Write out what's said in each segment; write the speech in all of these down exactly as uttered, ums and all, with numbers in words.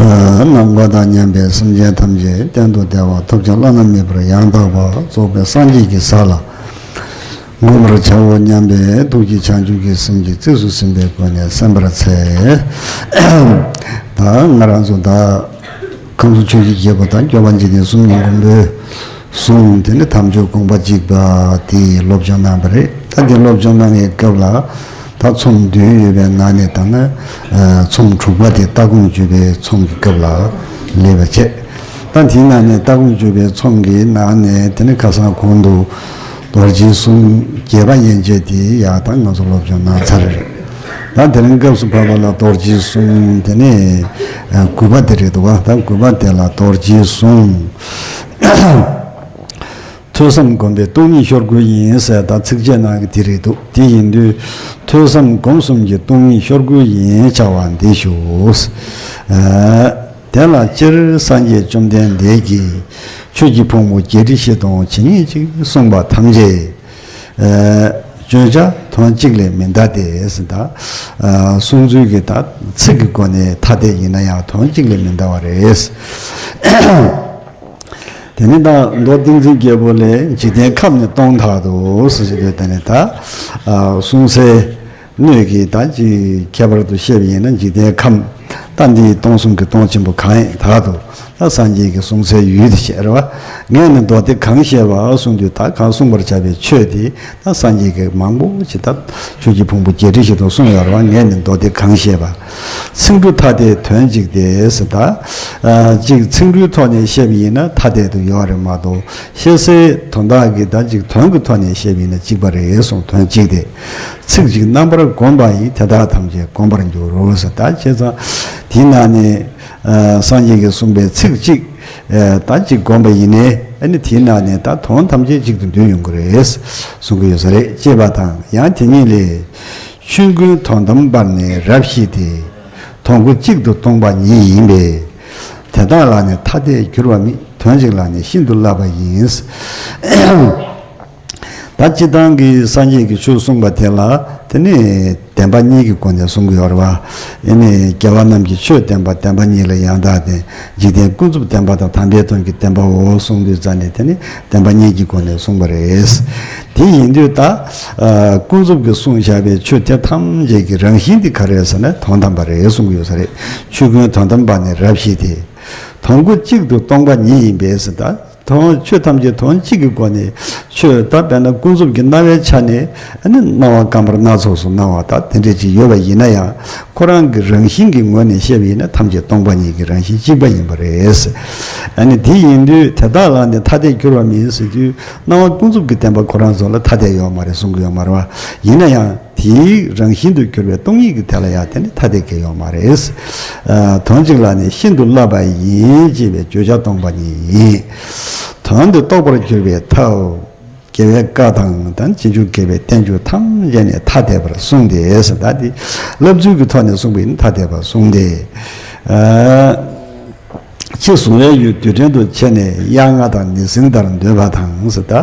ནམ་མཁའ་དང་མཉམ་པའི་སེམས་ཅན་ཐམས་ཅད་གཏན་དུ་བདེ་བ་ཐོབ་ཀྱང་བླ་ན་མེད་པར་ཡང་དག་པར་རྫོགས་པའི་སངས་རྒྱས་ཀྱི་ས་ལ་འགོད་པར་བྱའོ་སྙམ་པའི་ཐུགས་ཀྱི་བྱང་ཆུབ་ཀྱི་སེམས་ཀྱིས་གཙིགས་སུ་ཟིན་པའི་སྒོ་ནས་གསན་པར་འཚལ། ད་ང་རང་ཚོ་ད་ཁམས་གསུམ་ཆོས་ཀྱི་རྒྱལ་པོ་དང་སྐྱོབ་པ་འཇིག་རྟེན་གསུམ་གྱི་མགོན་པོའི་གསུང་དེ་ནི་དམ་ཆོས་དགོངས་པ་གཅིག་པ་དེ་སློབ་སྦྱོང་གནང་བ་རེད། ད་དེ་སློབ་སྦྱོང་གནང་བའི་སྐབས་ལ་ད་ཚོམས་བདུན་ཡོད་པའི་ནང་ནས་ད་ནི་ཚོམས་དྲུག་པ་དེ་ལྟ་སྒོམ་སྤྱོད་པའི་ཚོམས་ཀྱི་སྐབས་ལ་སླེབས་པ་བྱས། ད་དེའི་ནང་ནས་ལྟ་སྒོམ་སྤྱོད་པའི་ཚོམས་ཀྱི་ནང་ནས་དེ་ནི་ཁ་སང་གོང་དུ་རྡོ་རྗེའི་གསུང་རྒྱས་པ་ཡན་ཆད་དེ་ཡང་ད་ང་ཚོ་སློབ་སྦྱོང་གནང་ཚར་རེད། ད་དེ་རིང་སྐབས་སུ་བབ་པ་ལ་རྡོ་རྗེའི་གསུང་དེ་ནི་དགུ་པ་དེ་རེད་འདུག་བ། ད་དགུ་པ་དེ་ལ་རྡོ་རྗེའི་གསུང་ཐོས་བསམ་སྒོམ་པའི་སྟོང་ཉིད་ཤོར་དགོས་ཡིན་ཟེར་ད་ཚིགས་བཅད་ནང་གི་དེ་རེད་འདུག་དེ་ཡིན་དུས་ཐོས་བསམ་སྒོམ་གསུམ་གྱི་སྟོང་ཉིད་ཤོར་དགོས་ཡིན་བྱ་བ་འདི་ཞུ། དེ་ལ་སྤྱིར་སངས་རྒྱས་བཅོམ་ལྡན་འདས་ཀྱིས་ཆོས་ཀྱི་ཕུང་པོ་བརྒྱད་ཁྲི་བཞི་སྟོང་ཇི་སྙེད་ཅིག་གསུངས་པ་ཐམས་ཅད་བརྗོད་བྱ་དོན་གཅིག་ལས་མི་འདའ་སྟེ་ཟེར་ད། གསུང་ཚུལ་གྱི་ད་ཚིག་གི་སྒོ་ནས་ཐ་དད་ཡིན་ན་ཡང་དོན་གཅིག་ལས་མི་འདའ་བ་རེད། དེ་ནི་ད་མདོ་ཏིང་འཛིན་རྒྱལ་པོ་ལས་འཇིག་རྟེན་ཁམས་ནི་སྟོང་དག་ཏུ་ཟེར་གྱི་འདུག་དེ་ནི་ད་གསུང་སའི་སྣོད་ཀྱི་ད་ཅིག་ཁྱད་པར་དུ་བཤད་པ་ཡིན་ན་འཇིག་རྟེན་ཁམས་ད་འདི་སྟོང་གསུམ་གྱི་སྟོང་ཆེན་པོ་གང་ཡིན་དག་ཏུ་ད་སངས་རྒྱས་ཀྱི་གསུང་སའི་ཡུལ་དེ་བཤད་རེད་བ། ངས་ནི་མདོ་སྡེ་གང་བཤད་པ་གསུང་དུས་ད་གང་གསུང་བར་བྱ་བའི་ཆོས་དེ་ད་སངས་རྒྱས་ཀྱི་མང་པོ་ཅིག་ད་ཆོས་ཀྱི་ཕུང་པོ་བརྒྱད་ཁྲི་བཞི་སྟོང་གསུངས་ཡོད་རེད་བ། ངས་ནི་མདོ་སྡེ་གང་བཤད་པ། ཚིག་འབྲུ་ཐ་དད་དོན་གཅིག་སྟེ་ཟེར་ད། ཅིག་ཚིག་འབྲུའི་ཐོག་ནས་བཤད་པ་ཡིན་ན་ཐ་དད་དུ་ཡོད་རེད་མ་གཏོགས་བཤད་སའི་དོན་དག་གི་ད་ཅིག་དོན་གྱི་ཐོག་ནས་བཤད་པ་ཡིན་ན་གཅིག་པ་རེད་གསུངས། དོན་གཅིག་སྟེ། ཚིག་གཅིག་རྣམ་པར་བསྒོམས་པ་ཡིས་དེ་དག་ཐམས་ཅད་བསྒོམ་པར་འགྱུར་རོ་ཟེར་ད། བྱས་ཙང་དེའི་ནང་ནས་སངས་རྒྱས་ཀྱིས་གསུངས་པའི་ཚིག་གཅིག་ད་གཅིག་བསྒོམས་པ་ཡིན་ནའི་ཨ་ནི་དེའི་ནང་ནས་ད་དོན་ཐམས་ཅད་གཅིག་ཏུ་འདུས་ཡོང་གི་རེད་གསུང་གི་ཡོད་ས་རེད། ཅེས་པ་དང་། ཡང་དེ་ཉིད་ལས། ཆོས་ཀུན་དོན་དམ་པར་ནི་རབ་ཤེས་ཏེ། དོན་ཀུན་གཅིག་ཏུ་སྟོང་པ་ཉིད་ཡིན་པས། དེ་དག་ལ་ནི་ཐ་དད་འགྱུར་བ་མེད། དོན་གཅིག་ལ་ནི་ཤིན་ཏུ་བསླབ་པ་ཡིན། ད་སྤྱིར་བཏང་གི་སངས་རྒྱས་ཀྱིས་ཆོས་གསུངས་པ་དེ་ལ་དེ་ནི་བདེན་པ་གཉིས་ཀྱི་སྒོ་ནས་གསུང་གི་ཡོད་རེད་བ། ཨེ་ནི་རྒྱལ་བ་རྣམས་ཀྱིས་ཆོས་བསྟན་པ་བདེན་པ་གཉིས་ལ་ཡང་དག་ལྡན། འཇིག་རྟེན་ཀུན་རྫོབ་བདེན་པ་དང་དམ་པའི་དོན་གྱི་བདེན་པའོ་གསུངས་དུས་ཙ་ནས་དེ་ནི་བདེན་པ་གཉིས་ཀྱི་སྒོ་ནས་གསུངས་པ་རེད། དེ་ཡིན་དུས་ད་ཀུན་རྫོབ་ཀྱིས་གསུངས་བཞག་པའི་ཆོས་དེ་ཐམས་ཅད་ཀྱི་རང་བཞིན་དེ་ག་རེ་རེད་ཟེར་ན་དོན་དམ་པ་རེད་གསུང་གི་ཡོད་ས་རེད། ཆོས་ཀུན་དོན་དམ་པར་ནི་རབ་ཤེས་ཏེ། དོན་ཀུན་གཅིག་ཏུ་སྟོང་པ་ཉིད་ཡིན་པས་ཟེར་ད། དོན་ཆོས་ཐམས་ཅད་དོན་གཅིག་གི་སྒོ་ནས་ཆོས་ད་དཔེར་ན་ཀུན་རྫོབ་ཀྱི་སྣང་བའི་ཆ་ནས་ཨ་ནི་སྣང་བ་སྐར་མ་སྣ་ཚོགས་སུ་སྣང་བ་ད་དེ་འདྲས་ཅིག་ཡོད་པ་ཡིན་ན་ཡང་ཁོ་རང་གི་རང་བཞིན་གྱི་ངོས་ནས་བཤད་པ་ཡིན་ན་ཐམས་ཅད་སྟོང་པ་ཉིད་ཀྱི་རང་བཞིན་གཅིག་པ་ཡིན་པ་རེད། ཨ་ནི་དེ་ཡིན་དུས་དེ་དག་ལ་ནི་ཐ་དད་འགྱུར་བ་མེད་ཟེར་དུས་སྣང་བ་ཀུན་རྫོབ་ཀྱི་བདེན་པ་ཁོ་རང་ཚོ་ལ་ཐ་དད་ཡོད་མ་རེད་གསུང་གི་ཡོད་མ་རེད་བ། ཡིན་ན་ཡང་དེའི་རང་བཞིན་དུ་གྱུར་པའི་སྟོང་ཉིད་ཀྱི་དེ་ལ་ཡང་དེ་ནི་ཐ་དད་ཀྱི་ཡོད་མ་རེད། དོན་གཅིག་ལ་ནི་ཤིན་ཏུ་བསླབ་པ་ཡིན་ཅེས་པའི་བརྗོད་བྱ་སྟོང་པ་ཉིད་ཡིན། དོན་དུ་རྟོགས་པར་གྱུར་པའི་ཐབས། རྒྱལ་བའི་བཀའ་དང་དང་རྗེས་འཇུག་དགེ་བའི་བསྟན་བཅོས་ཐམས་ཅད་ནི་ཐ་དད་པར་གསུངས་ཏེ་ཟེར་ད་དེ་བསླབ་ཚུལ་གྱི་ཐོག་ནས་གསུངས་པ་ཡིན་ཐ་དད་པར་གསུངས་ཏེ། ཕྱི་གཟུང་བའི་ཡུལ་རྡུལ་ཕྲན་དུ་ཕྱེ་ནས་དབྱར་རྔ་དང་ནི་ཟིང་ལྟར་འདོད་པ་དང་ཟེར་ད།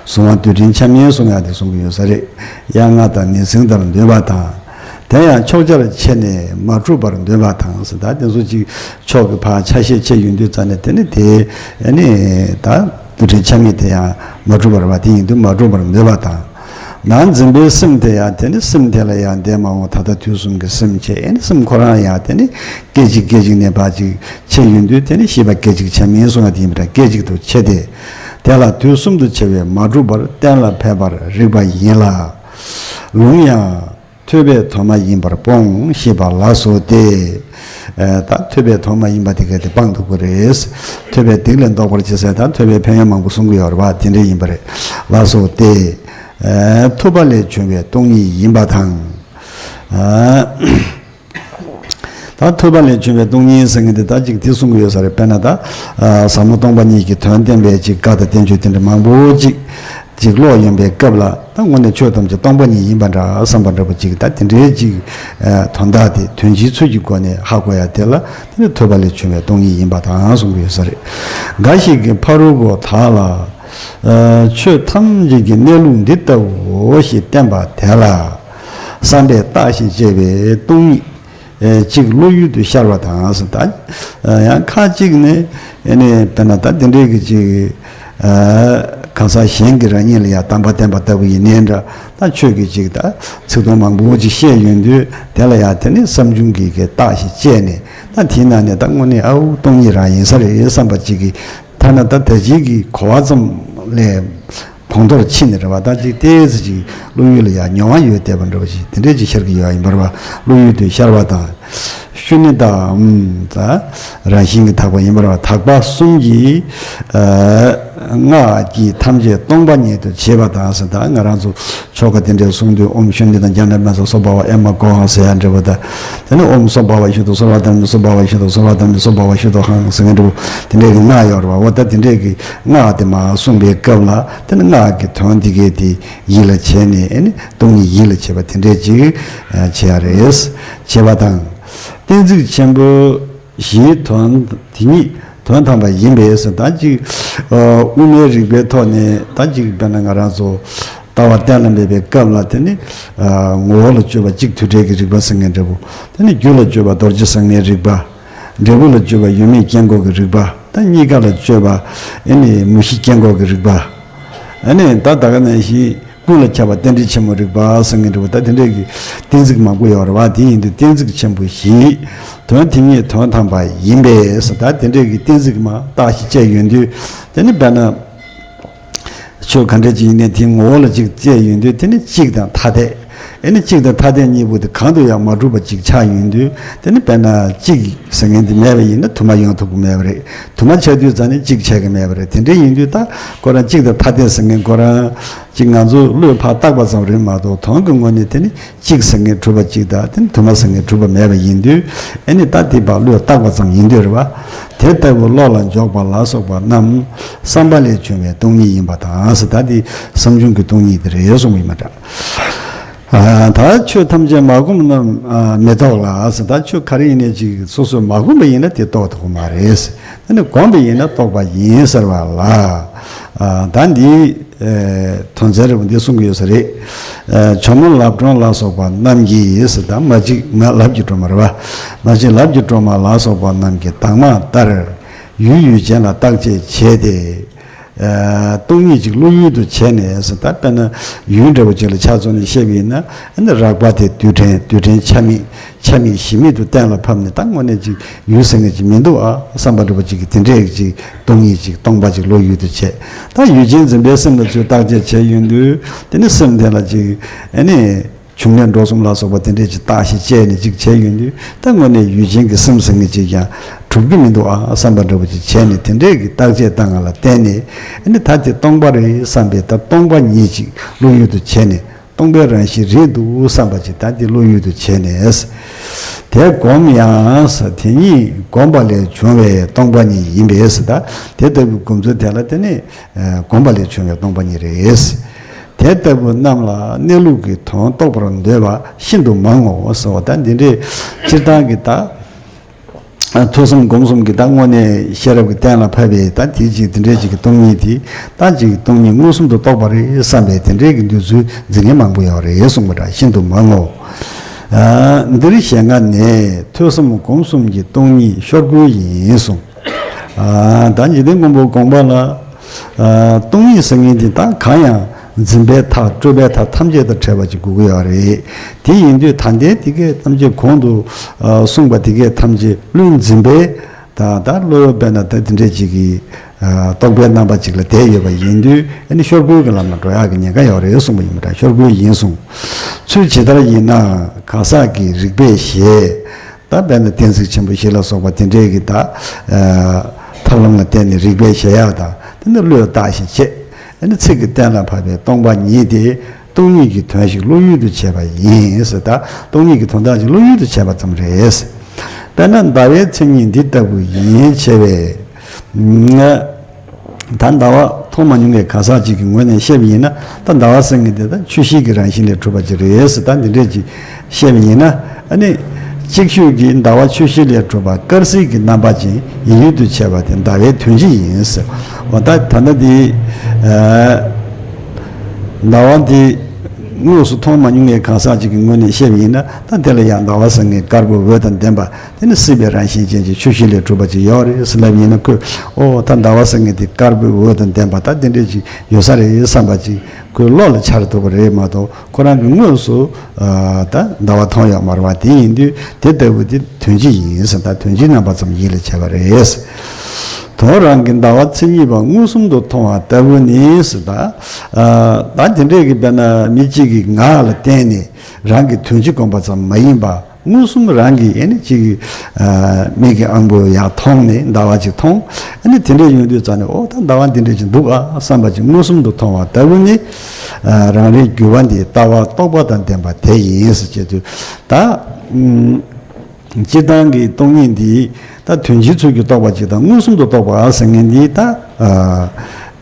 གཟུང་བ་རྡུལ་ཕྲན་ཆ་མིན་གསུང་ཡག་དེ་གསུང་གི་ཡོད་ས་རེད། དབྱར་རྔ་དང་ནི་ཟིང་ལྟར་འདོད་པ་དང་། དེ་ཡང་ཕྱོགས་ཆར་ཕྱེ་ནས་མ་གྲུབ་པར་འདོད་པ་དང་ཟེར་ད་དེ་ཚོ་ཅིག་ཕྱོགས་ཀྱི་ཕར་ཆ་ཤས་ཕྱེ་ཡོང་དུས་ཙ་ནས་དེ་ནི་དེ་ཨ་ནི་ད་རྡུལ་ཕྲན་ཆ་མིན་དེ་ཡང་མ་གྲུབ་པར་བ་དེ་ཡིན་དུས་མ་གྲུབ་པར་འདོད་པ་དང་། ནང་འཛིན་པའི་སེམས་དེ་ཡང་དེ་ནི་སེམས་དེ་ལ་ཡང་འདས་མ་འོངས་ད་ལྟ་དུས་གསུམ་གྱི་སེམས་བྱས་ཨེ་ནི་སེམས་ཁོ་རང་ཡང་དེ་ནི་སྐད་ཅིག་སྐད་ཅིག་ནས་ཕར་ཅིག་ཕྱེ་ཡོང་དུས་དེ་ནི་ཤེས་པ་སྐད་ཅིག་ཆ་མིན་གསུང་ཡག་དེ་ཡིན་པ་འདྲ་སྐད་ཅིག་ཏུ་ཕྱེ་སྟེ། དེ་ལ་དུས་གསུམ་དུ་ཕྱེ་བས་མ་གྲུབ་པར་གཏན་ལ་ཕེབས་པར་རིགས་པ་ཡིན་ལ། ལུང་ཡང་། ཐོས་པས་དོན་མ་ཡིན་པར་སྤོང་ཞེས་པ་ལ་སོགས་ཏེ། ད་ཐོས་པས་དོན་མ་ཡིན་པ་དེ་ག་དེ་སྤང་ཐུབ་ཀྱི་རེད། ཐོས་པས་སྡིག་ལས་ལྡོག་པར་བྱེད་ཟེར་ད་ཐོས་པའི་ཕན་ཡོན་མང་པོ་གསུང་གི་ཡོད་རེད་བ་དེ་འདྲ་ཡིན་པ་རེད། ལ་སོགས་ཏེ། ཐོས་པ་ལས་བྱུང་བའི་སྟོང་ཉིད་ཡིན་པ་དང་། ད་ཐོས་པ་ལས་བྱུང་བའི་སྟོང་ཉིད་ཟེར་མཁན་དེ་ད་ཅིག་དེ་གསུང་གི་ཡོད་ས་རེད། དཔེར་ན་ད་ཟབ་མོ་སྟོང་པ་ཉིད་ཀྱི་དོན་བསྟན་པའི་ཅིག་བཀའ་དང་བསྟན་བཅོས་དེ་འདྲ་མང་པོ་ཅིག་ཅིག་ཀློག་ཡོང་པའི་སྐབས་ལ་ད་དངོས་གནས་ཆོས་ཐམས་ཅད་སྟོང་པ་ཉིད་ཡིན་པ་འདྲ་བསམ་པ་འདྲ་པོ་ཅིག་ད་དེ་འདྲའི་ཅིག་དོན་དག་དེ་དོན་སྤྱིའི་ཚུལ་གྱི་སྒོ་ནས་ཧ་གོ་ཡ་དེ་ལ་དེ་ནི་ཐོས་པ་ལས་བྱུང་བའི་སྟོང་ཉིད་ཡིན་པ་དང་གསུང་གི་ཡོད་ས་རེད། འགའ་ཞིག་གིས་ཕ་རོལ་པོ་དག་ལ་ཆོས་ཐམས་ཅད་ཀྱི་གནས་ལུགས་འདི་ལྟ་བུའོ་ཞེས་བསྟན་པ་དེ་ལ་བསམ་པས་བརྟགས་ཤིང་དཔྱད་པའི་སྟོང་ཉིད། གཅིག་བློ་ཡུལ་དུ་ཤར་བ་དང་ཟེར། ད་ཡང་ཁ་ཅིག་ནི་ཨེ་ནི་དཔེར་ན་ད་དེ་འདྲའི་གི་ཅིག་གང་ཟག་གཞན་གྱི་རང་ཉིད་ལ་ཡང་དམ་པ་བསྟན་པ་ལྟ་བུ་ཡིན་ནའི་འདྲ། ད་ཆོས་ཀྱི་ཅིག་ད་ཚིག་དོན་མང་པོ་ཅིག་བཤད་ཡོང་དུས། དེ་ལ་ཡང་དེ་ནི་བསམ་བྱུང་གི་གི་རྟགས་ཤིག་བཅད་ནས། ད་དེའི་ནང་ནས་ད་དངོས་གནས་ཨའུ་སྟོང་ཉིད་རང་ཡིན་ས་རེད་བསམ་པ་ཅིག་གི། ཐ་ན་ད་ད་ཅིག་གི་གོ་བ་ཙམ་ལས་གོང་མཐོར་ཕྱིན་ནས་རེད་བ། ད་ཅིག་ཏོག་ཙམ་ཅིག་བློ་ཡུལ་ལ་ཡང་མྱོང་བ་ཡོད་བསྡད་པ་འདྲ་བ་ཞིག་དེ་འདྲས་ཅིག་ཤར་གྱི་ཡོད་ཡིན་པ་རེད་བ། བློ་ཡུལ་དུ་ཤར་བ་དང་། ཤུལ་ནི་དང་། ད་རང་བཞིན་གྱིས་དག་པ་ཡིན་པ་རེད་བ། དག་པ་གསུམ་གྱིས་སྔགས་ཀྱིས་ཐམས་ཅད་སྟོང་པ་ཉིད་དུ་བྱེད་པ་དང་ཟེར། ད་ང་རང་ཚོ་ཆོ་ག་དེ་འདྲས་གསུང་དུས། ཨོཾ་ཤུནདྷི་དང་ཛྙཱ་ན་བྷཱ་ས་སྭ་བྷཱ་ཝ་ཨེ་མ་ཀོ་ཧཾ་ཟེར་ཡ་འདྲ་བོ། ད་དེ་ནི་ཨོཾ་སྭ་བྷཱ་ཝ་ཤུདྡྷ་སྭ་བྷཱ་ཐཱ་མི་སྭ་བྷཱ་ཝ་ཤུདྡྷ་སྭ་བྷཱ་ཐཱ་མི་སྭ་བྷཱ་ཝ་ཤུདྡྷོ་ཧཾ་ཟེར་མཁན་འདྲ་བོ་དེ་འདྲས་ཀྱི་སྔགས་ཡོད་རེད་བ། འོ་ད་དེ་འདྲས་ཀྱི་སྔགས་དེ་མར་གསུངས་པའི་སྐབས་ལ། དེ་ནི་སྔགས་ཀྱི་དོན་དེ་གས་དེ་ཡིད་ལ་བྱས་ནས། ཨེ་ནི་སྟོང་ཉིད་ཡིད་ལ་བྱེད་པ་དེ་འདྲས་ཅིག་བྱེད་ཡ་རེད། བྱེད་པ་དང་། གཏན་ཚིགས་ཆེན་པོ་བཞིའི་དོན་དེ་ཉིད་དོན་དམ་པ་ཡིན་པས་ཟེར། ད་ཅིག་དབུ་མའི་རིགས་པའི་ཐོག་ནས་ད་ཅིག་དཔེར་ན་ང་རང་ཚོ་ལྟ་བ་གཏན་ལ་འབེབས་པའི་སྐབས་ལ། དེ་ནི་ངོ་བོ་ལ་དཔྱོད་པ་གཅིག་དུས་འབྲས་ཀྱི་རིགས་པ་ཟེར་མཁན་འདྲ་བོ། དེ་ནི་རྒྱུ་ལ་དཔྱོད་པ་རྡོ་རྗེ་གསེག་མའི་རིགས་པ། འབྲས་བུ་ལ་དཔྱོད་པ་ཡོད་མེད་སྐྱེ་འགོག་གི་རིགས་པ། ད་གཉིས་ཀ་ལ་དཔྱོད་པ་ཨེ་ནི་མུ་བཞི་སྐྱེ་འགོག་གི་རིགས་པ། ཨ་ནི་ད་ད་ག་ནང་བཞིན་ཀུན་ལ་ཁྱབ་པ་རྟེན་འབྲེལ་ཆེན་མོའི་རིགས་པ་ཟེར་མཁན་འདྲ་བོ། ད་དེ་འདྲས་ཀྱི་གཏན་ཚིགས་མང་པོ་ཡོད་རེད་བ། དེ་ཡིན་དུས་གཏན་ཚིགས་ཆེན་པོ་བཞི། དོན་དེ་ཉིད་དོན་དམ་པ་ཡིན་པས་ཟེར། ད་དེ་འདྲས་ཀྱི་གཏན་ཚིགས་མར་བཏགས་ཤིག་བཅད་ཡོང་དུས། དེ་ནི་དཔེར་ན་ཆོས་ག་འདྲས་ཅིག་ཡིན་ནའི་དེའི་ངོ་བོ་ལ་ཅིག་བཅད་ཡོང་དུས། དེ་ནི་གཅིག་དང་ཐ་དད། ཨེ་ནི་གཅིག་དང་ཐ་དད་གཉིས་པོ་དེ་གང་དུ་ཡང་མ་གྲུབ་པ་ཅིག་ཆགས་ཡོང་དུས། དེ་ནི་དཔེར་ན་གཅིག་ཟེར་མཁན་དེ་མེད་པ་ཡིན་ན་དུ་མ་ཡོང་ཐུབ་ཀྱི་མེད་པ་རེད། དུ་མ་ཆགས་དུས་ཙང་ནི་གཅིག་ཆགས་ཀྱི་མེད་པ་རེད། དེ་འདྲ་ཡིན་དུས་ད་ཁོ་རང་གཅིག་དང་ཐ་དད་ཟེར་མཁན་ཁོ་རང་ཅིག་ང་ཚོ་བློས་ཕར་བཏགས་པ་ཙམ་རེད་མ་གཏོགས། དོན་གྱི་ངོས་ནས་དེ་ནི་གཅིག་ཟེར་མཁན་གྲུབ་པ་གཅིག་དང་། དེ་ནི་དུ་མ་ཟེར་མཁན་གྲུབ་པ་མེད་པ་ཡིན་དུས། ཨེ་ནི་ད་དེ་ཕར་བློས་བཏགས་པ་ཙམ་ཡིན་དུས་རེད་བ། དེ་ལྟ་བུ་བློ་ལ་འཇོག་པ་ལ་སོགས་པ་རྣམས་བསམ་པ་ལས་བྱུང་བའི་སྟོང་ཉིད་ཡིན་པ་དང་ཟེར། ད་དེ་བསམ་བྱུང་གི་སྟོང་ཉིད་དེ་རེད་གསུངས་པ་ཡིན་པ་འདྲ། ཨ། ད་ཆོས་ཐམས་ཅད་མ་བསྒོམས་རྣམས་མི་རྟོགས་ལ་ཟེར། ད་ཆོས་ག་རེ་ཡིན་ནའི་ཅིག་སོ་སོས་མ་བསྒོམས་པ་ཡིན་ན་དེ་རྟོགས་ཐུབ་ཀྱི་མ་རེད། ཨ་ནི་བསྒོམས་པ་ཡིན་ན་རྟོགས་པ་ཡིན་ཟེར་བ་ལ། ཨ། ད་འདི་དོན་ཚན་རེ་བ་འདི་གསུང་གི་ཡོད་ས་རེད། ཨ། ཇོ་མོ་ལབ་སྒྲོན་ལ་སོགས་པ་རྣམས་ཀྱིས་ཟེར། ད་མ་གཅིག་མ་ལབ་ཀྱི་སྒྲོལ་མ་རེད་བ། མ་གཅིག་ལབ་ཀྱི་སྒྲོལ་མ་ལ་སོགས་པ་རྣམས་ཀྱིས་དྭངས་མ་ལྟར་ཡུལ་ཡུལ་ཅན་ལ་བརྟག་དཔྱད་བྱས་ཏེ། ཨ། སྟོང་ཉིད་ཅིག་བློ་ཡུལ་དུ་བྱས་ནས་ཟེར། ད་དཔེར་ན་ཡུལ་འདྲ་བོ་ཅིག་ལ་ཆ་མཚོན་ནས་བཤད་པ་ཡིན་ན། ཨ་ནི་རགས་པ་དེ་རྡུལ་ཕྲན། རྡུལ་ཕྲན་ཆ་མེད། ཆ་མེད་གཞི་མེད་དུ་གཏན་ལ་ཕབ་ནས། ད་དངོས་གནས་ཅིག་ཡུལ་ཟེར་མཁན་ཅིག་མི་འདུག་ཨ་བསམ་པ་འདྲ་བོ་ཅིག་གི་དེ་འདྲས་ཅིག་སྟོང་ཉིད་ཅིག་སྟོང་པ་ཅིག་བློ་ཡུལ་དུ་བྱས། ད་ཡུལ་ཅན་འཛིན་པའི་སེམས་ལ་ཚུར་བརྟག་དཔྱད་བྱས་ཡོང་དུས། དེ་ནི་སེམས་དེ་ལ་ཅིག་ཨ་ནི་བྱུང་གནས་འགྲོ་གསུམ་ལ་སོགས་པ་དེ་འདྲས་ཅིག་བརྟག་ཞིབ་བྱས་ནས་ཅིག་བྱས་ཡོང་དུས། ད་དངོས་གནས་ཡུལ་ཅན་གྱི་སེམས་ཟེར་མཁན་ཅིག་ཀྱང་གྲུབ་ཀྱི་མི་འདུག་ཨ་བསམ་པ་འདྲ་བོ་ཅིག་བྱས་ནས། དེ་འདྲས་ཀྱི་བརྟག་དཔྱད་བཏང་བ་ལ་བརྟེན་ནས། ཨ་ནི་ད་དེ་སྟོང་པ་རེད་བསམ་པའི། ད་སྟོང་པ་ཉིད་ཅིག་བློ་ཡུལ་དུ་བྱས་ནས། སྟོང་པའི་རང་བཞིན་རེད་འདུག་བསམ་པ་ཅིག་ད་དེ་བློ་ཡུལ་དུ་བྱས་ནས། དེ་བསྒོམ་ཡང་ཟེར། དེ་ཉིད་བསྒོམས་པ་ལས་བྱུང་བའི་སྟོང་པ་ཉིད་ཡིན་པས་ཟེར། ད་དེ་ལྟ་བུའི་སྒོམ་ཚུལ་དེ་ལ་བརྟེན་ནས། ཨ། བསྒོམས་པ་ལས་བྱུང་བའི་སྟོང་པ་ཉིད་རེད། དེ་ལྟ་བུ་རྣམས་ལ་གནས་ལུགས་ཀྱི་དོན་རྟོགས་པར་འདོད་པ་ཤིན་ཏུ་མང་ངོ་ཟེར་བ། ད་འདི་འདྲའི་སྤྱིར་བཏང་གི་ད། ཐོས་བསམ་སྒོམ་གསུམ་གྱི་ད་དངོས་གནས་ཤེས་རབ་ཀྱིས་གཏན་ལ་ཕབ་པའི་ད་དེ་ཅིག་དེ་འདྲའི་ཅིག་གི་སྟོང་ཉིད་དེ། ད་ཅིག་སྟོང་ཉིད་མངོན་སུམ་དུ་རྟོགས་པ་རེད་བསམ་པའི་དེ་འདྲའི་གི་འདོད་ཚུལ་འཛིན་མཁན་མང་པོ་ཡོད་རེད་གསུངས་པ་འདྲ། ཤིན་ཏུ་མང་ངོ་། ཨ། འདིར་ཞེས་ང་ནི་ཐོས་བསམ་སྒོམ་གསུམ་གྱི་སྟོང་ཉིད་ཤོར་གོས་ཡིན་གསུངས། ཨ། ད་འཇིག་རྟེན་མགོན་པོ་དགོངས་པ་ལ། ཨ། སྟོང་ཉིད་ཟེར་མཁན་དེ་ད་གང་ཡང་འཛིན་པའི་མཐའ། སྤྲོས་པའི་མཐའ་ཐམས་ཅད་དང་བྲལ་བ་ཅིག་དགོས་ཀྱི་ཡོད་རེད། དེ་ཡིན་དུས་ད་ལྟའི་དེ་གས་ཐམས་ཅད་གོང་དུ་ཨ་གསུངས་པ་དེ་གས་ཐམས་ཅད་བློས་འཛིན་པའི། ད་ད་བློ་ཡོད་པས་ན་ད་དེ་འདྲས་ཅིག་གི་ཨ་རྟོག་པའི་རྣམ་པ་ཅིག་ལ་བསྡད་ཡོད་པ་ཡིན་དུས། ཨ་ནི་ཤོར་གོས་ཀྱི་ལམ་ལ་འགྲོ་ཡག་གི་ཉེན་ཁ་ཡོད་རེད་གསུངས་པ་ཡིན་པ་འདྲ། ཤོར་གོས་ཡིན་གསུངས། ཚུལ་ཇི་ལྟར་ཡིན་ན་གང་ཟག་གི་རིགས་པས་བཞེད། ད་དཔེར་ན་གཏན་ཚིགས་ཆེན་པོ་བཞི་ལ་སོགས་པ་དེ་འདྲས་ཀྱི་ད་ཨ་ཐབས་ལམ་ལ་བརྟེན་ནས་རིགས་པས་བཞེད་ཡག་དང་། དེ་ནི་བློས་བཏགས་ཤིང་བྱས། ཨ་ནི་ཚིག་གིས་གཏན་ལ་ཕབ་པའི་སྟོང་པ་ཉིད་དེ་སྟོང་ཉིད་ཀྱི་དོན་ཞིག་བློ་ཡུལ་དུ་བྱས་པ་ཡིན་ཟེར། ད་སྟོང་ཉིད་ཀྱི་དོན་དག་ཅིག་བློ་ཡུལ་དུ་བྱས་པ་ཙམ་རེད། དཔེར་ན་ཟླ་བའི་མཚན་ཉིད་འདི་ལྟ་བུ་ཡིན་བྱས་པས། ད་ཟླ་བ་མཐོང་མ་མྱོང་བའི་གང་ཟག་ཅིག་གི་ངོས་ནས་བཤད་པ་ཡིན་ན། ད་ཟླ་བ་ཟེར་མཁན་དེ་ད་ཆུ་ཤེལ་གྱི་རང་བཞིན་ལས་གྲུབ་པ་ཅིག་རེད་ཟེར། ད་འདི་འདྲས་ཅིག་བཤད་པ་ཡིན་ན། ཨ་ནི་ཅིག་ཤོས་ཀྱིས་ཟླ་བ་ཆུ་ཤེལ་ལས་གྲུབ་པ་དཀར་གསལ་གྱི་རྣམ་པ་ཅན་ཡིད་ཡུལ་དུ་བྱས་པ་དེ་ཟླ་བའི་དོན་སྤྱི་ཡིན་ཟེར། འོ་ད་ད་ལྟ་འདི་ཨ་ཟླ་བ་འདི་ དངོས་སུ་མཐོང་མ་མྱོང་བའི་གང་ཟག་ཅིག་གི་ངོས་ནས་བཤད་པ་ཡིན་ན། ད་དེ་ལ་ཡང་ཟླ་བ་ཟེར་མཁན་དཀར་པོའི་འོད་དང་ལྡན་པ་དེ་ནི་སྲིད་པའི་རང་བཞིན་ཅན་གྱི་ཆུ་བཞི་ལས་གྲུབ་པ་ཅིག་ཡོད་རེད་ཟེར་ལབ་ཡིན་ན། ཁོས་ཨོ་ད་ཟླ་བ་ཟེར་མཁན་དེ་དཀར་པོའི་འོད་དང་ལྡན་པ་ད་དེ་འདྲས་ཅིག་ཡོད་ས་རེད་བསམ་པ་ཅིག་ཁོའི་བློ་ལ་འཆར་ཐུབ་པ་རེད་མ་གཏོགས། ཁོ་རང་གི་དངོས་སུ་ཨ་ད་ཟླ་བ་མཐོང་ཡོད་མ་རེད་བ། དེ་ཡིན་དུས་དེ་ལྟ་བུ་དེ་དོན་སྤྱི་ཡིན་ཟེར། ད་དོན་སྤྱིའི་རྣམ་པ་ཙམ་ཡིད་ལ་བྱེད་པ་རེད། དོ་རང་གི་ཟླ་བ་མཚན་ཉིད་པ་མངོན་སུམ་དུ་མཐོང་བ་ལྟ་བུ་ནི་ཟེར། ད་ཨ་ད་དེ་འདྲས་ཀྱི་དཔེར་ན་མི་གཅིག་གིས་ངག་ལ་བསྟན་ནས་རང་གི་དོན་སྤྱི་བསྒོམ་པ་ཙམ་མ་ཡིན་པ། མངོན་སུམ་རང་གིས་ཨ་ནི་གཅིག་གི་ཨ་མིག་གི་ཨང་པོ་ཡར་མཐོང་ནས་ཟླ་བ་གཅིག་མཐོང་། ཨ་ནི་དེ་འདྲས་ཡོང་དུས་ཙ་ནས་ཨོ་ད་ཟླ་བ་འདི་འདྲས་ཅིག་འདུག་ཨ་བསམ་པ་ཅིག་མངོན་སུམ་དུ་མཐོང་བ་ལྟ་བུ་ནི། ཨ་རང་རིག་འགྱུ་བ་འདི་ལྟ་བ་རྟོག་པ་དང་ལྡན་པ་དེ་ཡིན་ཟེར་བྱེད་དུས། ད་ཨུམ་སྤྱིར་བཏང་གི་སྟོང་ཉིད་འདི་ད་དོན་སྤྱིའི་ཚུལ་གྱིས་རྟོགས་པ་ཅིག་དང་མངོན་སུམ་དུ་རྟོགས་པ་ཟེར་མཁན་འདི་ད་ཨ་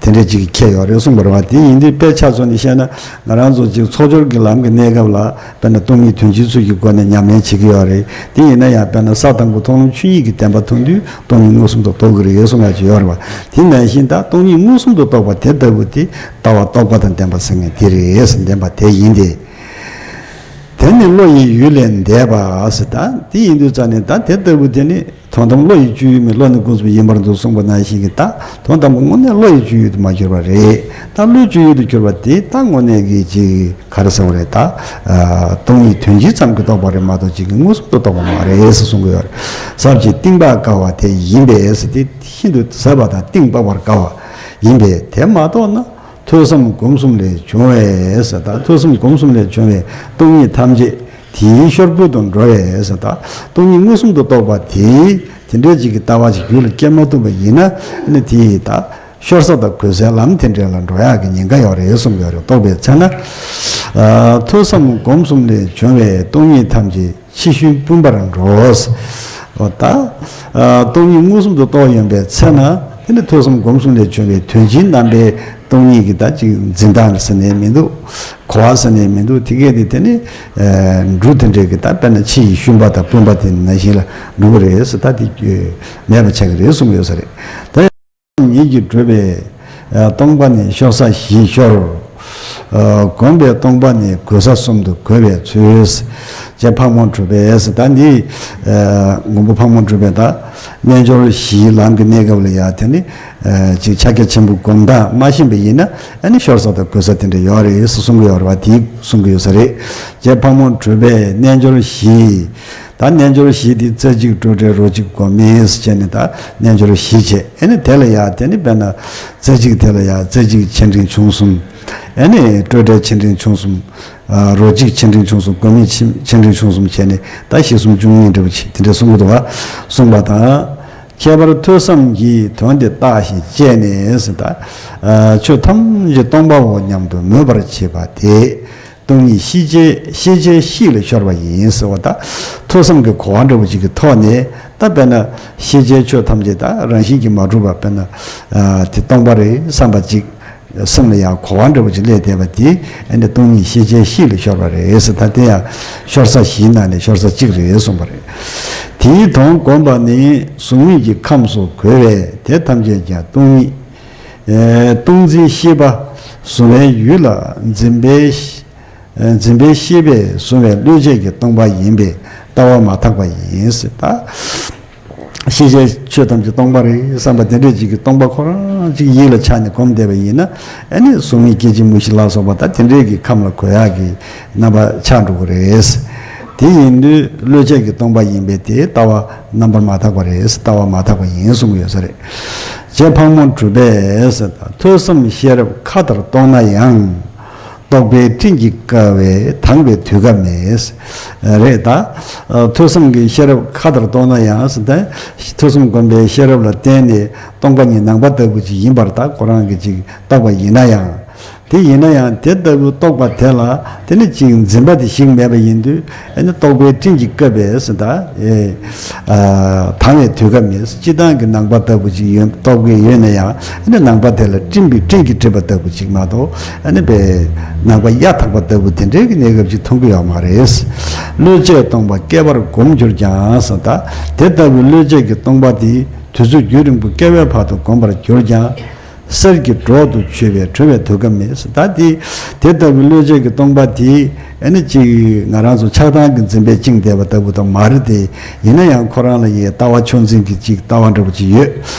དེ་འདྲས་ཅིག་ཁྱད་ཡོད་རེད་གསུངས་པ་རེད་བ། དེ་ཡིན་དུས་དཔེ་ཆ་བཟོ་ནས་བཤད་ན། ང་རང་ཚོ་ཅིག་ཚོགས་སྦྱོར་གྱི་ལམ་གྱི་གནས་སྐབས་ལ་དཔེར་ན་སྟོང་ཉིད་དོན་སྤྱིའི་ཚུལ་གྱི་སྒོ་ནས་ཉམས་ལེན་བྱེད་ཀྱི་ཡོད་རེད། དེ་ཡིན་ན་ཡང་དཔེར་ན་ས་དང་པོ་མཐོང་ལམ་ཆོས་ཉིད་ཀྱི་བདེན་པ་མཐོང་དུས་སྟོང་ཉིད་མངོན་སུམ་དུ་རྟོགས་ཀྱི་རེད་གསུང་ཡག་ཅིག་ཡོད་རེད་བ། དེ་ནང་བཞིན་ད་སྟོང་ཉིད་མངོན་སུམ་དུ་རྟོགས་པ་དེ་ལྟ་བུ་དེ་ལྟ་བ་རྟོག་པ་དང་ལྡན་པ་ཟེར་མཁན་དེ་རེད་ཟེར། ལྡན་པ་དེ་ཡིན་ཏེ། དེ་ནི་བློ་ཡི་ཡུལ་ལས་འདས་པ་ཟེར། ད་དེ་ཡིན་དུས་ཙ་ནས་ད་དེ་ལྟ་བུ་དེ་ནི། དོན་དམ་བློ་ཡི་སྤྱོད་ཡུལ་མིན། བློ་ནི་ཀུན་རྫོབ་ཡིན་པར་འདོད་གསུངས་པ་ནང་བཞིན་གྱི་ད་དོན་དམ་པ་དངོས་གནས་བློ་ཡི་སྤྱོད་ཡུལ་དུ་མ་གྱུར་པ་རེད། ད་བློའི་སྤྱོད་ཡུལ་དུ་གྱུར་པ་དེ་ད་དངོས་གནས་ཀྱི་ཅིག་ག་རེ་ཟེར་བ་རེད། ད་ཨ་སྟོང་ཉིད་དོན་སྤྱི་ཙམ་གྱིས་རྟོགས་པ་རེད་མ་གཏོགས་ཅིག་གིས་མངོན་སུམ་དུ་རྟོགས་པ་མ་རེད་ཟེར་གསུང་གི་ཡོད་རེད། ཟབ་ཅིང་གཏིང་དཔག་དཀའ་བ་དེ་ཡིན་པས་ཟེར། དེ་ཤིན་ཏུ་ཟབ་པ་དང་གཏིང་དཔག་པར་དཀའ་བ་ཡིན་པས། དེ་མ་རྟོགས་ན། ཐོས་བསམ་སྒོམ་གསུམ་ལས་བྱུང་བའི་ཟེར། ད་ཐོས་བསམ་སྒོམ་གསུམ་ལས་བྱུང་བའི་སྟོང་ཉིད་ཐམས་ཅད་དེའི་ཤོར་བུལ་དུ་འགྲོ་བས་ཟེར། ད་སྟོང་ཉིད་མངོན་སུམ་དུ་རྟོགས་པ་དེས་དེ་འདྲའི་ཅིག་གི་ལྟ་བ་ཞིག་རྒྱུད་ལ་སྐྱེ་མ་ཐུབ་པ་ཡིན་ན། ཨ་ནི་དེ་ད་ཤོར་ས་དང་གོལ་སའི་ལམ་དེ་འདྲ་ལ་འགྲོ་ཡག་གི་ཉེན་ཁ་ཡོད་རེད་གསུངས་ཡོད་རེད། རྟོགས་པའི་ཚེ་ན། ཨ་ཐོས་བསམ་སྒོམ་གསུམ་ལས་བྱུང་བའི་སྟོང་ཉིད་ཐམས་ཅད་ཕྱི་ཤུན་སྤུན་པར་འགྲོ། འོ་ད། ཨ་སྟོང་ཉིད་མངོན་སུམ་དུ་རྟོགས་ཡོང་པའི་ཚེ་ན། དེ་ནི་ཐོས་བསམ་སྒོམ་གསུམ་ལས་བྱུང་བའི་དོན་སྤྱིའི་རྣམ་པའི་སྟོང་ཉིད་ཀྱི་ད་ཅིག་འཛིན་སྟངས་ཟེར་ནས་མི་འདུག་གོ་བ་ཟེར་ནས་མི་འདུག་དེ་གས་དེ་དེ་ནི་ཨ་འབྲུ་དེ་འདྲས་ཀྱི་ད་དཔེར་ན་ཕྱི་ཡི་ཤུན་པ་དང་སྤུན་པ་དེ་ནང་བཞིན་ལ་འགྲོ་གི་རེད་ཟེར། ད་དེ་མེད་པ་ཆགས་ཀྱི་རེད་གསུངས་ཡོད་ས་རེད། ད། ཉིད་ཀྱིས་གྲུབ་པའི་ཨ་སྟོང་པ་ནི་ཤོར་ས་བཞིར་ཤོར། ཨ་བསྒོམས་པའི་སྟོང་པ་ནི་གོལ་ས་གསུམ་དུ་གོལ་བའི་ཚུལ། རྗེ་ཕག་མོ་གྲུ་པས་ཟེར། ད་འདི་ཨ་མགོན་པོ་ཕག་མོ་གྲུ་པས་ད་རྣལ་འབྱོར་བཞིའི་ལམ་གྱི་གནས་སྐབས་ལ་ཡང་དེ་ནི་ཨ་ཅིག་ཕྱག་རྒྱ་ཆེན་པོའི་སྒོམ་སྟངས་མ་ཤེས་པ་ཡིན་ན། ཨ་ནི་ཤོར་ས་དང་གོལ་ས་དེ་འདྲ་ཡོད་རེད་ཟེར་གསུང་གི་ཡོད་རེད་བ། དེ་གསུང་གི་ཡོད་ས་རེད། རྗེ་ཕག་མོ་གྲུ་པས་རྣལ་འབྱོར་བཞི། ད་རྣལ་འབྱོར་བཞི་དེ་རྩེ་གཅིག་སྤྲོས་བྲལ་རོ་གཅིག་སྒོམ་མེད་ཟེར་བྱས་ནས་ད་རྣལ་འབྱོར་བཞི་བྱས། ཨ་ནི་དེ་ལ་ཡང་དེ་ནི་དཔེར་ན་རྩེ་གཅིག་དེ་ལ་ཡང་རྩེ་གཅིག་ཆེ་འབྲིང་ཆུང་གསུམ། ཨ་ནི་སྤྲོས་བྲལ་ཆེ་འབྲིང་ཆུང་གསུམ། ཨ་རོ་གཅིག་ཆེ་འབྲིང་ཆུང་གསུམ། སྒོམ་མེད་ཆེ་ཆེ་འབྲིང་ཆུང་གསུམ་བྱས་ནས་ད་བཞི་གསུམ་བཅུ་གཉིས་འདྲ་བོ་ཅིག་དེ་འདྲ་གསུང་གི་འདུག་བ། གསུངས་པ་དང་། ཁྱད་པར་ཐོས་བསམ་གྱིས་དོན་དེ་བརྟགས་ཤིང་དཔྱད་ནས་ཟེར། ད་ཨ་ཆོས་ཐམས་ཅད་སྟོང་པའོ་སྙམ་དུ་མོས་པར་བྱེད་པ་དེ། སྟོང་ཉིད་ཤེས་བྱའི་ཤེས་བྱའི་གཤིས་ལ་ཤོར་བ་ཡིན་ཟེར་བ། ད་ཐོས་བསམ་གྱི་གོ་བ་འདྲ་བོ་ཅིག་གི་ཐོག་ནས། ད་དཔེར་ན་ཤེས་བྱའི་ཆོས་ཐམས་ཅད་ད་རང་བཞིན་གྱིས་མ་གྲུབ་པ། དཔེར་ན་ཨ་དེ་སྟོང་པ་རེད་བསམ་པ་ཅིག་སེམས་ལ་ཡང་གོ་བ་འདྲ་བོ་ཅིག་སླེབས་བསྡད་པ་དེ། ཨ་ནི་སྟོང་ཉིད་ཤེས་བྱའི་གཤིས་ལ་ཤོར་བ་རེད་ཟེར། ད་དེ་ཡང་ཤོར་ས་བཞིའི་ནང་ནས་ཤོར་ས་གཅིག་རེད་གསུངས་པ་རེད། དེའི་དོན་བསྒོམས་པ་ནི་གཟུགས་མེད་ཀྱི་ཁམས་སུ་གོལ་བས་དེ་ཐམས་ཅད་ཀྱང་སྟོང་ཉིད། ཨེ་སྟོང་འཛིན་ཤེས་པ་གཟུང་བའི་ཡུལ་ལ་འཛིན་པའི་ཤེས་འཛིན་པའི་ཤེས་པས་བཟུང་བའི་བློས་བྱས་ཀྱི་སྟོང་པ་ཡིན་པས་ལྟ་བ་མ་དག་པ་ཡིན་ཟེར། ད་ཤེས་བྱའི་ཆོས་ཐམས་ཅད་སྟོང་པ་རེད་བསམ་པ་དེ་འདྲས་ཅིག་གི་སྟོང་པ་ཁོ་རང་ཅིག་ཡིད་ལ་ཆགས་ནས་སྒོམ་བསྡད་པ་ཡིན་ན། ཨ་ནི་གཟུགས་མེད་སྐྱེ་མཆེད་མུ་བཞི་ལ་སོགས་པ་ད་དེ་འདྲས་ཀྱི་ཁམས་ལ་གོལ་ཡག་གི་རྣམ་པ་ཆགས་འགྲོ་གི་རེད། དེ་ཡིན་དུས་བློས་བྱས་ཀྱི་སྟོང་པ་ཡིན་པས་དེ་ལྟ་བ་རྣམ་པར་མ་དག་པ་རེད། ལྟ་བ་མ་དག་པ་ཡིན་གསུང་གི་ཡོད་ས་རེད། རྗེ་ཕག་མོ་གྲུ་པས་ཟེར། ད་ཐོས་བསམ་ཤེས་རབ་མཁའ་ལྟར་གཏོང་ན་ཡང་། རྟོག་པའི་སྤྲིན་གྱིས་བསྐལ་བས་དྭངས་པའི་དུས་སྐབས་མེད། རེད་ད། ཐོས་བསམ་གྱི་ཤེས་རབ་མཁའ་ལྟར་གཏོང་ན་ཡང་ཟེར། ད་ཐོས་བསམ་སྒོམ་པའི་ཤེས་རབ་ལ་བརྟེན་ནས་སྟོང་པ་ཉིད་ནང་པ་ལྟ་བུ་ཅིག་ཡིན་པར་ད་ཁོ་རང་གིས་ཅིག་རྟོགས་པ་ཡིན་ན་ཡང་། དེ་ཡིན་ན་ཡང་དེ་ལྟ་བུ་རྟོགས་པ་དེ་ལ་དེ་ནི་ཅིག་འཛིན་པ་དེ་ཞིག་མེད་པ་ཡིན་དུས། ཨ་ནི་རྟོག་པའི་སྤྲིན་གྱིས་བསྐལ་བས་ཟེར། ད་ཨེ་ཨ་དྭངས་པའི་དུས་སྐབས་མེད། སྤྱིར་བཏང་གི་ནང་པ་ལྟ་བུ་ཅིག་ཡོད་རྟོགས་ཀྱི་ཡོད་ན་ཡང་། ཨ་ནི་ནང་པ་དེ་ལ་སྤྲིན་པའི་སྤྲིན་གྱིས་སྤྲིངས་པ་ལྟ་བུ་ཅིག་མ་གཏོགས། ཨ་ནི་པའི་ནང་པ་གཡའ་དག་པ་ལྟ་བུ་དེ་འདྲའི་གི་གནས་སྐབས་ཅིག་མཐོང་གི་ཡོད་མ་རེད། བློས་བྱས་སྟོང་པ་བསྐལ་པར་གོམས་གྱུར་ཀྱང་ཟེར། ད་དེ་ལྟ་བུའི་བློས་བྱས་ཀྱི་སྟོང་པ་དེ་དུས་ཚོད་རྒྱུན་རིང་པོ་བསྐལ་པའི་བར་དུ་གོམས་པར་གྱུར་ཀྱང་། གསེར་གྱི་སྒྲོག་ཏུ་ཆུད་པས་གྲོལ་བའི་དུས་སྐབས་མེད། ད་དེ་དེ་ལྟ་བུའི་བློ་བྱས་ཀྱི་སྟོང་པ་དེ་ཨ་ནི་ཅིག་ང་རང་ཚོ་ཆགས་སྡང་གི་འཛིན་པས་བཅིངས་བསྡད་པ་ལྟ་བུ་དང་མ་རེད་དེ། ཡིན་ན་ཡང་ཁོ་རང་ལ་ཡི་ལྟ་བ་ཆུང་འཛིན་གྱི་ཅིག་ལྟ་བ་འདྲ་པོ་ཅིག་ཡོད།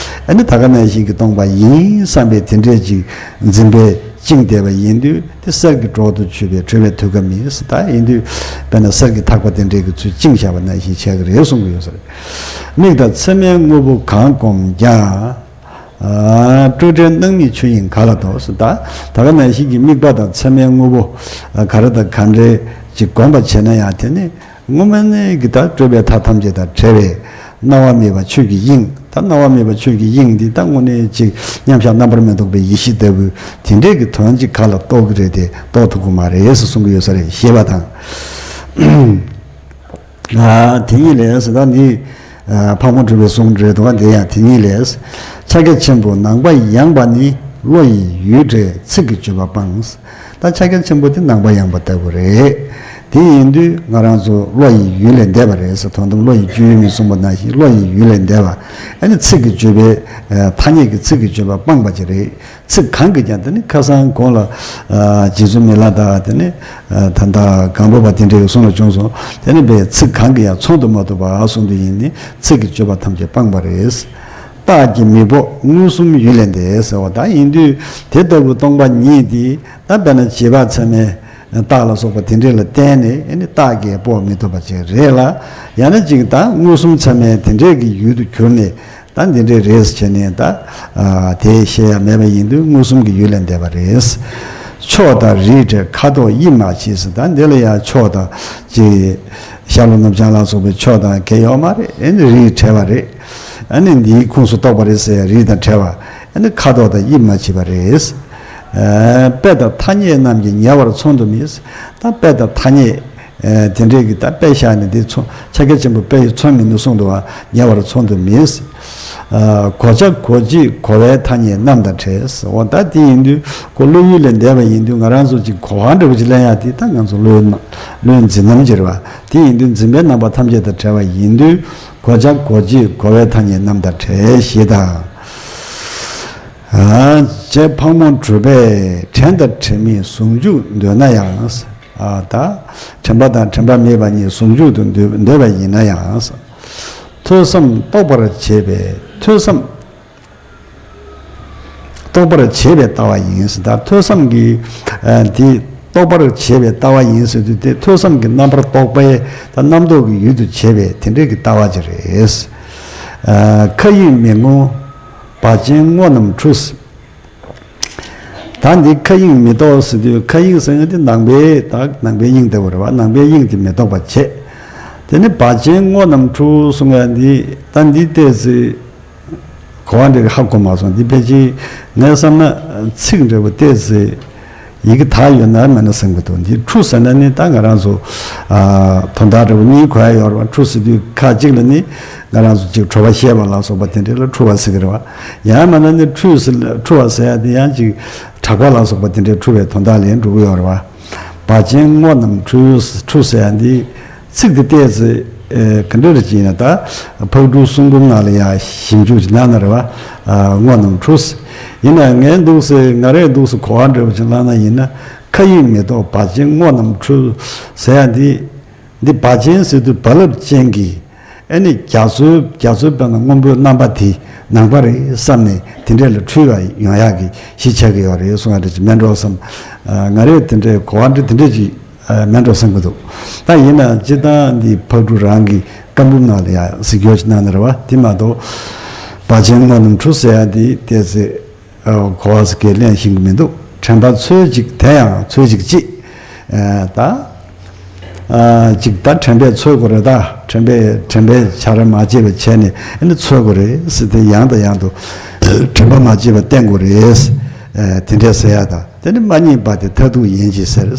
ཨ་ནི་ད་ག་ནང་བཞིན་གྱི་སྟོང་པ་ཡིན་བསམ་པའི་དེ་འདྲས་ཅིག་འཛིན་པས་བཅིངས་བསྡད་པ་ཡིན་དུས། དེ་གསེར་གྱི་སྒྲོག་ཏུ་ཆུད་པས་གྲོལ་བའི་དུས་སྐབས་མིན། ད་ཡིན་དུས་དཔེར་ན་གསེར་གྱི་ཐག་པ་དེ་འདྲའི་གི་ཚུལ་བཅིངས་བཞག་པ་ནང་བཞིན་བྱས་ཀྱི་རེད་གསུང་གི་ཡོད་ས་རེད། མིག་དང་མཚན་མའི་དངོས་པོ་གང་བསྒོམས་ཀྱང་། ཨ། སྤྲོས་བྲལ་སྣང་མེད་ཆོས་དབྱིངས་ག་ལ་ཐོབ་ཟེར། ད་ད་ག་ནང་བཞིན་གྱི་དམིགས་པ་དང་མཚན་མའི་དངོས་པོ་ག་རེ་དང་ག་འདྲའི་ཅིག་བསྒོམ་པ་བྱས་ན་ཡང་། དེ་ནི་སྔོན་མ་ནས་ཀྱི་ད་སྤྲོས་པའི་མཐའ་ཐམས་ཅད་དང་བྲལ་བའི་སྣང་བ་མེད་པ་ཆོས་ཀྱི་དབྱིངས། ད་སྣང་བ་མེད་པ་ཆོས་ཀྱི་དབྱིངས་འདི་ད་དངོས་གནས་ཅིག་མཉམ་གཞག་རྣམ་པར་མི་རྟོག་པའི་ཡེ་ཤེས་ལྟ་བུ་དེ་འདྲས་ཀྱི་དོན་ཅིག་ག་ལ་རྟོགས་ཀྱི་རེད་དེ། རྟོགས་ཐུབ་ཀྱི་མ་རེད་ཟེར་གསུང་གི་ཡོད་ས་རེད། ཞེས་པ་དང་། ཨ། དེ་ཉིད་ལས་ཟེར། ད་འདི་ཨ་ཕག་མོ་གྲུ་པའི་གསུང་འདྲ་འདུག་ག་དེ་ཡང་དེ་ཉིད་ལས། ཕྱག་རྒྱ་ཆེན་པོ་ནང་པ་ཡངས་པ་ནི། བློ་ཡི་ཡུལ་བྲལ་ཚིག་གི་བརྗོད་པ་སྤངས། ད་ཕྱག་རྒྱ་ཆེན་པོ་དེ་ནང་པ་ཡངས་པ་ལྟ་བུ་རེད། དེ་ཡིན་དུས་ང་རང་ཚོ་བློ་ཡི་ཡུལ་ལས་འདས་པ་རེད་ཟེར། དོན་དམ་བློ་ཡི་སྤྱོད་ཡུལ་མིན་གསུངས་པ་ནང་བཞིན་བློ་ཡི་ཡུལ་ལས་འདས་པ། ཨ་ནི་ཚིག་གི་བརྗོད་པའི་ཨ་ཐ་སྙད་ཀྱི་ཚིག་གི་བརྗོད་པ་སྤངས་པ་ཅིག་རེད། ཚིག་གང་གིས་ཀྱང་དེ་ནི་ཁ་སང་གོང་ལ་ཨ་རྗེ་བཙུན་མི་ལ་དང་། དེ་ནི་ཨ་ད་ལྟ་སྒམ་པོ་པ་དེ་འདྲའི་གསུང་ལ་བྱུང་སོང་། དེ་ནི་བའི་ཚིག་གང་གིས་ཡང་མཚོན་དུ་མ་བཏུབ་པ་གསུངས་དུས་ཡིན་ནི་ཚིག་གི་བརྗོད་པ་ཐམས་ཅད་སྤངས་པ་རེད། རྟགས་ཀྱིས་མི་འཕོ་མངོན་སུམ་ཡུལ་ལས་འདས་ཟེར་བ། ད་ཡིན་དུས་དེ་ལྟ་བུ་སྟོང་པ་ཉིད་དེ་ད་དཔེར་ན་བྱིས་པ་ཚད་མའི་རྟགས་ལ་སོགས་པ་དེ་འདྲས་ལ་བརྟེན་ནས་ཨ་ནི་རྟགས་ཀྱིས་དཔོག་མི་ཐུབ་པ་ཅིག་རེད་ལ། ཡང་ན་ཅིག་ད་མངོན་སུམ་ཚད་མའི་དེ་འདྲས་ཀྱི་ཡུལ་དུ་གྱུར་ནས། ད་འདི་འདྲས་རེད་ཟེར་བྱས་ནས་ད་ཨ་དེ་བཤད་ཡ་མེད་པ་ཡིན་དུས་མངོན་སུམ་གྱི་ཡུལ་ལས་འདས་པ་རེད། ཕྱོགས་དང་རིས་བྲལ་ཁ་དོག་དབྱིབས་མ་མཆིས་ཟེར། ད་འདི་ལ་ཡང་ཕྱོགས་དང་ཅིག་ཤར་ལྷོ་ནུབ་བྱང་ལ་སོགས་པའི་ཕྱོགས་དང་གལ་ཡོད་མ་རེད། ཨ་ནི་རིས་བྲལ་བ་རེད། ཨ་ནི་འདིའི་ཁོངས་སུ་གཏོགས་པ་རེད་ཟེར་ཡ་རིས་དང་བྲལ་བ། ཨ་ནི་ཁ་དོག་དང་དབྱིབས་མ་མཆིས་པ་རེད། ཨ་དཔེ་དང་ཐ་སྙད་རྣམས་ཀྱིས་ཉེ་བར་མཚོན་དུ་མེད། ད་དཔེ་དང་ཐ་སྙད་ཨ་དེ་འདྲས་ཀྱི་ད་དཔེ་བཞག་ནས་འདི་མཚོན། ཕྱག་རྒྱ་ཆེན་པོ་དཔེ་ཡིས་མཚོན་མི་ནུས་གསུངས་འདུག་པ། ཉེ་བར་མཚོན་དུ་མེད། ཨ་གོ་བྱ་གོ་བྱེད་གོ་བའི་ཐ་སྙད་རྣམས་དང་བྲལ། འོ་ད་དེ་ཡིན་དུས་ཁོ་བློ་ཡུལ་ལས་འདས་པ་ཡིན་དུས་ང་རང་ཚོ་ཅིག་གོ་བ་འདྲ་པོ་ཅིག་ལེན་ཡ་དེ་ད་ང་ཚོ་བློའི་བློའི་འཛིན་རྣམ་ཅིག་རེད་པ། དེ་ཡིན་དུས་འཛིན་པའི་རྣམ་པ་ཐམས་ཅད་དང་བྲལ་བ་ཡིན་དུས་གོ་བྱ་གོ་བྱེད་གོ་བའི་ཐ་སྙད་རྣམས་དང་བྲལ་ཞེས་དང་། ཨ་ཅེ་ཕག་མོ་གྲུ་པས་དྲན་དང་དྲན་མེད་ཟུང་འཇུག་འདོད་ན་ཡང་། ཨ་ད་དྲན་པ་དང་དྲན་པ་མེད་པ་གཉིས་ཟུང་འཇུག་ཏུ་འདོད་འདོད་པ་ཡིན་ན་ཡང་། ཐོས་བསམ་རྟོགས་པར་བྱེད་པའི་ཐོས་བསམ་རྟོགས་པར་བྱེད་པའི་ལྟ་བ་ཡིན་ཟེར། ད་ཐོས་བསམ་གྱི་ཨ་འདི་རྟོགས་པར་བྱེད་པའི་ལྟ་བ་ཡིན་ཟེར་དུས་དེ་ཐོས་བསམ་གྱི་རྣམ་པར་རྟོག་པའི་ད་རྣམ་རྟོག་གི་ཡུལ་དུ་བྱེད་པའི་དེ་འདྲའི་གི་ལྟ་བ་ཅིག་རེད། ཨ་མཁའ་དབྱིངས་མི་མངོན་བ་ཅན་སྔོ་རྣམས་འཁྲུལ། ད་འདི་མཁའ་དབྱིངས་མི་རྟོག་ཟེར་དུས་མཁའ་དབྱིངས་ཟེར་མཁན་དེ་ནང་པའི་ད་ནང་པའི་དབྱིངས་ལྟ་བུ་རེད་པ། ནང་པའི་དབྱིངས་དེ་མི་རྟོགས་པ་བྱེད། དེ་ནི་བ་ཅན་སྔོ་རྣམས་འཁྲུལ་གསུང་ཡ་འདི་ད་འདི་ཏོག་ཙམ་གོ་བ་འདྲ་གི་ཧ་གོ་མ་སོང་། འདི་ཕལ་ཆེར་ངས་བསམ་ན་ཚིག་འདྲ་བོ་ཏོག་ཙམ་ཡི་གེ་དག་ཡོད་ན་མེད་ན་བསམ་གི་འདུག་འདི་འཁྲུལ་ཟེར་ན་ནི་ད་ང་རང་ཚོ་ཨ་དོན་དག་འདྲ་བོ་གཉིས་གོ་ཡ་ཡོད་རེད་པ། འཁྲུལ་ཟེར་དུས་ཁ་ཅིག་ལ་ནི་ང་རང་ཚོ་ཅིག་གྲོད་པ་བཤལ་བ་ལ་སོགས་པ་དེ་འདྲ་ལ་འཁྲུལ་བ་ཟེར་གི་རེད་པ། ཡང་མིན་ན་ནི་འཁྲུལ་ཟེར་འཁྲུལ་བ་ཟེར་ཡ་དེ་ཡང་ཅིག་གྲགས་པ་ལ་སོགས་པ་དེ་འདྲའི་འཁྲུལ་བའི་དོན་དག་ལ་འགྲོ་གི་ཡོད་རེད་པ། བ་ཅན་སྔོ་རྣམས་འཁྲུལ་འཁྲུལ་ཟེར་ཡ་འདི་ཚིག་འདི་ཏོག་ཙམ་ཨེ་ག་འདྲ་རེད་ཅེ་ན། ད་ཕག་གྲུ་གསུང་འབུམ་ནང་ལ་ཡང་ཞིབ་འཇུག་ཅིག་གནང་ན་རེད་པ། ཨ་སྔོ་རྣམས་འཁྲུལ། ཡིན་ན་ངས་འདུག་སེ་ང་རས་འདུག་སེ་གོ་བ་འདྲ་བོ་ཅིག་བླངས་ན་ཡིན་ན། མཁའ་དབྱིངས་མི་རྟོག་བ་ཅན་སྔོ་རྣམས་འཁྲུལ་ཟེར་ཡ་འདི། འདི་བ་ཅན་ཟེར་དུས་རྦ་རླབས་ཅན་གྱི་ཨ་ནི་རྒྱ་མཚོའི་རྒྱ་མཚོའི་དཔེར་ན་སྔོན་པོའི་རྣམ་པ་དེ་ནང་པ་རེད་བསམ་ནས་དེ་འདྲས་ལ་འཁྲུལ་བ་ཡོང་ཡག་གི་གཞི་ཆགས་ཀྱི་ཡོད་རེད་གསུང་ཡ་འདྲ་ཅིག་མེད་འགྲོ་བསམ། ཨ་ང་རས་དེ་འདྲའི་གོ་བ་འདྲ་དེ་འདྲས་ཅིག་ཨ་མེད་འགྲོ་བསམ་གྱི་འདུག་ད་ཡིན་ན་སྤྱིར་བཏང་འདི་ཕག་གྲུ་རང་གི་བཀའ་འབུམ་ནང་ལ་ཡང་གཟིགས་སྐྱོར་ཅིག་གནང་ན་རེད་པ། དེ་མ་གཏོགས་བ་ཅན་སྔོ་རྣམས་འཁྲུལ་ཟེར་ཡ་འདི་ཏོག་ཙམ་ཨ་གོ་བ་ཟིག་གི་ལེན་ཤེས་ཀྱི་མི་འདུག་དྲན་པ་ཚོད་ཅིག་དེ་ཡང་ཚོད་ཅིག་ཅིག་ཨ་ད་ཨ་ཅིག་ད་དྲན་པས་ཚོད་དགོས་རེད། ད་དྲན་པས་དྲན་པས་བྱ་ར་མ་བྱེད་པ་བྱས་ནས་ཨ་ནི་ཚོད་དགོས་རེད་ཟེར་ཏེ་ཡང་དང་ཡང་དུ་དྲན་པ་མ་བརྗེད་པ་བསྟེན་དགོས་རེད། ཨ་དེ་འདྲས་ཟེར་ཡ་ད། དེ་ནི་མ་རྙེད་པ་དེ་མཐར་ཐུག་ཡིན་གྱི་ཟེར།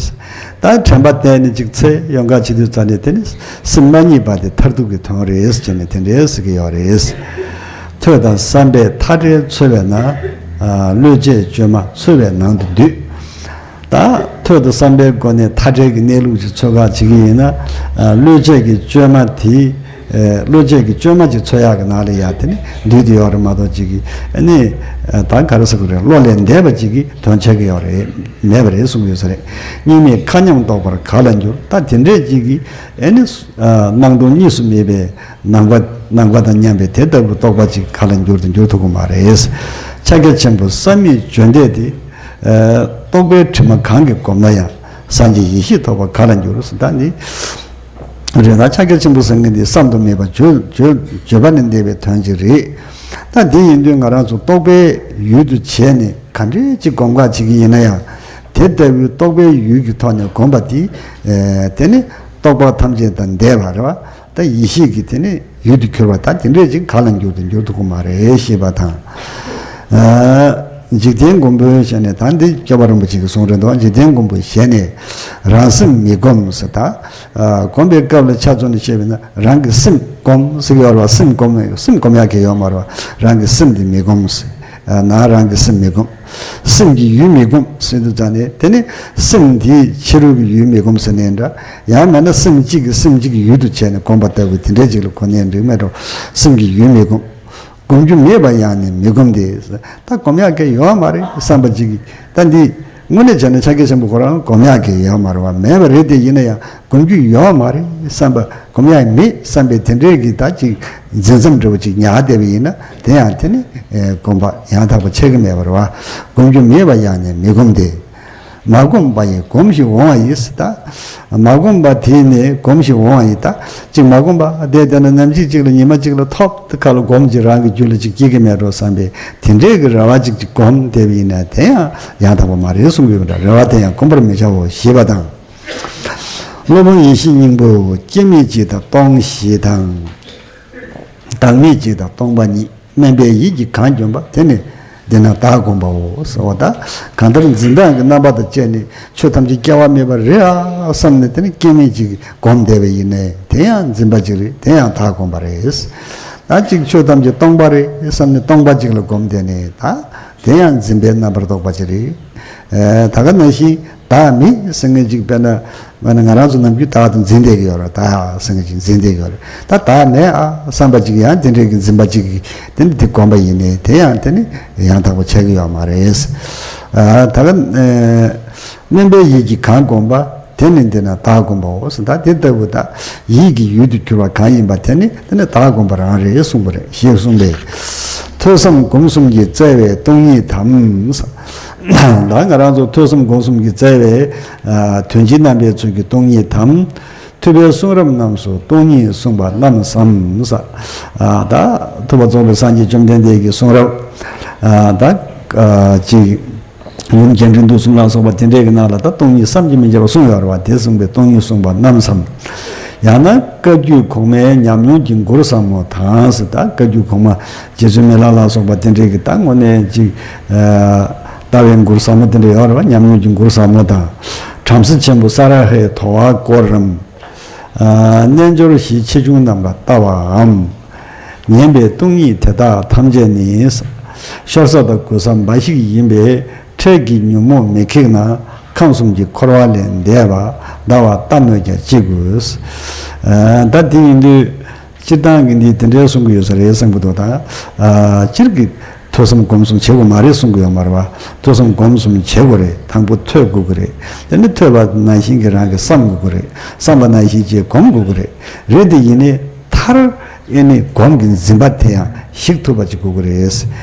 ད་དྲན་པ་བསྟེན་ནས་ཅིག་ཚེ་ཡོངས་ག་བྱེད་དུས་ཙ་ནས་དེ་ནི་སེམས་མ་རྙེད་པ་དེ་མཐར་ཐུག་གི་དོན་རེད་ཟེར་ནས་དེ་འདྲས་ཟེར་གྱི་ཡོད་རེད། ཐོས་དང་བསམ་པས་མཐའ་བྲལ་འཚོལ་བས་ན། ཨ་བློས་བྱས་བཅོས་མ་འཚོལ་བའི་ནང་དུ་འདུས། ད་ཐོས་དང་བསམ་པའི་སྒོ་ནས་མཐའ་བྲལ་གྱི་གནས་ལུགས་ཅིག་འཚོལ་ག་བྱེད་ཀྱི་ཡིན་ན། ཨ་བློས་བྱས་ཀྱི་བཅོས་མ་དེ་ བློ་འབྱེད་ཀྱི་བཅོས་མ་ཅིག་འཚོལ་ཡག་གི་ནང་ལ་ཡ་དེ་ནི་འདུས་ཏེ་ཡོད་རེད་མ་གཏོགས་ཅིག་གིས་ཨ་ནི་ད་ག་རེ་ཟེར་དགོས་རེད། བློ་ལས་འདས་པ་ཅིག་གི་དོན་ཆགས་ཀྱི་ཡོད་རེད་མེད་པ་རེད་གསུངས་ཡོད་ས་རེད། གཉིས་མེད་མཁའ་མཉམ་རྟོགས་པར་ག་ལ་འགྱུར། ད་དེ་འདྲས་ཅིག་གིས་ཨ་ནི་སྣང་སྟོང་གཉིས་སུ་མེད་པའི་ནམ་མཁའ་ནམ་མཁའ་དང་མཉམ་པའི་དེ་ལྟ་བུའི་རྟོགས་པ་ཅིག་ག་ལ་འགྱུར་དུ་འགྱུར་ཐུབ་ཀྱི་མ་རེད། ཕྱག་རྒྱ་ཆེན་པོ་བསམ་ཡས་བརྗོད་འདས་ཏེ། རྟོག་པའི་དྲི་མ་གང་གིས་བསྒོམས་ན་ཡང་སངས་རྒྱས་ཡེ་ཤེས་ཐོབ་པ་ག་ལ་འགྱུར་ཟེར། ད་འདི་རེད། ད་ཕྱག་རྒྱ་ཆེན་པོ་ཟེར་མཁན་འདི་བསམ་དུ་མེད་པ་བརྗོད་བརྗོད་བརྗོད་པ་ནས་འདས་པའི་དོན་ཅིག་རེད། ད་འདི་ཡིན་དུས་ང་རང་ཚོ་རྟོག་པའི་ཡུལ་དུ་བྱས་ནས་ག་འདྲའི་ཅིག་སྒོམ་ཁ་བྱེད་ཀྱི་ཡིན་ན་ཡང་། དེ་ལྟ་བུའི་རྟོག་པའི་ཡུལ་གྱི་ཐོག་ནས་སྒོམ་པ་དེ། དེ་ནི་རྟོག་པ་ཐམས་ཅད་དང་འདས་པ་རེད་བ། ད་ཡེ་ཤེས་ཀྱི་དེ་ནི་ཡུལ་དུ་གྱུར་པ་ད་དེ་འདྲས་ཅིག་ག་ལ་འགྱུར་དུ་འགྱུར་ཐུབ་ཀྱི་མ་རེད་ཞེས་པ་དང་། ཨ། འཇིག་རྟེན་མགོན་པོའི་ཞལ་ནས། ད་འདི་སྐྱོབ་པ་རིན་པོ་ཆེ་གི་གསུང་རེད་འདུག་འཇིག་རྟེན་མགོན་པོའི་ཞལ་ནས་རང་སེམས་མི་སྒོམ་ཟེར། ད་སྒོམ་པའི་སྐབས་ལ་ཆ་མཚོན་ནས་བཤད་པ་ཡིན་ན་རང་གི་སེམས་སྒོམ་ཟེར་གྱི་ཡོད་རེད་བ། སེམས་སྒོམ་སེམས་སྒོམ་ཡག་གི་ཡོད་མ་རེད་བ། རང་གི་སེམས་འདི་མི་སྒོམ་ཟེར། ན་རང་གི་སེམས་མི་སྒོམ། སེམས་ཀྱི་ཡུལ་མི་སྒོམ་ཟེར་དུས་ཙང་ནས་དེ་ནི་སེམས་འདི་ཕྱི་རོལ་གྱི་ཡུལ་མི་སྒོམ་ཟེར་ནའི་འདྲ། ཡང་མིན་ན་སེམས་གཅིག་གིས་སེམས་གཅིག་གི་ཡུལ་དུ་བྱས་ནས་སྒོམ་པ་ལྟ་བུ་དེ་འདྲའི་ཅིག་ལ་གོ་ནའི་འགྲིག་མེད་འགྲོ། སེམས་ཀྱི་ཡུལ་མི་སྒོམ། སྒོམ་རྒྱུ་མེད་པ་ཡང་ནི་མི་སྒོམ་སྟེ། ད་སྒོམ་ཡག་གི་ཡོད་མ་རེད་བསམ་པ་ཅིག་གིས་ད་འདི་དངོས་གནས་བྱས་ན་ཕྱག་རྒྱ་ཆེན་པོ་ཁོ་རང་སྒོམ་ཡག་གི་ཡོད་མ་རེད་བ། མེད་པ་རེད་དེ། ཡིན་ན་ཡང་སྒོམ་རྒྱུ་ཡོད་མ་རེད་བསམ་པ། སྒོམ་ཡག་མེད་བསམ་པའི་དེ་འདྲའི་གི་ད་ཅིག་འཛིན་མཚམས་འདྲ་བོ་ཅིག་ཉར་བསྡད་པ་ཡིན་ན་དེ་ཡང་དེ་ནི་སྒོམ་པ་ཡང་དག་པ་ཆགས་ཀྱི་མེད་པ་རེད་བ། སྒོམ་རྒྱུ་མེད་པ་ཡང་ནི་མི་སྒོམ་སྟེ། མ་བསྒོམས་པ་ཡིས་སྒོམ་ཞིག་འོང་བ་ཡིས། ད་མ་བསྒོམས་པ་དེས་ནི་སྒོམ་ཞིག་འོང་བ་ཡིས། ད་ཅིག་མ་བསྒོམས་པ་བསྡད་བསྡད་ན་ནམ་ཞིག་ཅིག་ལ་ཉི་མ་གཅིག་ལ་ཐོབ་ཁ་ལ་སྒོམ་གྱི་རང་གི་རྒྱུད་ལ་ཅིག་སྐྱེ་གི་མེད་འགྲོ་བསམ་པའི་དེ་འདྲའི་གི་རེ་བ་ཅིག་ཅིག་སྒོམ་བསྡད་པ་ཡིན་ན་དེ་ཡང་ཡང་དག་པ་མ་རེད་གསུང་གི་ཡོད་པ་འདྲ། རེ་བ་དེ་ཡང་བསྒོམ་པར་མི་བྱའོ་ཞེས་པ་དང་། སློབ་དཔོན་ཡེ་ཤེས་སྙིང་པོ་སྐྱེ་མེད་གཅིག་དང་སྟོང་བཞི་དང་། བདག་མེད་གཅིག་དང་སྟོང་པ་ཉིད། དམན་པའི་ཡིད་ཀྱིས་གང་བསྒོམས་པ་དེ་ནི་འདི་ན་བདག་བསྒོམ་པའོ་ཟེར་བ། ད་གང་ལྟར་འཛིན་སྟངས་ཀྱི་རྣམ་པ་དང་བཅས་ནས་ཆོས་ཐམས་ཅད་སྐྱེ་བ་མེད་པ་རེད་ཨ་བསམ་ནས་དེ་ནི་སྐྱེ་མེད་ཅིག་སྒོམ་བསྡད་པ་ཡིན་ནའི་དེ་ཡང་འཛིན་པ་ཅིག་རེད། དེ་ཡང་བདག་བསྒོམ་པ་རེད། ད་ཅིག་ཆོས་ཐམས་ཅད་སྟོང་པ་རེད་བསམ་ནས་སྟོང་པ་ཅིག་ལ་སྒོམ་བསྡད་ནས་ད་དེ་ཡང་འཛིན་པའི་རྣམ་པར་རྟོག་པ་ཅིག་རེད། ད་ག་ནང་བཞིན། བདག་མེད་ཟེར་མཁན་ཅིག་དཔེར་ན། དཔེར་ན་ང་རང་ཚོ་ནམ་རྒྱུན་བདག་ཏུ་འཛིན་བསྡད་ཀྱི་ཡོད་རེད། བདག་ཟེར་མཁན་ཅིག་འཛིན་བསྡད་ཀྱི་ཡོད་རེད། ད་བདག་མེད་ཨ་བསམ་པ་ཅིག་ཡང་དེ་འདྲའི་གི་འཛིན་པ་ཅིག་གིས་དེ་ནི་དེ་བསྒོམས་པ་ཡིན་ནའི་དེ་ཡང་དེ་ནི་ཡང་དག་པ་ཆགས་ཀྱི་ཡོད་མ་རེད། ཨ་ད་ག་དམན་པའི་ཡིད་ཀྱིས་གང་བསྒོམས་པ། དེ་ནི་འདི་ན་བདག་བསྒོམ་པའོ་ཟེར། ད་དེ་ལྟ་བུ་ད་ཡིད་ཀྱི་ཡུལ་དུ་གྱུར་པ་གང་ཡིན་པ་དེ་ནི་དེ་ནི་བདག་བསྒོམ་པ་རང་རེད་གསུངས་པ་རེད། ཞེས་གསུངས་པས། ཐོས་བསམ་སྒོམ་གསུམ་གྱིས་བཙལ་བའི་སྟོང་ཉིད་དམ། ད་ང་རང་ཚོ་ཐོས་བསམ་སྒོམ་གསུམ་གྱིས་བཙལ་བའི་དོན་བྱེད་རྣམ་པའི་ཚུལ་གྱི་སྟོང་ཉིད་དམ། ཐུབ་པའི་གསུང་རབ་རྣམས་སུ་སྟོང་ཉིད་གསུངས་པ་རྣམས་སམ། ད་ཐུབ་པ་རྫོགས་པའི་སངས་རྒྱས་བཅོམ་ལྡན་འདས་ཀྱི་གསུང་རབ་ད་ཅིག་ཡུམ་རྒྱས་འབྲིང་བསྡུས་གསུམ་ལ་སོགས་པ་དེ་འདྲའི་གི་ནང་ལ་ད་སྟོང་ཉིད་བསམ་གྱིས་མི་ཁྱབ་པ་གསུངས་ཡོད་རེད་བ། དེ་གསུངས་པའི་སྟོང་ཉིད་གསུངས་པ་རྣམས་སམ། ཡང་ན་བཀའ་བརྒྱུད་གོང་མའི་ཉམས་མྱོང་གི་མགུར་ཟབ་མོ་དང་ཟེར། ད་བཀའ་བརྒྱུད་གོང་མ་རྗེ་བཙུན་མི་ལ་ལ་སོགས་པ་དེ་འདྲའི་གི་ད་དངོས་གནས་ཅིག་ལྟ་བའི་མགུར་ཟབ་མོ་དེ་འདྲ་ཡོད་རེད་བ། ཉམས་མྱོང་གི་མགུར་ཟབ་མོ་དང་། བྲམ་ཟེ་ཆེན་པོ་ས་ར་ཧའི་དོ་བ་སྐོར་རམ། རྣལ་འབྱོར་ཞི་ཆེ་ཆུང་རྣམས་ལ་ལྟ་བའམ། ཉན་པའི་སྟོང་ཉིད་དེ་དག་ཐམས་ཅད་ནི། ཤོར་ས་དང་གོལ་ས་འབའ་ཞིག་ཡིན་པས་འཕྲལ་གྱི་ཉོན་མོངས་མི་ཁེགས་ན་ཁམས་གསུམ་གྱི་འཁོར་བ་ལས་འདས་པ་འདའ་བ་ལྟ་སྨོས་ཀྱང་ཅི་དགོས། ད་དེ་ཡིན་དུས་སྤྱིར་བཏང་གི་འདི་དེ་འདྲའི་གསུང་གི་ཡོད་ས་རེད་བསམ་གྱི་འདུག་ད་སྤྱིར་གྱི། ཐོས་བསམ་སྒོམ་གསུམ་བྱེད་དགོས་མ་རེད་གསུང་གི་ཡོད་མ་རེད་བ། ཐོས་བསམ་སྒོམ་གསུམ་བྱེད་དགོས་རེད། དང་པོ་ཐོས་དགོས་ཀྱི་རེད། དེ་ནས་ཐོས་པ་ནང་བཞིན་གྱི་རང་གིས་བསམ་དགོས་ཀྱི་རེད། བསམ་པ་ནང་བཞིན་བྱས་སྒོམ་དགོས་ཀྱི་རེད། རེད་དེ་ཡིན་ནའི་མཐར་ཨེ་ནི་སྒོམ་གྱི་འཛིན་པ་དེ་ཡང་ཞིག་ཐུབ་པ་ཅིག་དགོས་ཀྱི་རེད།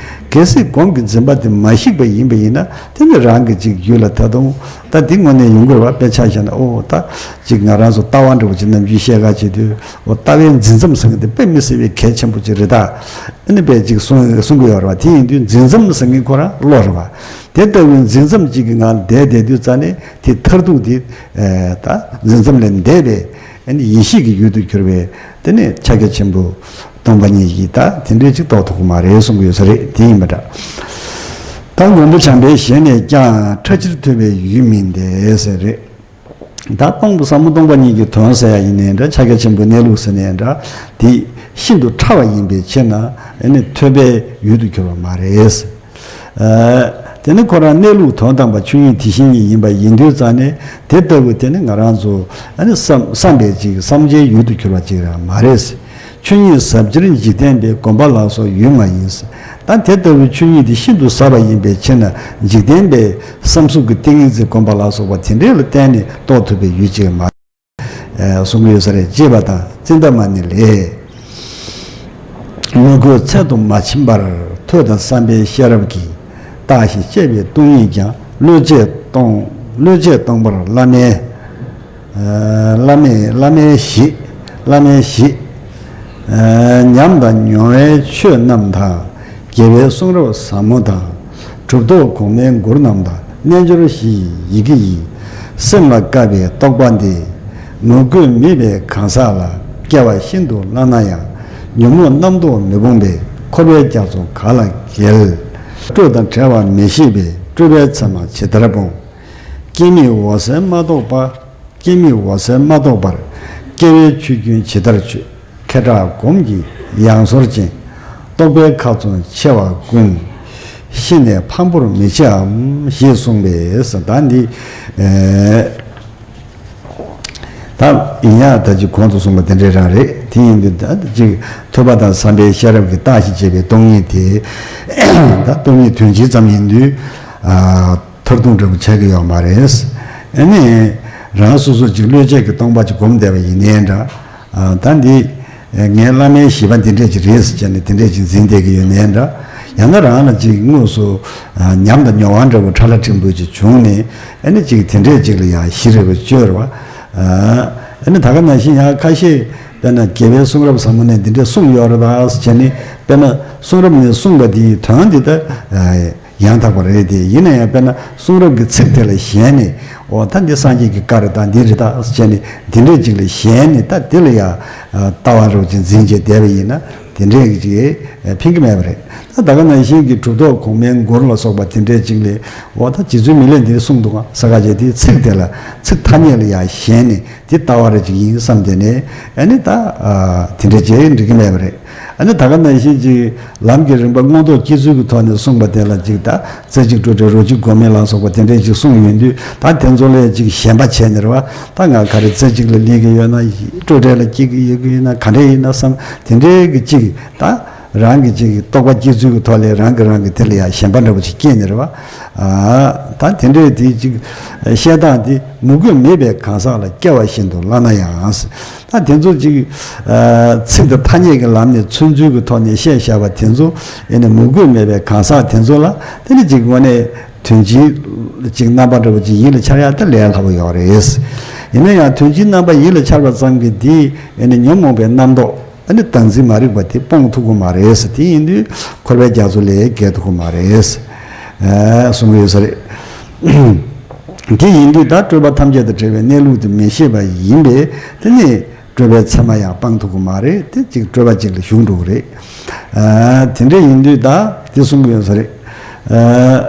གལ་སྲིད་སྒོམ་གྱི་འཛིན་པ་དེ་མ་ཞིག་པ་ཡིན་པ་ཡིན་ན་དེ་ནི་རང་གི་ཅིག་རྒྱུད་ལ་ད་དུང་ད་འདི་དངོས་གནས་ཡོང་གི་རེད་བ། དཔེ་ཆ་བཞག་ན་ཨོ་ད་ཅིག་ང་རང་ཚོ་ལྟ་བ་འདྲ་བོ་ཅིག་ནམ་རྒྱུན་བཤད་ག་བྱེད་དུས་ཨོ་ལྟ་བའི་འཛིན་མཚམས་ཟེར་མཁན་དེ་དཔེ་མི་སྲིད་པའི་གལ་ཆེན་པོ་ཅིག་རེད་ད། ཨ་ནི་དཔེ་ཅིག་གསུང་གསུང་གི་ཡོད་རེད་བ། དེ་ཡིན་དུས་འཛིན་མཚམས་ཟེར་མཁན་ཁོ་རང་བློ་རེད་བ། དེ་ལྟ་བུའི་འཛིན་མཚམས་ཅིག་གི་ངང་བསྡད་བསྡད་དུས་ཙ་ནས་དེ་མཐར་ཐུག་དེ་ད་འཛིན་མཚམས་ལས་འདས་པའི་ཨ་ནི་ཡེ་ཤེས་ཀྱི་ཡུལ་དུ་གྱུར་པའི་དེ་ནས་ཕྱག་རྒྱ་ཆེན་པོ་སྟོང་པ་ཉིད་ཀྱིས་ད་དེ་འདྲའི་ཅིག་རྟོགས་ཐུབ་ཀྱི་མ་རེད་གསུང་གི་ཡོད་ས་རེད། དེ་ཡིན་པ་འདྲ། ད་མགོན་པོ་བྱམས་པའི་ཞལ་ནས་ཀྱང་ཕྲ་ཕྱིར་ཐོས་པའི་ཡུལ་མིན་ཏེ་ཟེར་རེད། ད་སྟོང་ཟབ་མོ་སྟོང་པ་ཉིད་ཀྱི་དོན་ཟེར་ཡ་ཡིན་ནའི་འདྲ། ཕྱག་རྒྱ་ཆེན་པོའི་གནས་ལུགས་ཟེར་ནའི་འདྲ། དེ་ཤིན་ཏུ་ཕྲ་བ་ཡིན་པའི་ཕྱིར་ན་ཨ་ནི་ཐོས་པའི་ཡུལ་དུ་གྱུར་པ་མ་རེད། ཨ་དེ་ནི་ཁོ་རང་གནས་ལུགས་དོན་དམ་པ་ཆོས་ཉིད་དེ་བཞིན་ཉིད་ཡིན་པ་ཡིན་དུས་ཙང་ནས་དེ་ལྟ་བུ་དེ་ནི་ང་རང་ཚོ་ཨ་ནི་བསམ་བསམ་པའི་ཅིག་བསམ་བྱའི་ཡུལ་དུ་གྱུར་པ་ཅིག་རང་མ་རེད། ཆོས་ཉིད་ཟབ་ཕྱིར་འཇིག་རྟེན་པའི། སྒོམ་པ་ལ་སོགས་ཡོད་མ་ཡིན། ད་དེ་ལྟ་བུའི་ཆོས་ཉིད་དེ་ཤིན་ཏུ་ཟབ་པ་ཡིན་པའི་ཕྱིར་ན། འཇིག་རྟེན་པའི་བསམ་གཟུགས་ཀྱི་ཏིང་ངེ་འཛིན་སྒོམ་པ་ལ་སོགས་པ་དེ་འདྲའི་ལ་བརྟེན་ནས་རྟོགས་ཐུབ་པའི་ཡུལ་ཅིག་མ། ཨེ། གསུང་གི་ཡོད་ས་རེད། ཅེས་པ་དང་ཙིནྟ་མ་ཎི་ལས། དངོས་ཀུན་ཚད་དུ་མ་ཕྱིན་པར། ཐོས་དང་བསམ་པའི་ཤེས་རབ་ཀྱིས། བརྟགས་ཤིང་དཔྱད་པའི་སྟོང་ཉིད་ཀྱང་། བློས་བྱས་སྟོང་། བློས་བྱས་སྟོང་པར་བླ་མའི། ཨ། བླ་མའི། བླ་མའི་གཞི། བླ་མའི་གཞི། ཨ། ཉམས་དང་མྱོང་བའི་ཆོས་རྣམས་དང་། རྒྱལ་བའི་གསུང་རབ་ཟབ་མོ་དང་། གྲུབ་ཐོབ་གོང་མའི་མགུར་རྣམས་དང་། རྣལ་འབྱོར་བཞི་ཡི་ཡི་གེ་ཡིས། སེམས་ལ་བཀལ་བའི་རྟོག་པ་འདི། ངོ་བཀོད་མེད་པའི་གང་ཟག་ལ། སྐྱེ་བ་ཤིན་ཏུ་བླ་ན་ཡང་། ཉོན་མོངས་རྣམ་རྟོག་མི་སྤོང་བའི། འཁོར་བའི་རྒྱ་མཚོ་ག་ལ་བརྒལ། སྤྲོས་དང་བྲལ་བ་མི་ཤེས་པའི། སྤྲོས་པའི་མཚན་མ་ཇི་ལྟར་སྤོང་། སྐྱེ་མེད་འོད་གསལ་མ་རྟོགས་པ། སྐྱེ་མེད་འོད་གསལ་མ་རྟོགས་པར། སྐྱེ་བའི་ཆོས་རྒྱུན་ཇི་ལྟར་ཆོད། མཁས་དྲགས་སྒོམ་གྱི་ཡང་ཟོར་ཅན། རྟོག་པའི་ཁ་ཚོན་ཆེ་བ་ཀུན། ཤི་ནས་ཕམ་པོར་མི་བྱེད་འམ། ཞེས་གསུངས་པས། ད་འདི། ཨེ། ད་ཡིན་ཡང་ད་ཅིག་གོང་དུ་གསུངས་པ་དེ་འདྲའི་རང་རེད། དེ་ཡིན་དུས་ད་ཅིག་ཐོས་པ་དང་བསམ་པའི་ཤེས་རབ་ཀྱིས་བརྟགས་ཤིང་དཔྱད་པའི་སྟོང་ཉིད་དེ། ད་སྟོང་ཉིད་དོན་སྤྱི་ཙམ་ཡིན་དུས། ཨ། མཐར་ཐུག་འདྲ་པོ་ཆགས་ཀྱི་ཡོད་མ་རེད། ཨ་ནི། རང་སོ་སོ་ཅིག་བློས་བྱས་ཀྱི་སྟོང་པ་ཅིག་སྒོམ་བསྡད་པ་ཡིན་ནའི་འདྲ། ཨ། ད་འདི། ངའི་བླ་མའི་བཞེད་པ་འདི་འདྲས་ཅིག་རེད་ཟེར་བྱས་ནས་དེ་འདྲས་ཅིག་འཛིན་བསྡད་ཀྱི་ཡོད་ནའི་འདྲ། ཡང་ན་རང་ལ་ཅིག་དངོས་སུ། ཨ། ཉམས་དང་མྱོང་བ་འདྲ་པོ་ཕྲ་ལ་ཕྲན་བུ་ཅིག་བྱུང་ནས། ཨ་ནི་ཅིག་དེ་འདྲས་ཅིག་ལ་ཡང་གཞི་རེ་བ་བཅོལ་བ། ཨ། ཨ་ནི་ད་ག་ནང་བཞིན་ཡང་ཁ་ཤས་དཔེར་ན་རྒྱལ་བའི་གསུང་རབ་ཟབ་མོ་ནས་འདི་འདྲས་གསུངས་ཡོད་རེད་ད་ཟེར་བྱས་ནས། དཔེར་ན་གསུང་རབ་ནས་གསུངས་པ་འདིའི་དོན་འདི་ད། ཨ། ཡང་དག་པ་རེད་དེ། ཡིན་ན་ཡང་དཔེར་ན་གསུང་རབ་ཀྱི་ཚིག་དེ་ལ་ཞེན་ནས། འོ་ད་འདི་སངས་རྒྱས་ཀྱི་བཀའ་རེད་ད། འདི་རེད་ད་ཟེར་ནས་འདི་འདྲས་ཅིག་ལ་ཞེན་ནས། ད་དེ་ལ་ཡང་ལྟ་བ་རོ་ཅིག་འཛིན་བྱས་བསྡད་པ་ཡིན་ན། དེ་འདྲས་ཀྱི་ཅིག་ཕན་གྱི་མེད་པ་རེད། ད་ད་ག་ནང་བཞིན་གྱི་གྲུབ་ཐོབ་གོང་མའི་མགུར་ལ་སོགས་པ་དེ་འདྲས་ཅིག་ལས། འོ་ད་རྗེ་བཙུན་མི་ལས་འདིར་གསུངས་འདུག་ག་ས་ག་ཅེས་དེའི་ཚིག་དེ་ལ། ཚིག་ཐ་སྙད་ལ་ཡང་ཞེན་ནས། དེ་ལྟ་བ་རེ་ཅིག་ཡིན་བསམ་དེ་ནས། ཨ་ནི་ད། ཨ། དེ་འདྲ་བྱས་འགྲིག་གི་མེད་པ་རེད། ཨ་ནི་ད་ག་ནང་བཞིན་ཅིག་ལམ་གྱི་རིམ་པ་མངོན་རྟོགས་སྐྱེ་ཚུལ་གྱི་ཐོག་ནས་གསུངས་པ་དེ་ལ་ཅིག་ད་རྩེ་གཅིག་སྤྲོས་བྲལ་རོ་གཅིག་སྒོམ་མེད་ལ་སོགས་པ་དེ་འདྲས་ཅིག་གསུངས་ཡོང་དུས། ད་དེ་ཚོ་ལས་ཅིག་ཞེན་པ་བྱས་ནས་རེད་བ། ད་ང་ག་རེ་རྩེ་གཅིག་ལ་སླེབས་ཀྱི་ཡོད་ན། སྤྲོས་བྲལ་ལ་སྐྱེ་གི་ཡོད་ཀྱི་ཡོད་ན། ག་འདྲས་ཡིན་ན་བསམ། དེ་འདྲས་ཀྱི་ཅིག་ད། རང་གི་ཅིག་རྟོག་པ་སྐྱེ་ཚུལ་གྱི་ཐོག་ལས་རང་གིས་རང་གི་དེ་ལ་ཡང་ཞེན་པ་འདྲ་པོ་ཅིག་སྐྱེས་ནས་རེད་བ། ཨ། ད་དེ་འདྲའི་དེ་ཅིག་བཤད་སྟངས་དེ་ངོ་བཀོད་མེད་པའི་གང་ཟག་ལ། སྐྱེ་བ་ཤིན་ཏུ་བླ་ན་ཡང་། ད་དེ་ཚོ་ཅིག་ཨ། ཚིག་དང་ཐ་སྙད་ཀྱི་ལམ་ནས་མཚོན་ཚུལ་གྱི་ཐོག་ནས་བཤད་བཞག་པ་དེ་ཚོ། ཨེ་ནི་ངོ་བཀོད་མེད་པའི་གང་ཟག་དེ་ཚོ་ལ་དེ་ནི་ཅིག་དངོས་གནས་དོན་སྤྱིའི་ཅིག་རྣམ་པ་འདྲ་པོ་ཅིག་ཡིད་ལ་འཆར་ཡག་དེ་ལས་སླ་པོ་ཡོད་རེད། ཡིན་ན་ཡང་དོན་སྤྱིའི་རྣམ་པ་ཡིད་ལ་འཆར་བ་ཙམ་གྱིས་དེ་ཨེ་ནི་ཉོན་མོངས་པའི་རྣམ་རྟོག་ཨ་ནི་བདག་འཛིན་མ་རིག་པ་དེ་སྤོང་ཐུབ་ཀྱི་མ་རེད་ཟེར། དེ་ཡིན་དུས་འཁོར་བའི་རྒྱ་མཚོ་ལས་བརྒལ་ཐུབ་ཀྱི་མ་རེད་ཟེར། ཨ། གསུང་གི་ཡོད་ས་རེད། དེ་ཡིན་དུས་ད་སྤྲོས་པ་ཐམས་ཅད་དང་བྲལ་བའི་གནས་ལུགས་དེ་མི་ཤེས་པ་ཡིན་པས། དེ་ནི་སྤྲོས་པའི་མཚན་མ་ཡང་སྤང་ཐུབ་ཀྱི་མ་རེད། དེ་གཅིག་སྤྲོས་པ་གཅིག་ལ་ཞུགས་འགྲོ་གི་རེད། ཨ། དེ་འདྲ་ཡིན་དུས་ད་དེ་གསུང་གི་ཡོད་ས་རེད། ཨ།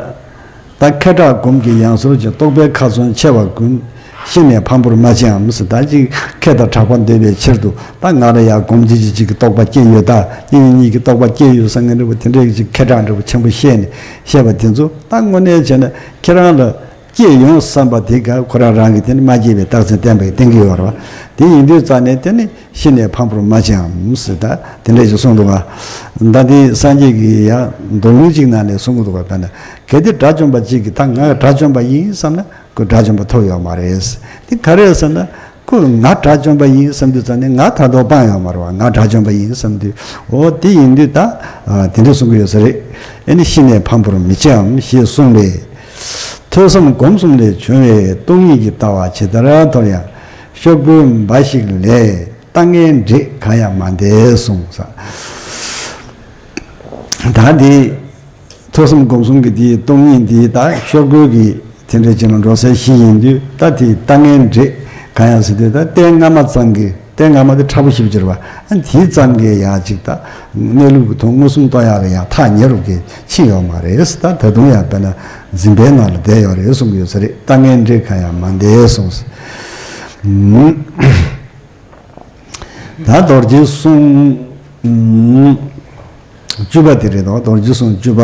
ད་མཁས་དྲགས་སྒོམ་གྱི་ཡང་ཟོར་གྱི། རྟོག་པའི་ཁ་ཚོན་ཆེ་བ་ཀུན། ཤི་ནས་ཕངས་པོར་མ་བྱེད་འམ་ཟེར། ད་ཅིག་མཁས་དང་གྲགས་པ་འདོད་པའི་ཕྱིར་དུ། ད་ང་ལ་ཡང་སྒོམ་ཅི་ཅི་ཅིག་གི་རྟོག་པ་སྐྱེས་ཡོད། ད་གཉིས་གཉིས་ཀྱི་རྟོག་པ་སྐྱེས་ཡོད་བསམ་མཁན་འདྲ་པོ་དེ་འདྲའི་ཅིག་མཁས་དྲགས་འདྲ་པོ་ཆེན་པོ་བཤད་ནས་བཤད་པ་དེ་ཚོ། ད་དངོས་གནས་བྱས་ན་ཁྱེད་རང་ལ་སྐྱེས་ཡོང་བསམ་པ་དེ་ག་ཁོ་རང་རང་གིས་དེ་ནི་མ་སྐྱེས་པའི་རྟགས་མཚན་བསྟན་པ་གི་བསྟན་གྱི་ཡོད་རེད་བ། དེ་ཡིན་དུས་ཙང་ནས་དེ་ནི། ཤི་ནས་ཕངས་པོར་མ་བྱེད་འམ་ཟེར། ད་དེ་འདྲས་ཅིག་གསུངས་འདུག་ག་ད་དེ་སངས་རྒྱས་ཀྱིས་ཡང་མདོ་ལུང་གཅིག་ནང་ནས་གསུངས་ཀྱི་འདུག་ག་དཔེར་ན་གལ་ཏེ་དགྲ་བཅོམ་པ་གཅིག་གིས་ད་ང་དགྲ་བཅོམ་པ་ཡིན་བསམ་ན། ཁོས་དགྲ་བཅོམ་པ་ཐོབ་ཡོད་མ་རེད། དེ་ག་རེ་ཟེར་ན། ཁོས་ང་དགྲ་བཅོམ་པ་ཡིན་བསམ་དུས་ཙང་ནས་ང་ད་དུང་སྤངས་ཡོད་མ་རེད་བ། ང་དགྲ་བཅོམ་པ་ཡིན་བསམ་དུས། འོ་དེ་ཡིན་དུས་ད། ཨ། དེ་འདྲས་གསུང་གི་ཡོད་ས་རེད། ཨེ་ནི་ཤི་ནས་ཕངས་པོར་མི་བྱེད་འམ་ཞེས་གསུངས་པས། ཐོས་བསམ་སྒོམ་གསུམ་ལས་བྱུང་བའི་སྟོང་ཉིད་ཀྱི་ལྟ་བ་ཇི་ལྟར་དོར་ཡང་། ཤོག་གུའི་འབའ་ཞིག་ལས། ལྟ་ངན་འདྲེས་གང་ཡང་མ་འདས་གསུངས་ས། ད་འདི་ཐོས་བསམ་སྒོམ་གསུམ་གྱི་འདིའི་སྟོང་ཉིད་འདི་ད་ཤོག་གུ་གི་དེ་འདྲའི་ཅིག་ལ་འགྲོ་སའི་གཞི་ཡིན་དུས། ད་དེ་ལྟ་ངན་འདྲེས་གང་ཡང་ཟེར་དུས། ད་ལྟས་སྔ་མ་ཙམ་གྱི། ལྟས་སྔ་མ་དེ་ཕྲ་པོ་ཞེ་པོ་ཅིག་རེད་བ། ཨ། དེ་ཙམ་གྱིས་ཡང་ཅིག་ད་གནས་ལུགས་ཀྱི་ཐོག་མངོན་སུམ་རྟོགས་ཡག་ལ་ཡང་ཐག་ཉེ་རུ་གི་ཕྱིན་ཡོད་མ་རེད། ད་ད་དུང་ཡང་དཔེར་ན་འཛིན་པའི་ནང་ལ་བསྡད་ཡོད་རེད་གསུང་གི་ཡོད་ས་རེད། ལྟ་ངན་འདྲེས་གང་ཡང་མ་འདས་གསུངས། ད་རྡོ་རྗེ་གསུང་བཅུ་པ་དེ་རེད་དོ། རྡོ་རྗེ་གསུང་བཅུ་པ།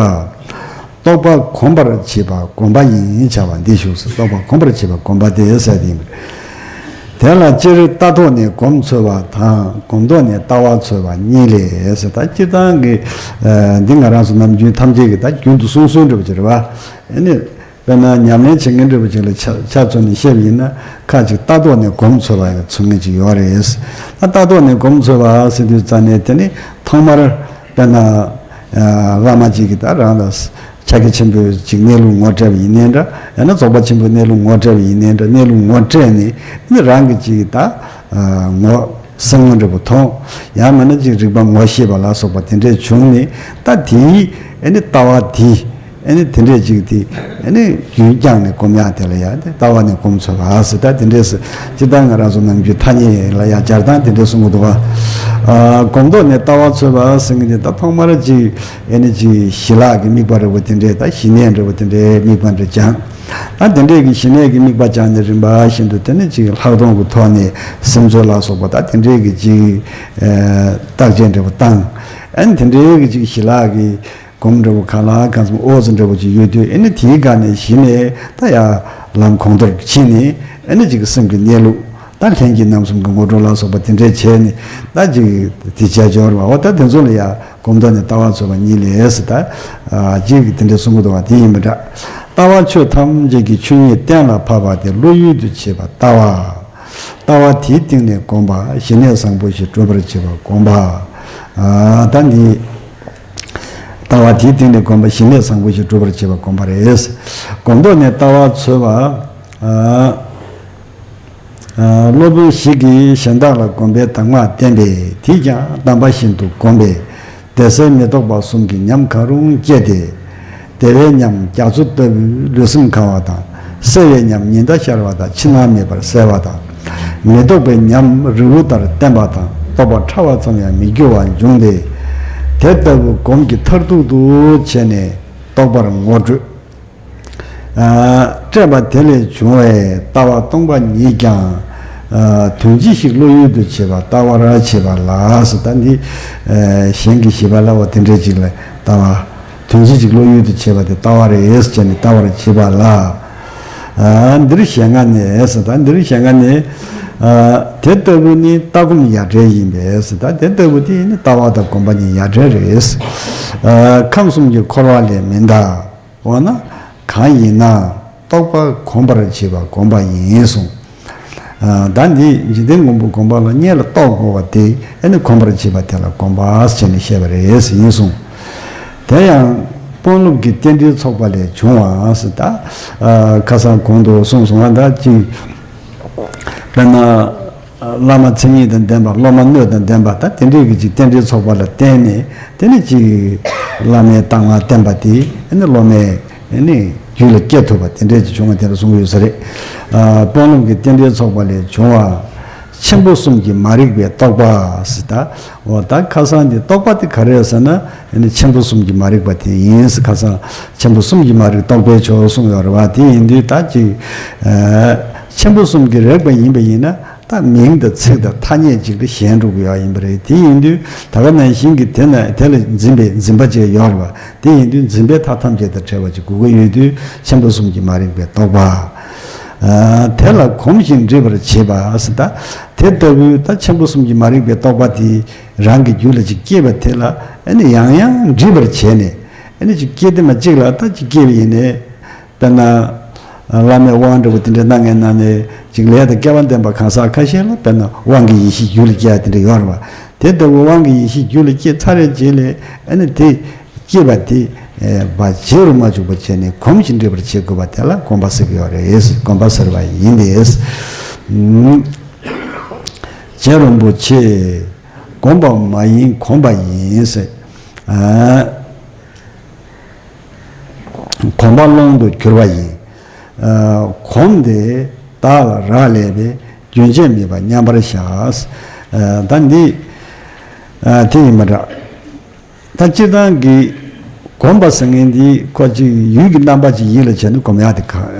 རྟོག་པ་གོམས་པར་བྱེད་པ་སྒོམ་པ་ཡིན་བྱ་བ་འདི་བཞུགས་སོ། རྟོག་པ་གོམས་པར་བྱེད་པ་སྒོམ་པ་དེ་ཟེར་དེ་ཡིན། དེ་ལ་སྤྱིར་ལྟ་རྟོག་ནས་སྒོམ་འཚོལ་བ་དང་། སྒོམ་རྟོག་ནས་ལྟ་བ་འཚོལ་བ་གཉིས་ལས་ཟེར། ད་སྤྱིར་བཏང་གི་ཨ་འདི་ང་རང་ཚོ་ནམ་རྒྱུན་ཐམས་ཅད་ཀྱིས་ད་རྒྱུན་དུ་གསུང་སྲོལ་འདྲ་པོ་ཅིག་རེད་བ། ཨ་ནི་དཔེར་ན་ཉམས་ལེན་བྱེད་མཁན་འདྲ་པོ་ཅིག་ལ་ཆ་ཆ་མཚོན་ནས་བཤད་པ་ཡིན་ན། ཁ་ཅིག་ལྟ་རྟོག་ནས་སྒོམ་འཚོལ་བ་ཡང་ཚུལ་ངེས་ཅིག་ཡོད་རེད། ད་ལྟ་རྟོག་ནས་སྒོམ་འཚོལ་བ་ཟེར་དུས་ཙ་ནས་དེ་ནི་ཐོག་མར་དཔེར་ན་ཨ་བླ་མ་ཅིག་གིས་ད་རང་ལ་ཕྱག་རྒྱ་ཆེན་པོའི་ཅིག་གནས་ལུགས་ངོ་སྤྲད་པ་ཡིན་ནའི་འདྲ། ཡང་ན་རྫོགས་པ་ཆེན་པོའི་གནས་ལུགས་ངོ་སྤྲད་པ་ཡིན་ནའི་འདྲ། གནས་ལུགས་ངོ་སྤྲད་ནས་ནི་རང་གི་ཅིག་ད་ཨ་ངོ་སེམས་ངོ་འདྲ་པོ་མཐོང་། ཡང་མིན་ན་ཅིག་རིག་པ་ངོ་ཤེས་པ་ལ་སོགས་པ་དེ་འདྲས་བྱུང་ནས། ད་དེའི་ཨ་ནི་ལྟ་བ་དེ་ཨ་ནི་དེ་འདྲས་ཅིག་དེ་ཨ་ནི་རྒྱུན་བསྐྱངས་ནས་སྒོམ་ཡག་དེ་ལ་ཡང་དེ་ལྟ་བ་ནས་སྒོམ་འཚོལ་བ་ཟེར། ད་དེ་འདྲས་སུ་སྤྱིར་བཏང་ང་རང་ཚོ་ནམ་རྒྱུན་ཐ་སྙད་ལ་ཡང་སྦྱར་སྟངས་དེ་འདྲས་གསུང་གི་འདུག་བ། ཨ་སྒོམ་རྟོག་ནས་ལྟ་བ་འཚོལ་བ་ཟེར་མཁན་དེ། ད་ཐོག་མར་ཅིག་ཨ་ནི་ཅིག་ཞི་ལྷག་གི་དམིགས་པ་འདྲ་པོ་དེ་འདྲས། ད་ཞི་གནས་འདྲ་པོ་དེ་འདྲས་དམིགས་པ་འདྲ་སྦྱངས། ཨ་དེ་འདྲས་ཀྱི་ཞི་གནས་ཀྱི་དམིགས་པ་སྦྱངས་ནས་རིམ་པ་བཞིན་དུ་དེ་ནས་ཅིག་ལྷག་མཐོང་གི་ཐོག་ནས་སེམས་ཚོར་ལ་སོགས་པ། ད་དེ་འདྲས་ཀྱི་ཅིག་ཨ་བརྟག་དཔྱད་འདྲ་པོ་བཏང་། ཨ་ནི་དེ་འདྲས་ཀྱི་ཅིག་ཞི་ལྷག་གི་སྒོམ་འདྲ་པོ་གང་ལ་གང་འཚམ་འོ་ཙམ་འདྲ་པོ་ཅིག་ཡོད་དུས། ཨ་ནི་དེའི་སྒང་ནས་གཞི་ནས་ད་ཡར་ལམ་གོང་མཐོར་ཕྱིན་ནས། ཨ་ནི་ཅིག་སེམས་ཀྱི་གནས་ལུགས། ད་ལྷན་སྐྱེས་རྣམ་གསུམ་གྱི་ངོ་སྤྲོད་ལ་སོགས་པ་དེ་འདྲས་བྱས་ནས། ད་ཅིག་དེ་བྱས་འབྱོར་བ། འོ་ད་དེ་ཚོ་ལ་ཡང་སྒོམ་རྟོག་ནས་ལྟ་བ་འཚོལ་བ་གཉིས་ལས་ཟེར། ད་ཨ་ཅིག་དེ་འདྲས་གསུང་གི་འདུག་བ། དེ་ཡིན་པ་འདྲ། ལྟ་བ་ཆོས་ཐམས་ཅད་ཀྱི་ཆོས་ཉིད་གཏན་ལ་ཕབ་པ་དེ་བློ་ཡུལ་དུ་བྱེད་པ་ལྟ་བ། ལྟ་བ་དེའི་སྟེང་ནས་སྒོམ་པ། ཞི་གནས་བཟང་པོ་ཞིག་སྒྲུབ་པར་བྱེད་པ་སྒོམ་པ། ཨ་ད་འདི་ལྟ་བ་དེའི་སྟེང་ནས་སྒོམ་པ། ཞི་གནས་བཟང་པོ་ཞིག་སྒྲུབ་པར་བྱེད་པ་སྒོམ་པ་རེད། སྒོམ་རྟོག་ནས་ལྟ་བ་འཚོལ་བ། ཨ་ཨ་སློབ་དཔོན་ཞིག་གིས་གཞན་དག་ལ་སྒོམ་པའི་གདམས་ངག་བསྟན་པས། དེས་ཀྱང་དམ་པ་བཞིན་དུ་བསྒོམས་པས། བདེ་གསལ་མི་རྟོག་པ་གསུམ་གྱི་ཉམས་གང་རུང་སྐྱེས་ཏེ། བདེ་བའི་ཉམས་རྒྱ་མཚོ་ལྟ་བུའི་ལུས་སེམས་གང་བ་དང་། བསིལ་བའི་ཉམས་ཉི་ཟླ་ཤར་བ་དང་། ཕྱི་ནང་མེད་པར་གསལ་བ་དང་། མི་རྟོག་པའི་ཉམས་རི་བོ་ལྟར་བརྟན་པ་དང་། རྟོག་པ་ཕྲ་བ་ཙམ་ཡང་མི་འགྱུར་བ་འབྱུང་སྟེ། དེ་ལྟ་བུ་སྒོམ་གྱི་མཐར་ཐུག་ཏུ་བྱས་ནས་རྟོགས་པར་ངོ་སྤྲོད། ཨ་སྤྲད་པ་དེ་ལས་བྱུང་བའི་ལྟ་བ་སྟོང་པ་ཉིད་ཀྱང་། ཨ་དོན་སྤྱི་ཞིག་བློ་ཡུལ་དུ་བྱེད་པ་ལྟ་བར་བྱེད་པ་ལ་ཟེར། ད་འདི་ཨ་གཞན་གྱིས་ཞེས་པ་ལ། འོ་དེ་འདྲའི་ཅིག་ལ་ལྟ་བ། དོན་སྤྱི་ཞིག་བློ་ཡུལ་དུ་བྱེད་པ་དེ་ལྟ་བ་རེད་ཟེར་བྱས་ནས་ལྟ་བར་བྱེད་པ་ལ། ཨ་འདིར་ཞེ་ལྔ་ནས་ཟེར། ད་འདིར་ཞེ་ལྔ་ནས། ཨ་དེ་ལྟ་བུ་ནི་ལྟ་སྒོམ་ཡ་བྲལ་ཡིན་པས་ཟེར། ད་དེ་ལྟ་བུ་དེ་ནི་ལྟ་བ་དང་སྒོམ་པ་གཉིས་ཡ་བྲལ་རེད། ཨ་ཁམས་གསུམ་གྱི་འཁོར་བ་ལས་མི་འདའ། འོ་ན་གང་ཡིན་ན་རྟོག་པ་གོམས་པར་བྱེད་པ་སྒོམ་པ་ཡིན་གསུངས། ཨ་ད་འདི་འཇིག་རྟེན་མགོན་པོ་སྒོམ་པ་ལ་གཉེན་ལ་རྟོགས་དགོས་པ་དེ། ཨ་ནི་གོམས་པར་བྱེད་པ་དེ་ལ་སྒོམ་པ་ཟེར་ནས་བཤད་པ་རེད་ཟེར་ཡིན་གསུངས། དེ་ཡང་དཔོན་སློབ་ཀྱི་རྟེན་འབྲེལ་ཚོགས་པ་ལས་བྱུང་བ་ཟེར། ད་ཨ་ཁ་སང་གོང་དུ་གསུངས་སོང་བ། ད་ཅིག་དཔེར་ན། བླ་མ་མཚན་ཉིད་དང་ལྡན་པ། སློབ་མ་སྣོད་དང་ལྡན་པ། ད་དེ་འདྲའི་གི་ཅིག་རྟེན་འབྲེལ་ཚོགས་པ་ལ་བརྟེན་ནས། དེ་ནི་ཅིག་བླ་མའི་གདམས་ངག་བསྟན་པ་དེ་ཨ་ནི་སློབ་མས་ཨ་ནི་རྒྱུད་ལ་སྐྱེ་ཐུབ་པ་དེ་འདྲའི་ཅིག་བྱུང་བ་དེ་ལ་གསུངས་ཡོད་ས་རེད། ཨ་དཔོན་སློབ་ཀྱི་རྟེན་འབྲེལ་ཚོགས་པ་ལས་བྱུང་བ། ཆེན་པོ་གསུམ་གྱི་མ་རིག་པའི་རྟོག་པ་ཟེར། ད་འོ་ད་ཁ་སང་དེ་རྟོག་པ་དེ་ག་རེ་རེད་ཟེར་ན། ཨ་ནི་ཆེན་པོ་གསུམ་གྱི་མ་རིག་པ་དེ་ཡིན་ཟེར། ཁ་སང་ཆེན་པོ་གསུམ་གྱི་མ་རིག་རྟོག་པའི་ཕྱོགས་གསུངས་ཡོད་རེད་བ། དེ་ཡིན་དུས་ད་ཅིག་ཨ་ཆེན་པོ་གསུམ་གྱི་རིག་པ་ཡིན་པ་ཡིན་ན། ད་མིང་དང་ཚིག་དང་ཐ་སྙད་ཅིག་ལ་ཞེན་འགྲོ་གི་ཡོད་ཡིན་པ་རེད། དེ་ཡིན་དུས་ད་ག་ནང་བཞིན་གྱི་དེ་ན་དེ་ལ་འཛིན་པའི་འཛིན་པ་ཅིག་ཡོད་རེད་བ། དེ་ཡིན་དུས་འཛིན་པའི་མཐའ་ཐམས་ཅད་དང་བྲལ་བ་ཅིག་དགོས་ཀྱི་ཡོད་དུས། ཆེན་པོ་གསུམ་གྱི་མ་རིག་པའི་རྟོག་པ། ཨ་དེ་ལ་གོམས་ཤིང་འདྲིས་པར་བྱེད་པ་ཟེར། ད་དེ་ལྟ་བུའི་ད་ཆེན་པོ་གསུམ་གྱི་མ་རིག་པའི་རྟོག་པ་དེ་རང་གི་རྒྱུད་ལ་ཅིག་སྐྱེས་པ་དེ་ལ་ཨ་ནི་ཡང་ཡང་འདྲིས་པར་བྱས་ནས། ཨ་ནི་ཅིག་སྐྱེས་དེ་མ་གཅིག་ལ་ད་ཅིག་སྐྱེས་པ་ཡིན་ནའི། དཔེར་ན། བླ་མས་དབང་འདྲ་པོ་དེ་འདྲ་གནང་མཁན་ནང་ནས་ཅིག་ལས་དང་སྐལ་བ་ལྡན་པ་གང་ཟག་ཁ་ཤས་ལ་དཔེར་ན་དབང་གི་ཡེ་ཤེས་རྒྱུད་ལ་སྐྱེ་ཡ་དེ་འདྲ་ཡོད་རེད་བ། དེ་ལྟ་བུ་དབང་གི་ཡེ་ཤེས་རྒྱུད་ལ་སྐྱེས་ཚར་བའི་རྗེས་ལ་ཨ་ནི་དེ་སྐྱེས་པ་དེ་བ་བརྗེད་རུ་མ་བཅུག་པ་བྱས་ནས་གོམས་ཤིང་འདྲིས་པར་བྱེད་དགོས་པ་དེ་ལ་གོམས་པ་ཟེར་གྱི་ཡོད་རེད། གོམས་པ་ཟེར་བ་ཡིན་ཏེ། རྗེ་རིན་པོ་ཆེས་གོམས་པ་མ་ཡིན་གོམས་པ་ཡིན་ཟེར། ཨ། གོམས་པ་ཀློང་དུ་གྱུར་པ་ཡིན། ཨ་གོམས་ཏེ་བདག་ལ་རག་ལས་པས། རྒྱུན་ཆད་མེད་པར་མཉམ་པར་བཞག། ཨ་ད་འདི་ཨ་དེ་ཡིན་པ་འདྲ། ད་སྤྱིར་བཏང་གི་གོམས་པ་ཟེར་མཁན་འདི་ཁོ་ཅིག་ཡུལ་གྱི་རྣམ་པ་ཅིག་ཡིད་ལ་བྱས་ནས་གོམས་ཡག་དེ་ག་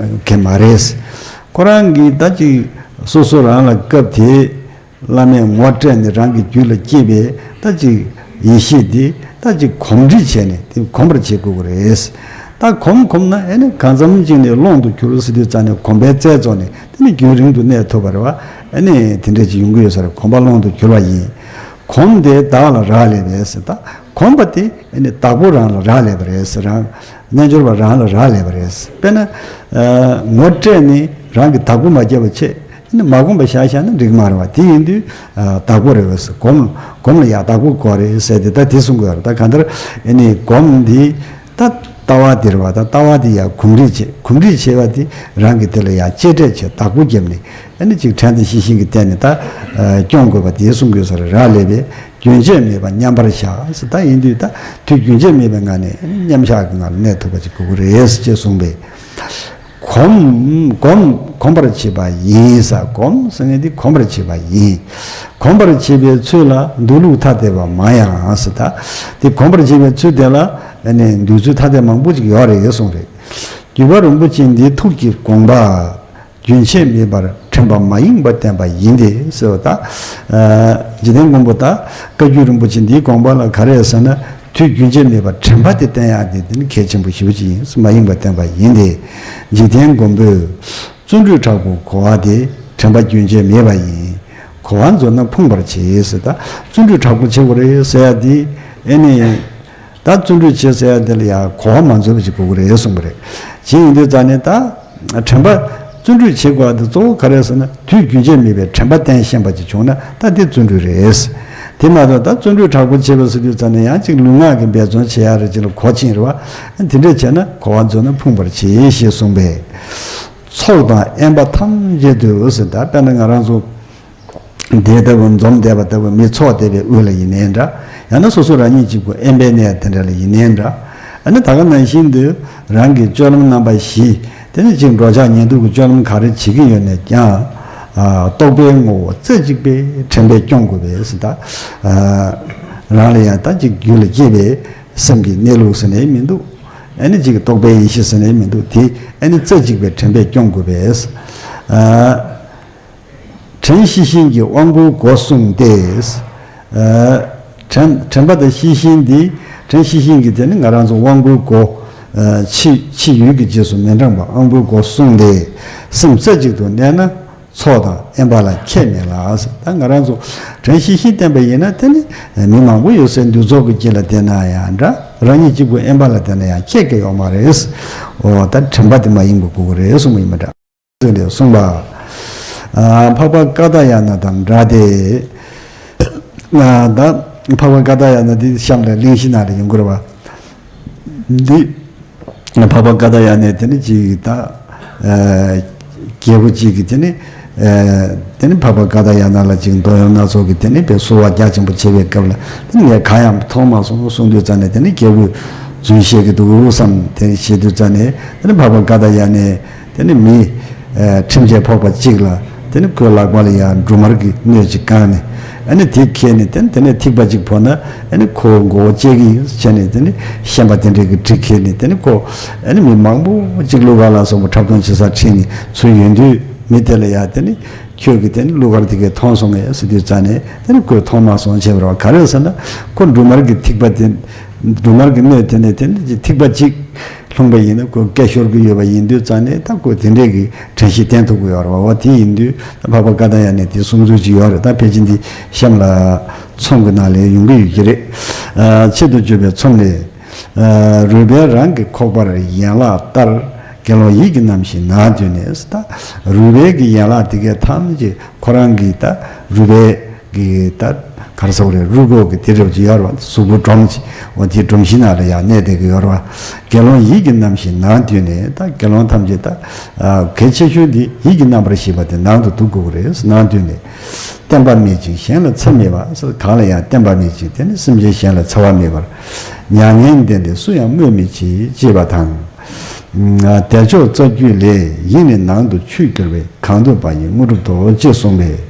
གལ་མ་རེད། ཁོ་རང་གིས་ད་ཅིག་སོ་སོ་རང་ལ་སྐབས་དེ། བླ་མས་ངོ་སྤྲད་ནས་རང་གི་རྒྱུད་ལ་སྐྱེས་པའི་ད་ཅིག་ཡེ་ཤེས་དེ་ད་ཅིག་གོམས་འདྲིས་བྱས་ནས་དེ་གོམས་པར་བྱེད་དགོས་ཀྱི་རེད། ད་གོམས་གོམས་ན་ཨ་ནི་གང་འཚམ་ཅིག་ནས་ཀློང་དུ་གྱུར་ཟེར་དུས་ཙ་ནས་གོམས་པའི་རྩལ་རྫོགས་ནས་དེ་ནི་རྒྱུན་རིང་དུ་གནས་ཐུབ་པ་རེད་བ། ཨ་ནི་དེ་འདྲ་ཅིག་ཡོང་གི་ཡོད་ས་རེད། གོམས་པ་ཀློང་དུ་གྱུར་པ་ཡིན། གོམས་དེ་བདག་ལ་རག་ལས་པས་ཟེར། ད་གོམས་པ་དེ་ཨ་ནི་བདག་པོ་རང་ལ་རག་ལས་པ་རེད་ཟེར། རང་རྣལ་འབྱོར་པ་རང་ལ་རག་ལས་པ་རེད་ཟེར། དཔེར་ན་ངོ་སྤྲད་ནས་རང་གི་བདག་པོ་མ་བརྒྱབ་པ་བྱས། ཨ་ནི་མ་གོམས་པ་བཞག་བཞག་ན་འགྲིག་མ་རེད་བ། དེ་ཡིན་དུས་བདག་པོ་རེད་བས་ཟེར། གོམས་གོམས་ལ་ཡང་བདག་པོ་དགོས་རེད་ཟེར་ཏེ་ད་དེ་གསུང་དགོས་རེད། ད་གང་ལྟར་ཨ་ནི་གོམས་འདི་ད་ལྟ་བ་དེ་རེད་བ། ད་ལྟ་བ་དེ་ཡང་གོམས་འདྲིས་བྱེད། གོམས་འདྲིས་བྱེད་པ་དེ་རང་གི་དེ་ལ་ཡང་གཅེས་སྤྲས་བྱེད། བདག་པོ་བརྒྱབ་ནས་ཨ་ནི་ཅིག་དྲན་དང་ཤེས་བཞིན་གྱི་སྟེང་ནས་ད་སྐྱོང་དགོས་པ་དེ་གསུང་དགོས་ས་རེད། རག་ལས་པས་རྒྱུན་ཆད་མེད་པར་མཉམ་པར་བཞག་ཟེར། ད་ཡིན་དུས་ད་དུས་རྒྱུན་ཆད་མེད་པའི་ངང་ནས་མཉམ་བཞག་གི་ངང་ལ་གནས་ཐུབ་པ་ཅིག་དགོས་ཀྱི་རེད་ཅེས་གསུངས་པས། གོམས་གོམས་གོམས་པར་བྱེད་པ་ཡིན་ཟེར། གོམས་ཟེར་མཁན་དེ་གོམས་པར་བྱེད་པ་ཡིན། གོམས་པར་བྱེད་པའི་ཚུལ་ལ་འདུག་ལུགས་ཐ་དད་པ་མང་ཡང་ཟེར། ད་དེ་གོམས་པར་བྱེད་པའི་ཚུལ་དེ་ལ་ཨ་ནི་འདོད་ཚུལ་ཐ་དད་མང་པོ་ཅིག་ཡོད་རེད་གསུངས་རེད། བརྒྱུད་པ་རིན་པོ་ཆེ་འདིའི་ཐུགས་ཀྱི་དགོངས་པ། རྒྱུན་ཆད་མེད་པར་དྲན་པ་མ་ཡེངས་པ་བསྟན་པ་ཡིན་ཏེ་ཟེར་བ། ད་འཇིག་རྟེན་མགོན་པོ་ད་བཀའ་བརྒྱུད་རིན་པོ་ཆེ་འདིའི་དགོངས་པ་ལ་ག་རེ་ཟེར་ན། དུས་རྒྱུན་ཆད་མེད་པར་དྲན་པ་དེ་བསྟེན་ཡག་དེ་དེ་ནི་གལ་ཆེན་པོ་ཞེ་པོ་ཅིག་ཡིན། མ་ཡེངས་པར་བསྟེན་པ་ཡིན་ཏེ། འཇིག་རྟེན་མགོན་པོས་བརྩོན་འགྲུས་དྲག་པོ་གོ་བ་དེ་དྲན་པ་རྒྱུན་ཆད་མེད་པ་ཡིན། གོ་བ་མཛོད་ན་ཕུང་བར་བྱེད་ཟེར། ད་བརྩོན་འགྲུས་དྲག་པོ་བྱེད་དགོས་རེད་ཟེར་ཡག་དེ་ཨེ་ནི། ད་བརྩོན་འགྲུས་བྱེད་ཟེར་ཡག་དེ་ལ་ཡང་གོ་བ་མ་མཛོད་པ་ཅིག་དགོས་ཀྱི་རེད་གསུངས་པ་རེད། བྱེད་ཡིན་དུས་ཙང་ནས་ད་དྲན་པ་བརྩོན་འགྲུས་བྱེད་དགོས་པ་དེ་གཙོ་བོ་ག་རེ་ཟེར་ན། དུས་རྒྱུན་ཆད་མེད་པའི་དྲན་པ་བསྟེན་ཤེས་པ་ཅིག་བྱུང་ན་ད་དེ་བརྩོན་འགྲུས་རེད། དེ་མ་གཏོགས་ད་བརྩོན་འགྲུས་དྲག་པོ་བྱེད་པ་ཟེར་དུས་ཙང་ནས་ཡང་ཅིག་ལུས་ངག་གི་འབད་བརྩོན་བྱེད་ཡག་རེ་ཅིག་ལ་གོ་ཕྱིན་རེད་བ། དེ་འདྲ་བྱས་ན་གོ་བ་མཛོད་ན་ཕུང་བར་བྱེད་ཞེས་གསུངས་པས། ཚོགས་དང་དབེན་པ་ཐམས་ཅད་དུ་ཟེར། ད་དཔེར་ན་ང་རང་ཚོ་དེ་ལྟ་བུ་འཛོམས་བསྡད་པ་ལྟ་བུ་མི་ཚོགས་བསྡད་པའི་དབུས་ལ་ཡིན་ནའི་འདྲ། ཡང་ན་སོ་སོ་རང་ཉིད་གཅིག་པུ་དབེན་པའི་གནས་དེ་འདྲ་ལ་ཡིན་ནའི་འདྲ། ཨ་ནི་ད་ག་ནང་བཞིན་དུ་རང་གི་སྤྱོད་ལམ་རྣམ་པ་བཞི། དེ་ནི་གཅིག་འགྲོ་འཆག་ཉལ་འདུག་གི་སྤྱོད་ལམ་ག་རེ་བྱེད་ཀྱི་ཡོད་ནས་ཀྱང་། ཨ་རྟོག་པའི་ངོ་བོ་རྩེ་གཅིག་པའི་དྲན་པས་སྐྱོང་དགོས་པས་ཟེར། ད་ཨ་རང་ལ་ཡང་ད་གཅིག་རྒྱུད་ལ་སྐྱེས་པའི་སེམས་ཀྱི་གནས་ལུགས་ཟེར་ནའི་མི་འདུག་ཨ་ནི་གཅིག་རྟོག་པའི་ཡེ་ཤེས་ཟེར་ནའི་མི་འདུག་དེ་ཨ་ནི་རྩེ་གཅིག་པའི་དྲན་པས་སྐྱོང་དགོས་པས། ཨ་དྲན་ཤེས་བཞིན་གྱི་དབང་པོའི་སྒོ་བསྲུངས་ཏེ། ཨ་དྲན་དྲན་པ་དང་ཤེས་བཞིན་འདི། དྲན་ཤེས་བཞིན་གྱི་དེ་ནི་ང་རང་ཚོ་དབང་པོའི་སྒོ། ཨ་ཕྱི་ཕྱི་ཡུལ་གྱི་རྗེས་སུ་མི་འབྲང་བར་དབང་པོའི་སྒོ་བསྲུངས་ཏེ། སེམས་རྩེ་གཅིག་ཏུ་གནས་ན་ཚོགས་དང་དབེན་པ་ལ་ཁྱད་མེད་ལ། ད་ང་རང་ཚོ་དྲན་ཤེས་བཞིན་བསྟེན་པ་ཡིན་ན་དེ་ནི་མི་མང་པོ་ཡོད་སའི་འདུས་ཚོགས་ཀྱི་དཀྱིལ་ལ་བསྡད་ན་ཡང་འདྲ། རང་ཉིད་གཅིག་པུ་དབེན་པ་ལ་བསྡད་ན་ཡང་ཁྱད་ཀྱང་ཡོད་མ་རེད། འོ་ད་དྲན་པ་དེ་མ་ཡེངས་པ་དགོས་ཀྱི་རེད་གསུངས་པ་ཡིན་པ་འདྲ། ཚུལ་ལས་གསུངས་པ། ཨ་འཕགས་པ་ཀ་ཏ་ཡ་ན་དང་འདྲ་སྟེ། ཨ་ད་འཕགས་པ་ཀ་ཏ་ཡ་ན་འདི་གཤམ་ལ་གླེང་གཞི་ནང་ལ་ཡོང་གི་རེད་བ། འདི་འཕགས་པ་ཀ་ཏ་ཡ་ནས་དེ་ནི་ཅིག་ད་ཨ་རྒྱལ་པོ་གཅིག་གིས་དེ་ནི་ཨ་དེ་ནི་འཕགས་པ་ཀ་ཏ་ཡ་ན་ལ་ཅིག་འདོད་ཡོན་སྣ་ཚོགས་ཀྱི་དེ་ནི་དཔེ་བསུ་བ་རྒྱ་ཆེན་པོ་བྱེད་པའི་སྐབས་ལ་དེ་ནི་ངས་གང་ཡང་མཐོང་མ་སོང་གསུངས་དུས་ཙང་ནས། དེ་ནི་རྒྱལ་པོས་རྫུན་བཤད་ཀྱི་འདུག་བསམ་དེ་བཤད་དུས་ཙང་ནས། དེ་ནི་འཕགས་པ་ཀ་ཏ་ཡ་ནས་དེ་ནི་མི་ཨ་ཁྲིམས་ཆད་ཕོག་པ་གཅིག་ལ་དེ་ནི་ཁོའི་ལག་པ་ལ་ཡང་འབྲུ་མར་གྱི་སྣོད་ཅིག་བཀང་ནས། ཨ་ནི་དེ་ཁྱེར་ནས་དེ་ནི་དེ་ནས་ཐིགས་པ་གཅིག་ཕོག་ན་ཨ་ནི་ཁོ་མགོ་བོ་བཅད་ཀྱི་ཡིན་ཟེར་བྱས་ནས། དེ་ནི་ཤན་པ་དེ་འདྲས་ཀྱི་གྲི་ཁྱེར་ནས་དེ་ནི་ཁོ་ཨ་ནི་མི་མང་པོ་གཅིག་གླུ་གར་ལ་སོགས་པ་འཁྲབ་སྟོན་བྱེད་སར་ཁྲིད་ནས་ཚུར་ཡོང་དུས། མི་དེ་ལ་ཡང་དེ་ནི་ཁྱོད་ཀྱིས་དེ་ནི་གླུ་གར་དེ་གས་མཐོང་སོང་ངས་ཟེར་དུས་ཙང་ནས། དེ་ནི་ཁོས་མཐོང་མ་སོང་བྱས་པ་རེད་བ། ག་རེ་ཟེར་ན་ཁོ་འབྲུ་མར་གྱི་ཐིགས་པ་དེ། འབྲུ་མར་གྱི་སྣོད་དེ་ནས་དེ་ནི་ཐིགས་པ་གཅིག་ལྷུང་བ་ཡིན་ན་ཁོ་སྐད་ཤོར་གྱི་ཡོད་པ་ཡིན་དུས་ཙང་ནས། ད་ཁོ་དེ་འདྲས་ཀྱི་དྲན་ཤེས་བསྟེན་ཐུབ་ཀྱི་ཡོད་རེད་བ། འོ་དེ་ཡིན་དུས་ད་འཕགས་པ་ཀ་ཏ་ཡ་ནས་དེ་གསུང་ཚུལ་ཅིག་ཡོད་རེད། ད་ཕལ་ཆེར་འདི་གཤམ་ལ་ཚོམས་ཀྱི་ནང་ལ་ཡོང་གི་ཡོད་ཀྱི་རེད། ཨ་ཆེད་དུ་བརྗོད་པའི་ཚོམས་ལས། ཨ་རུས་སྦལ་རང་གི་ཁོག་པར་ཡན་ལག་བསྟར། དགེ་སློང་ཡིད་ཀྱིས་བསྣམས་ཤིང་ནང་བཏུད་ནས། ད་རུས་སྦལ་གྱི་ཡན་ལག་དེ་གས་ཐམས་ཅད་ཁོ་རང་གི་ད་རུས་སྦལ་གྱི་ད་ག་རེ་ཟེར་དགོས་རེད། རུས་ཁོག་གི་དེ་འདྲ་ཅིག་ཡོད་རེད་བ། གཟུགས་པོ་སྒྲོམ་ཅིག་འོ་དེའི་སྒྲོམ་གཞི་ནང་ལ་ཡང་གནས་བསྡད་ཀྱི་ཡོད་རེད་བ། དགེ་སློང་ཡིད་ཀྱིས་བསྣམས་ཤིང་ནང་བཏུད་ནས། ད་དགེ་སློང་ཐམས་ཅད་ད་ཨ་གལ་ཆེ་ཤོས་འདི་ཡིད་ཀྱིས་རྣམ་པར་ཤེས་པ་དེ་ནང་དུ་འདུ་དགོས་ཀྱི་རེད། ནང་བཏུད་ནས། བསྟན་པ་མེད་ཅིང་གཞན་ལ་འཚེ་མེད་པ། གང་ལ་ཡང་བསྟན་པ་མེད་ཅིང་དེ་ནི་སེམས་ཅན་གཞན་ལ་འཚེ་བ་མེད་པར། མྱ་ངན་འདས་ཏེ་སུ་ཡང་སྨོད་མི་བྱེད། ཅེས་པ་དང་། བདེ་མཆོག་རྩ་རྒྱུད་ལས། ཡིད་ནི་ནང་དུ་ཆུད་གྱུར་པས། གང་ཐུབ་པ་ཡིས་དངོས་གྲུབ་ཐོབ། ཅེས་གསུངས་པས།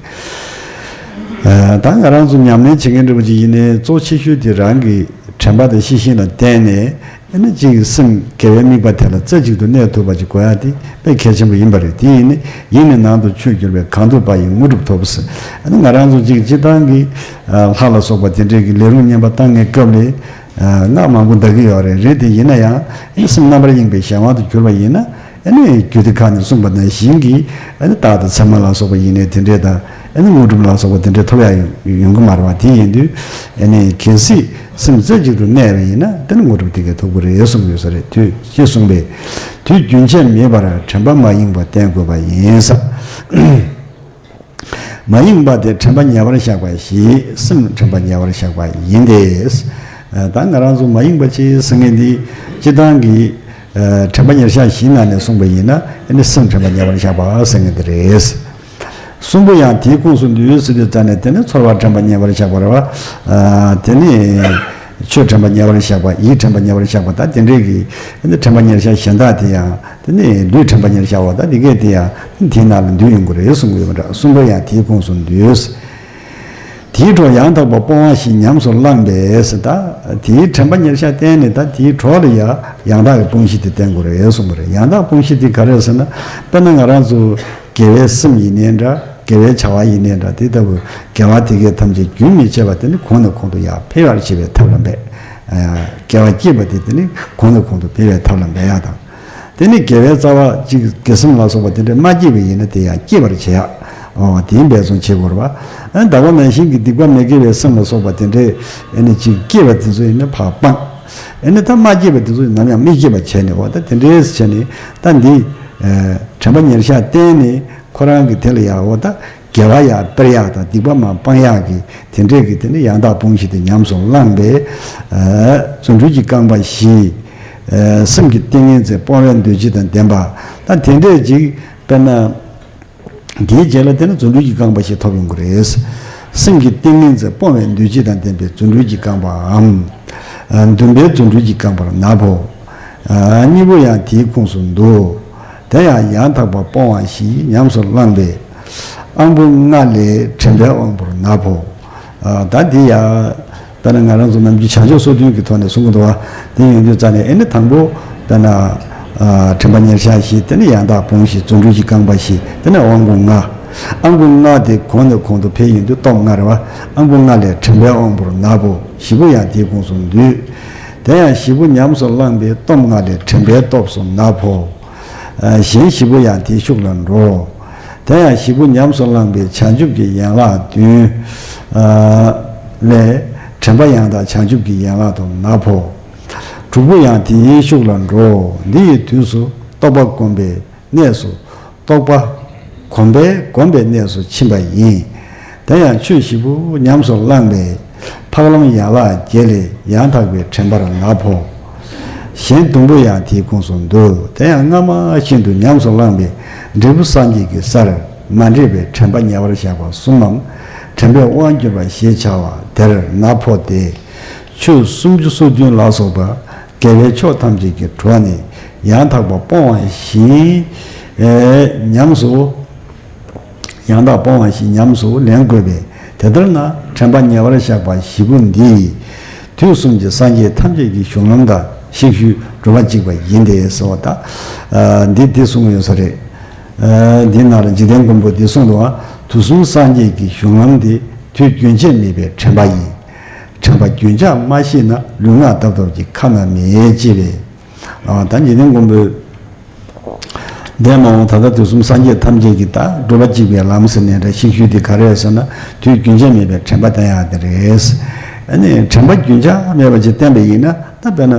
ད་ང་རང་ཚོ་ཉམས་ལེན་བྱེད་མཁན་འདྲ་པོ་ཅིག་ཡིན་ནའི་གཙོ་ཆེ་ཤོས་དེ་རང་གི་དྲན་པ་དང་ཤེས་བཞིན་ལ་བརྟེན་ནས། ཨ་ནི་གཅིག་གི་སེམས་དགེ་བའི་དམིགས་པ་དེ་ལ་རྩེ་གཅིག་ཏུ་གནས་ཐུབ་པ་ཅིག་དགོས་ཡ་དེ་དཔེ་གལ་ཆེན་པོ་ཡིན་པ་རེད། དེ་ཡིན་ནི་ཡིད་ནི་ནང་དུ་ཆུད་གྱུར་པས། གང་ཐུབ་པ་ཡིས་དངོས་གྲུབ་ཐོབ་ཟེར། ཨ་ནི་ང་རང་ཚོ་གཅིག་སྤྱིར་བཏང་གི་ལྷ་ལ་སོགས་པ་དེ་འདྲས་ཀྱི་ལས་རུང་བསྙེན་པ་བཏང་ངེས་སྐབས་ལས་སྔགས་མང་པོ་བཟླ་གི་ཡོད་རེད། རེད་དེ་ཡིན་ན་ཡང་ཨ་ནི་སེམས་རྣམ་པར་གཡེང་བའི་གཞན་དབང་དུ་གྱུར་པ་ཡིན་ན། ཨ་ནི་རྒྱུད་སྡེ་ཁག་ནས་གསུངས་པ་ནང་བཞིན་གྱི་ཨ་ནི་རྟགས་དང་མཚན་མ་ལ་སོགས་པ་ཡིན་ནའི་དེ་འདྲས་དང་། ཨ་ནི་དངོས་གྲུབ་ལ་སོགས་པ་དེ་འདྲས་ཐོབ་ཡག་ཡོང་ཡོང་གི་མ་རེད་བ། དེ་ཡིན་དུས་ཨ་ནི་གལ་སྲིད་སེམས་རྩེ་གཅིག་ཏུ་གནས་པ་ཡིན་ན་དེ་ནི་དངོས་གྲུབ་དེ་གས་ཐོབ་ཀྱི་རེད་གསུངས་ཡོད་ས་རེད། དུས་ཅེས་གསུངས་པས། དུས་རྒྱུན་ཆད་མེད་པར་དྲན་པ་མ་ཡེངས་པ་བསྟེན་དགོས་པ་ཡིན་ས། མ་ཡེངས་པ་དེ་དྲན་པ་ཉེ་བར་བཞག་པ་ཞེས་སེམས་དྲན་པ་ཉེ་བར་བཞག་པ་ཡིན་ཏེ། ད་ང་རང་ཚོ་མ་ཡེངས་པ་ཅེས་ཟེར་མཁན་འདི་སྤྱིར་བཏང་གི་དྲན་པ་ཉེར་བཞག་བཞིའི་ནང་ནས་གསུངས་པ་ཡིན་ན་ཨ་ནི་སེམས་དྲན་པ་ཉེ་བར་བཞག་པ་ཟེར་མཁན་འདི་རེད། གསུམ་པོ་ཡང་དེའི་ཁོངས་སུ་འདུས་ཟེར་དུས་ཙ་ནས་དེ་ནི་ཚོར་བ་དྲན་པ་ཉེ་བར་བཞག་པ་རེད་བ། དེ་ནི་ཆོས་དྲན་པ་ཉེ་བར་བཞག་པ། ཡིད་དྲན་པ་ཉེ་བར་བཞག་པ། ད་དེ་འདྲའི་གི་དྲན་པ་ཉེར་བཞག་གཞན་དག་དེ་ཡང་དེ་ནི་ལུས་དྲན་པ་ཉེར་བཞག་པ། ད་དེ་གས་དེ་ཡང་དེའི་ནང་ལ་འདུས་ཡོང་གི་རེད་གསུང་གི་ཡོད་པ་འདྲ། གསུམ་པོ་ཡང་དེའི་ཁོངས་སུ་འདུས། དེའི་གྲོགས་ཡང་དག་པ་སྤོང་བ་ཞེས་ཉམས་སུ་བླངས་པས་ཟེར། ད་དེའི་དྲན་པ་ཉེར་བཞག་བསྟེན་ནས་ད་དེའི་གྲོགས་ལ་ཡང་ཡང་དག་གི་སྤོང་བཞི་དེ་བསྟེན་དགོས་རེད་གསུངས་པ་རེད། ཡང་དག་སྤོང་བཞི་དེ་ག་རེ་རེད་ཟེར་ན། དཔེར་ན་ང་རང་ཚོ་དགེ་བའི་སེམས་ཡིན་ནའི་འདྲ། དགེ་བའི་བྱ་བ་ཡིན་ནའི་འདྲ། དེ་ལྟ་བུ་དགེ་བ་དེ་གས་ཐམས་ཅད་རྒྱུན་མི་འཆད་པར་དེ་ནི་གོང་ནས་གོང་དུ་ཡར་འཕེལ་བར་བྱེད་པའི་ཐབས་ལ་འབད། ཨ། དགེ་བ་བསྐྱེད་པ་དེ་དེ་ནི་གོང་ནས་གོང་དུ་འཕེལ་བའི་ཐབས་ལ་འབད་ཡག་དང་། དེ་ནི་དགེ་བའི་རྩ་བ་གཅིག་དགེ་སེམས་ལ་སོགས་པ་དེ་འདྲ་མ་སྐྱེས་པ་ཡིན་ན་དེ་ཡང་སྐྱེ་བར་བྱེད་ཡག་འོ་དེ་འབད་བརྩོན་བྱེད་དགོས་རེད་བ། ཨ་ནི་ད་ག་ནང་བཞིན་གྱི་སྡིག་པ་མི་དགེ་བའི་སེམས་ལ་སོགས་པ་དེ་འདྲས་ཨ་ནི་གཅིག་སྐྱེས་པ་དེ་ཚོ་ཡིན་ན་ཕར་སྤང་། ཨ་ནི་ད་མ་སྐྱེས་པ་དེ་ཚོ་ནམ་ཡང་མི་སྐྱེ་བ་བྱས་ནས་འོ་ད་དེ་འདྲས་བྱས་ནས་ད་འདི་དྲན་པ་ཉེར་བཞག་བསྟེན་ནས་ཁོ་རང་གི་དེ་ལ་ཡག་འོ་ད། དགེ་བ་ཡར་སྤེལ་ཡག་དང་སྡིག་པ་མར་སྤང་ཡག་གི་དེ་འདྲས་ཀྱི་དེ་ནི་ཡང་དག་སྤོང་བཞི་དེ་ཉམས་སུ་བླངས་པས། ཨ། རྫུ་འཕྲུལ་གྱི་རྐང་པ་བཞི། ཨ། སེམས་ཀྱི་ཏིང་ངེ་འཛིན་སྤོང་བའི་འདུ་བྱེད་དང་ལྡན་པ། ད་དེ་འདྲས་ཅིག་དཔེར་ན། དེའི་རྗེས་ལ་དེ་ནི་རྫུ་འཕྲུལ་གྱི་རྐང་པ་ཞིག་ཐོབ་ཡོང་གི་རེད། སེམས་ཀྱི་ཏིང་ངེ་འཛིན་སྤོང་བའི་འདུ་བྱེད་དང་ལྡན་པའི་རྫུ་འཕྲུལ་གྱི་རྐང་པའམ། ཨ། འདུན་པའི་རྫུ་འཕྲུལ་གྱི་རྐང་པར་ན་བོ། ཨ། གཉིས་པོ་ཡང་དེའི་ཁོངས་སུ་འདུ། དེ་ཡང་ཡང་དག་པ་སྤོང་བ་ཞེས་ཉམས་སུ་བླངས་པས། དབང་པོ་ལྔ་ལས་དྲན་པའི་དབང་པོར་ན་བོ། ཨ། ད་འདི་ཡང་དཔེར་ན་ང་རང་ཚོ་ནམ་རྒྱུན་བྱང་ཆུབ་སོ་བདུན་གྱི་ཐོག་ནས་གསུང་གི་འདུག་བ། དེ་ཡོང་དུས་ཙ་ནས་ཨེ་ནི་དང་པོ་དཔེར་ན། ཨ། དྲན་པ་ཉེར་བཞག་བཞི། དེ་ནས་ཡང་དག་སྤོང་བཞི། རྫུ་འཕྲུལ་གྱི་རྐང་པ་བཞི། དེ་ནས་དབང་པོ་ལྔ། དབང་པོ་ལྔ་དེ་གོང་ནས་གོང་དུ་འཕེལ་ཡོང་དུས་སྟོབས་ལྔ་རེད་བ། དབང་པོ་ལྔ་ལས་དྲན་པའི་དབང་པོར་ན་བོ། བཞི་པོ་ཡང་དེའི་ཁོངས་སུ་འདུས། དེ་ཡང་བཞི་པོ་ཉམས་སུ་བླངས་པས་སྟོབས་ལྔ་ལས་དྲན་པའི་སྟོབས་སུ་ན་བོ། ཨ། གཞན་བཞི་པོ་ཡང་དེའི་ཤུགས་ལ་འགྲོ། དེ་ཡང་བཞི་པོ་ཉམས་སུ་བླངས་པས་བྱང་ཆུབ་ཀྱི་ཡན་ལག་བདུན། ཨ། ལས་དྲན་པ་ཡང་དག་བྱང་ཆུབ་ཀྱི་ཡན་ལག་ཏུ་ན་བོ། དྲུག་པོ་ཡང་དེའི་ཤུགས་ལ་འགྲོ། འདི་ཡི་དུས་སུ་རྟོག་པ་སྒོམ་པའི་གནས་སུ། རྟོག་པ་སྒོམ་པས་སྒོམ་པའི་གནས་སུ་ཕྱིན་པ་ཡིན། དེ་ཡང་ཆོས་བཞི་པོ་ཉམས་སུ་བླངས་པས་འཕགས་ལམ་ཡན་ལག་བརྒྱད་ལས་ཡང་དག་པའི་དྲན་པར་ན་བོ། གཞན་བདུན་པོ་ཡང་དེའི་ཁོངས་སུ་འདུ། དེ་ཡང་སྔ་མ་བཞིན་དུ་ཉམས་སུ་བླངས་པས་འབྲས་བུ་སངས་རྒྱས་ཀྱི་སར་མ་འདྲེས་པའི་དྲན་པ་ཉེ་བར་བཞག་པ་གསུམ་མམ། དྲན་པས་དབང་བསྒྱུར་བ་ཞེས་བྱ་བ་དེར་ན་བོ་སྟེ། ཆོས་སུམ་ཅུ་སོ་བདུན་ལ་སོགས་པ་དགེ་བའི་ཕྱོགས་ཐམས་ཅད་ཀྱི་གྲོགས་ནི་ཡང་དག་པ་སྤོང་བ་བཞིན། ཨེ། ཉམས་སུ། ཡང་དག་སྤོང་བ་བཞིན་ཉམས་སུ་ལེན་དགོས་པས། དེ་ལྟར་ན་དྲན་པ་ཉེ་བར་བཞག་པ་བཞི་པོ་འདི་དུས་གསུམ་གྱི་སངས་རྒྱས་ཐམས་ཅད་ཀྱི་གཞུང་ལམ་དང་གཤེགས་ཤུལ་སྒྲུབ་པ་གཅིག་པ་ཡིན་ཏེ་ཟེར་བ་དང་། ཨ། འདི་འདི་གསུངས་ཡོད་ས་རེད། ཨ། འདི་ནང་ལ་འཇིག་རྟེན་མགོན་པོ་འདི་གསུངས་འདུག་བ། དུས་གསུམ་སངས་རྒྱས་ཀྱི་གཞུང་ལམ་འདི་དུས་རྒྱུན་ཆད་མེད་པའི་དྲན་པ་ཡིན། དྲན་པ་རྒྱུན་ཆགས་མ་ཤེས་ན་ལུས་ངག་རྟབ་རྟབ་ཀྱི་ཁ་ན་མེད་ཅེས་པས། ཨ། ད་འཇིག་རྟེན་མགོན་པོས། འདས་མ་འོངས་ད་ལྟ་དུས་གསུམ་སངས་རྒྱས་ཐམས་ཅད་ཀྱི་ད་སྒྲུབ་པ་གཅིག་པའི་ལམ་ཟེར་ནས་འདྲ་གཤེགས་ཤུལ་དེ་ག་རེ་རེད་ཟེར་ན་དུས་རྒྱུན་ཆད་མེད་པའི་དྲན་པ་བསྟེན་ཡག་དེ་རེད། ཨ་ནི་དྲན་པ་རྒྱུན་ཆགས་མེད་པ་ཅིག་བསྟེན་པ་ཡིན་ན་ད་དཔེར་ན།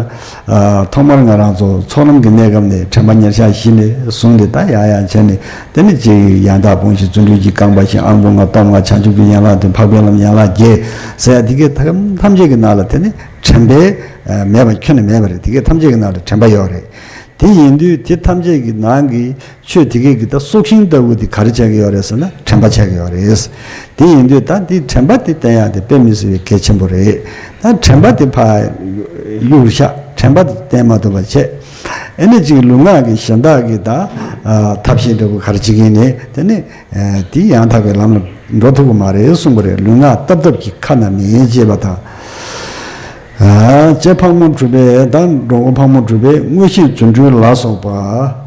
ཨ། ཐོག་མར་ང་རང་ཚོ་ཚོགས་ལམ་གྱི་གནས་སྐབས་ནས་དྲན་པ་ཉེར་བཞག་བཞི་ནས་བཟུང་སྟེ་ད་ཡང་ཡང་བྱས་ནས་དེ་ནི་གཅིག་ཡང་དག་སྤོང་བཞི། རྫུ་འཕྲུལ་གྱི་རྐང་པ་བཞི། དབང་པོ་ལྔ། སྟོབས་ལྔ། བྱང་ཆུབ་ཀྱི་ཡན་ལག་བདུན། འཕགས་པའི་ལམ་ཡན་ལག་བརྒྱད་ཟེར་ཡ་དེ་གའི་ཐམས་ཅད་ཀྱི་ནང་ལ་དེ་ནི་དྲན་པའི་མེད་པ་ཁྱོན་ནས་མེད་པ་རེད། དེ་གའི་ཐམས་ཅད་ཀྱི་ནང་ལ་དྲན་པ་ཡོད་རེད། དེ་ཡིན་དུས་དེ་ཐམས་ཅད་ཀྱི་ནང་གི་ཆོས་དེ་གས་ཀྱི་ད་སྲོག་ཤིང་ལྟ་བུ་དེ་ག་རེ་ཆགས་ཀྱི་ཡོད་རེད་ཟེར་ན་དྲན་པ་ཆགས་ཀྱི་ཡོད་རེད། དེ་ཡིན་དུས་ད་འདི་དྲན་པ་དེ་བསྟེན་ཡག་དེ་དཔེ་མི་སྲིད་པའི་གལ་ཆེན་པོ་རེད། ད་དྲན་པ་དེ་ཕར་གཡུག་བཞག་དྲན་པ་དེ་བསྟེན་མ་ཐུབ་པ་བྱས། ཨེ་ནི་ཅིག་ལུས་ངག་གི་གཞན་དག་གི་ད་ཐབས་ཤེས་འདྲ་བོ་ག་རེ་བྱེད་ཀྱི་ཡིན་ནའི་དེ་ནི་དེ་ཡང་དག་པའི་ལམ་ལ་འགྲོ་ཐུབ་ཀྱི་མ་རེད་གསུངས་པ་རེད། ལུས་ངག་རྟབ་རྟབ་ཀྱི་ཁ་ན་མེད་ཅེས་པ་དང་། ཨ། ལྕེ་ཕག་མོ་གྲུ་པས་དང་འགྲོ་མགོན་ཕག་མོ་གྲུ་པས་མངོན་ཤེས་རྫུ་འཕྲུལ་ལ་སོགས་པ་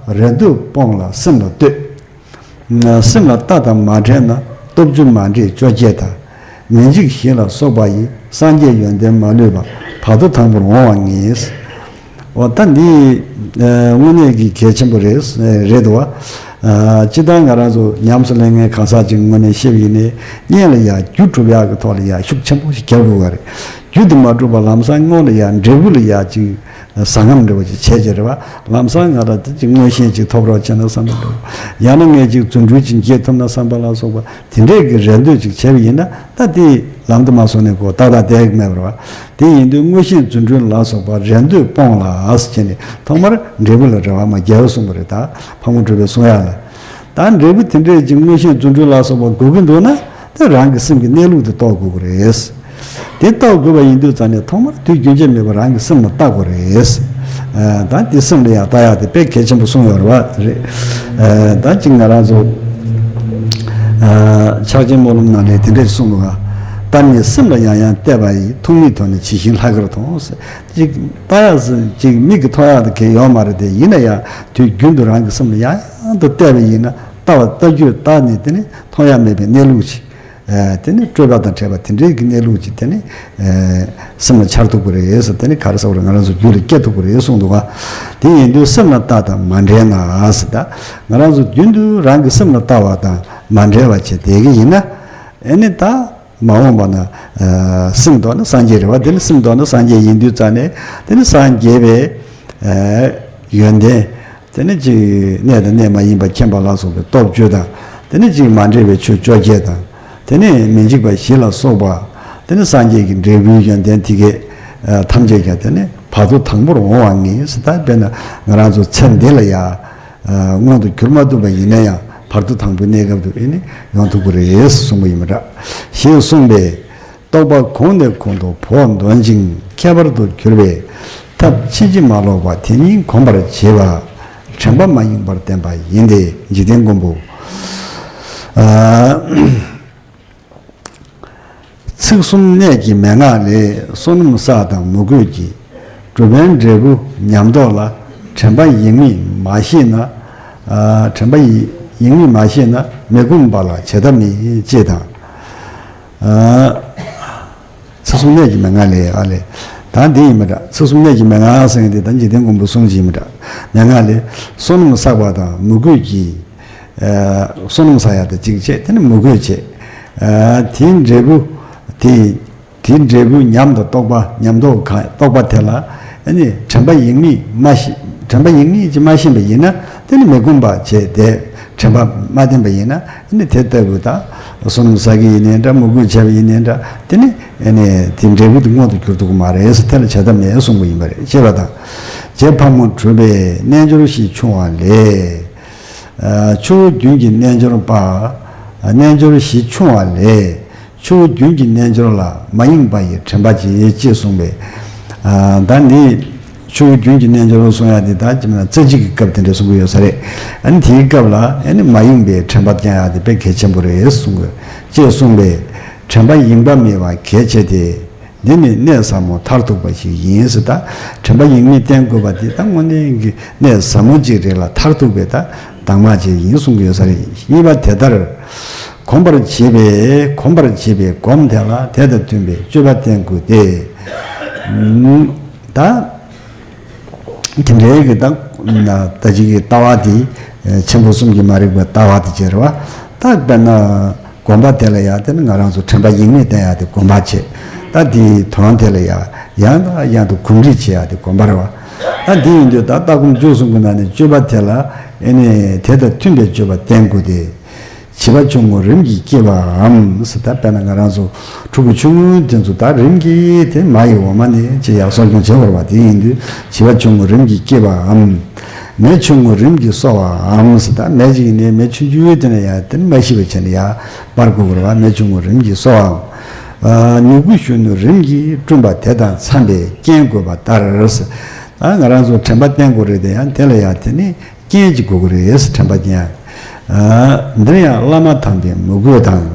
རེ་ལྟོས་སྤོང་ལ་སེམས་ལ་ལྟོས། སེམས་ལ་ལྟ་དང་མ་བྲལ་ན་སྟོབས་བཅུ་མ་འདྲེས་བཅོ་བརྒྱད་དང་། མི་འཇིགས་བཞི་ལ་སོགས་པ་ཡི་སངས་རྒྱས་ཡོན་ཏན་མ་ལུས་པ་བར་དོ་དང་པོར་འོང་བ་ངེས། འོ་ད་འདི་ཨ་དངོས་གནས་ཀྱི་གལ་ཆེན་པོ་རེད། རེད་འདུག་བ། ཨ་སྤྱིར་བཏང་ང་རང་ཚོ་ཉམས་སུ་ལེན་མཁན་གང་ཟག་ཅིག་ངོས་ནས་བཤད་པ་ཡིན་ནའི་གཉེན་ལ་ཡ་རྒྱུ་སྒྲུབ་ཡག་གི་ཐོག་ལ་ཡ་ཤུགས་ཆེན་པོ་ཞིག་རྒྱབ་དགོས་པ་རེད། རྒྱུ་དེ་མ་སྒྲུབ་པ་ལམ་སང་སྔོན་ལ་ཡ་འབྲས་བུ་ལ་ཡ་ཅིག་ཟང་ངམ་འདྲ་བ་ཅིག་བྱས་བྱས་རེད་བ། ལམ་སང་ང་རང་དེ་ཅིག་མངོན་ཤེས་ཅིག་ཐོབ་རོགས་བྱས་ན་བསམ་གྱི་འདུག་ཡང་ན་ངས་ཅིག་རྫུ་འཕྲུལ་ཅིག་འགྱེད་ཐུབ་ན་བསམ་པ་ལ་སོགས་པ་དེ་འདྲས་ཀྱི་རེ་འདོད་ཅིག་བྱས་པ་ཡིན་ན། ད་དེ་ལམ་དུ་མ་སོང་ནས་ཁོ་ཏག་ཏག་བསྡད་ཀྱི་མེད་པ་རེད་བ། དེ་ཡིན་དུས་མངོན་ཤེས་རྫུ་འཕྲུལ་ལ་སོགས་པ་རེ་འདོད་སྤོང་ལ་ཟེར་བྱས་ནས་ཐོག་མར་འབྲས་བུ་ལ་རེ་བ་མ་རྒྱལ་བ་གསུངས་པ་རེད། ད་ཕག་མོ་གྲུ་པའི་གསུང་ཡག་ལ། ད་འབྲས་བུ་དེ་འདྲས་ཀྱི་མངོན་ཤེས་རྫུ་འཕྲུལ་ལ་སོགས་པ་དགོས་ཀྱི་འདུག་ན། ད་རང་གི་སེམས་ཀྱི་གནས་ལུགས་དེ་རྟོགས་དགོས་ཀྱི་རེད། དེ་རྟོགས་དགོས་པ་ཡིན་དུས་ཙང་ནས་ཐོག་མར་དུས་རྒྱུན་ཆད་མེད་པར་རང་གི་སེམས་ལ་བལྟ་དགོས་རེད། ཨ་ད་དེ་སེམས་ལ་ཡང་བལྟ་ཡག་དེ་དཔེ་གལ་ཆེན་པོ་གསུངས་ཡོད་རེད་བ། རེད། ཨ་ད་ཅིག་ང་རང་ཚོ་ཨ་ཕྱག་ཆེན་སྨོན་ལམ་ནང་ནས་དེ་འདྲས་གསུངས་འདུག་ག་བལྟ་ནས་སེམས་ལ་ཡང་ཡང་བལྟས་པ་ཡིས། མཐོང་ནས་དོན་ནི་ཇི་བཞིན་ལྷག་གེར་མཐོང་ཟེར། ཅིག་བལྟ་ཡག་ཟེར་ཅིག་མིག་གིས་མཐོང་ཡག་དེ་གལ་ཡོད་མ་རེད་དེ། ཡིན་ན་ཡང་དུས་རྒྱུན་དུ་རང་གི་སེམས་ལ་ཡང་ཡང་དུ་བལྟས་པ་ཡིན་ན། ལྟ་བ་ལྟ་རྒྱུད་ལྟ་ནས་དེ་ནི་མཐོང་ཡག་མེད་པའི་གནས་ལུགས་ཅིག་ཨ་དེ་ནི་སྤྲོས་པ་དང་བྲལ་བ་དེ་འདྲའི་གི་གནས་ལུགས་ཅིག་དེ་ནི་ཨ་སེམས་ལ་འཆར་ཐུབ་ཀྱི་རེད་ཟེར། དེ་ནི་ག་རེ་ཟེར་བ་རེད། ང་རང་ཚོ་རྒྱུད་ལ་སྐྱེ་ཐུབ་ཀྱི་རེད་གསུངས་འདུག་ག་དེ་ཡིན་དུས་སེམས་ལ་བལྟ་དང་མ་འབྲེལ་ན་ཟེར། ད་ང་རང་ཚོ་རྒྱུན་དུ་རང་གི་སེམས་ལ་བལྟ་བ་དང་མ་འབྲེལ་བ་བྱས་བསྡད་ཀྱི་ཡིན་ན། ཨ་ནི་ད་མ་འོངས་པ་ན་ཨ་སེམས་རྟོགས་ན་སངས་རྒྱས་རེད་བ། དེ་ནི་སེམས་རྟོགས་ན་སངས་རྒྱས་ཡིན་དུས་ཙང་ནས་དེ་ནི་སངས་རྒྱས་པའི་ཨ་ཡོན་ཏན། དེ་ནི་ཅིག་གནས་དང་གནས་མ་ཡིན་པ་མཁྱེན་པ་ལ་སོགས་པའི་སྟོབས་བཅུ་དང་། དེ་ནི་ཅིག་མ་འདྲེས་པའི་ཆོས་བཅོ་བརྒྱད་དང་། དེ་ནི་མི་འཇིགས་པ་བཞི་ལ་སོགས་པ། དེ་ནི་སངས་རྒྱས་ཀྱི་འབྲས་བུའི་ཡོན་ཏན་དེ་གས་ཐམས་ཅད་ཀྱང་དེ་ནི་བར་དོ་དང་པོར་འོང་བ་ངེས་སུ། ད་དཔེར་ན་ང་རང་ཚོ་ཚེ་འདི་ལ་ཡང་མངོན་དུ་གྱུར་མ་ཐུབ་པ་ཡིན་ན་ཡང་བར་དོ་དང་པོའི་གནས་སྐབས་སུ་ཨེ་ནི་ཡོང་ཐུབ་ཀྱི་རེད་གསུངས་པ་ཡིན་པ་འདྲ། ཞེས་གསུངས་པས། རྟོག་པ་གོང་ནས་གོང་དུ་བོགས་འདོན་ཅིང་། ཁྱད་པར་དུ་གྱུར་པའི་ཐབས་ཕྱིན་ཅི་མ་ལོག་པ་དེ་ཉིད་གོམས་པར་བྱེད་པ། དྲན་པ་མ་ཡེངས་པར་བསྟེན་པ་ཡིན་ཏེ། འཇིག་རྟེན་མགོན་པོ། ཨ་ཚིག་གསུམ་གནད་ཀྱི་མན་ངག་ལས། བསོད་ནམས་བསགས་དང་མོས་གུས་ཀྱི། སྒྲུབ་པའི་འབྲས་བུ་ཉམས་རྟོགས་ལ། དྲན་པ་ཡེངས་མེད་མ་ཤེས་ན། ཨ་དྲན་པ་ཡེངས་མེད་མ་ཤེས་ན། མི་གོམས་པ་ལ་བྱེད་ཐབས་མེད། ཅེས་དང་། ཨ་ཚིག་གསུམ་གནད་ཀྱི་མན་ངག་ལས། ཨ་ལས། ད་འདི་ཡིན་པ་འདྲ། ཚིག་གསུམ་གནད་ཀྱི་མན་ངག་ཟེར་མཁན་དེ་ད་འཇིག་རྟེན་མགོན་པོ་གསུངས་ཀྱི་ཡིན་པ་འདྲ། མན་ངག་ལས། བསོད་ནམས་བསགས་པ་དང་མོས་གུས་ཀྱིས། ཨ་བསོད་ནམས་བསགས་ཡག་དེ་གཅིག་བྱས། དེ་ནི་མོས་གུས་བྱས། ཨ་དེའི་འབྲས་བུ་དེ། དེའི་འབྲས་བུ་ཉམས་དང་རྟོགས་པ། ཉམས་རྟོགས་གང་རྟོགས་པ་དེ་ལ་ཨ་ནི་དྲན་པ་ཡེངས་མེད་མ་ཤེས། དྲན་པ་ཡེངས་མེད་ཅིག་མ་ཤེས་པ་ཡིན་ན། དེ་ནི་མི་གོམས་པ་བྱས་ཏེ་དྲན་པ་མ་བསྟེན་པ་ཡིན་ན། ཨ་ནི་དེ་ལྟ་བུ་དང་བསོད་ནམས་བསགས་ཀྱི་ཡིན་ནའི་འདྲ། མོས་གུས་བྱས་པ་ཡིན་ནའི་འདྲ། དེ་ནི་ཨ་ནི་དེ་འབྲས་བུ་དེ་མངོན་དུ་གྱུར་ཐུབ་ཀྱི་མ་རེད་ཟེར། དེ་ལ་བྱ་ཐབས་མེད་གསུངས་པ་ཡིན་པ་རེད། ཅེས་པ་དང་། རྗེ་ཕག་མོ་གྲུ་པའི་རྣལ་འབྱོར་བཞི་ཕྱུང་བ་ལས། ཨ་ཆུ་བོ་རྒྱུན་གྱི་རྣལ་འབྱོར་པ། རྣལ་འབྱོར་བཞི་ཕྱུང་བ་ལས། ཆུ་བོ་རྒྱུན་གྱི་རྣལ་འབྱོར་ལ། མ་ཡེངས་པ་ཡི་དྲན་པ་བྱེད། ཅེས་གསུངས་པས། ཨ་ད་འདི་ཆུ་བོ་རྒྱུན་གྱི་རྣལ་འབྱོར་གསུང་ཡག་འདི་ད་ཅི་མིན་ན་རྩེ་གཅིག་གི་སྐབས་དེ་འདྲ་གསུང་གི་ཡོད་ས་རེད། ཨ་ནི་དེའི་སྐབས་ལ་ཨ་ནི་མ་ཡེངས་པའི་དྲན་པ་བསྐྱང་ཡག་དེ་དཔེ་གལ་ཆེན་པོ་རེད་གསུང་གི། ཅེས་གསུངས་པས། དྲན་པ་ཡེངས་པ་མེད་པ་གལ་ཆེ་སྟེ། འདི་ནི་གནད་ཟབ་མོ་མཐར་ཐུག་པ་ཞིག་ཡིན་ཟེར། ད་དྲན་པ་ཡེངས་མེད་བསྟེན་དགོས་པ་འདི་ད་དངོས་གནས་ཀྱི་གནད་ཟབ་མོ་ཅིག་རེད་ལ། མཐར་ཐུག་པའི་ད་གདམས་ངག་ཅིག་ཡིན་གསུང་གི་ཡོད་ས་རེད། གཉིས་པ་དེ་ལྟར་གོམས་པར་བྱེད་པའི། གོམས་པར་བྱེད་པའི་སྒོམ་དེ་ལ། དེ་དང་མཐུན་པའི་སྤྱོད་པ་བསྟེན་དགོས་ཏེ། ད་དེ་འདྲའི་གི་ད་ད་ཅིག་གི་ལྟ་བ་དེ་ཆེན་པོ་གསུམ་གྱིས་མ་རིག་པའི་ལྟ་བ་དེ་བྱེད་རེད་བ། ད་དཔེར་ན། གོམས་པ་དེ་ལ་ཡང་དེ་ནི་ང་རང་ཚོ་དྲན་པ་ཡེངས་མེད་བསྟེན་ཡག་དེ་གོམས་པ་བྱེད། ད་དེའི་དོན་དེ་ལ་ཡང་ཡང་དང་ཡང་དུ་གོམས་འདྲིས་བྱེད་ཡག་དེ་གོམས་པ་རེད་བ། ད་འདི་ཡིན་དུས་ད་ལྟ་སྒོམ་སྦྱོར་གསུམ་གྱི་ནང་ནས་སྤྱོད་པ་དེ་ལ་ཨེ་ནས་དེ་དང་མཐུན་པའི་སྤྱོད་པ་བསྟེན་དགོས་ཏེ། བྱིས་པ་ཆུང་ངུ་རིམ་གྱིས་སྐྱེ་བའམ་ཟེར། ད་དཔེར་ན་ང་རང་ཚོ་ཕྲུ་གུ་ཆུང་ངུ་དེ་ཚོ་ད་རིམ་གྱིས་དེ་མ་ཡི་འོ་མ་ནས་ཅི་ཡག་གསོ་སྐྱོང་བྱེད་དགོས་རེད་བ། དེ་ཡིན་དུས་བྱིས་པ་ཆུང་ངུ་རིམ་གྱིས་སྐྱེ་བའམ། མེ་ཆུང་ངུ་རིམ་གྱིས་གསོ་བའམ་ཟེར། ད་མེ་གཅིག་ཡིན་ནའི་མེ་ཆུང་ཆུང་དེ་ནས་ཡང་དེ་ནི་མ་ཤི་བའི་ཆ་ནས་ཡང་སྤར་དགོས་ཀྱི་རེད་བ། མེ་ཆུང་ངུ་རིམ་གྱིས་གསོ་བའམ། ཨ་མྱུ་གུ་གཞོན་ནུ་རིམ་གྱིས་བསྐྲུན་པ་དེ་དང་འཚམས་པའི་རྐྱེན་དགོས་པ་ལྟར་ཟེར། ད་ང་རང་ཚོ་དྲན་པ་བསྟེན་དགོས་རེད་དེ། ཡང་དེ་ལ་ཡང་དེ་ནི་རྐྱེན་གཅིག་དགོས་ཀྱི་རེད་ཟེར། དྲན་པ་བསྟེན་ཡང་། ཨ་འདིར་ཡང་བླ་མ་དམ་པའི་མོས་གུས་དང་།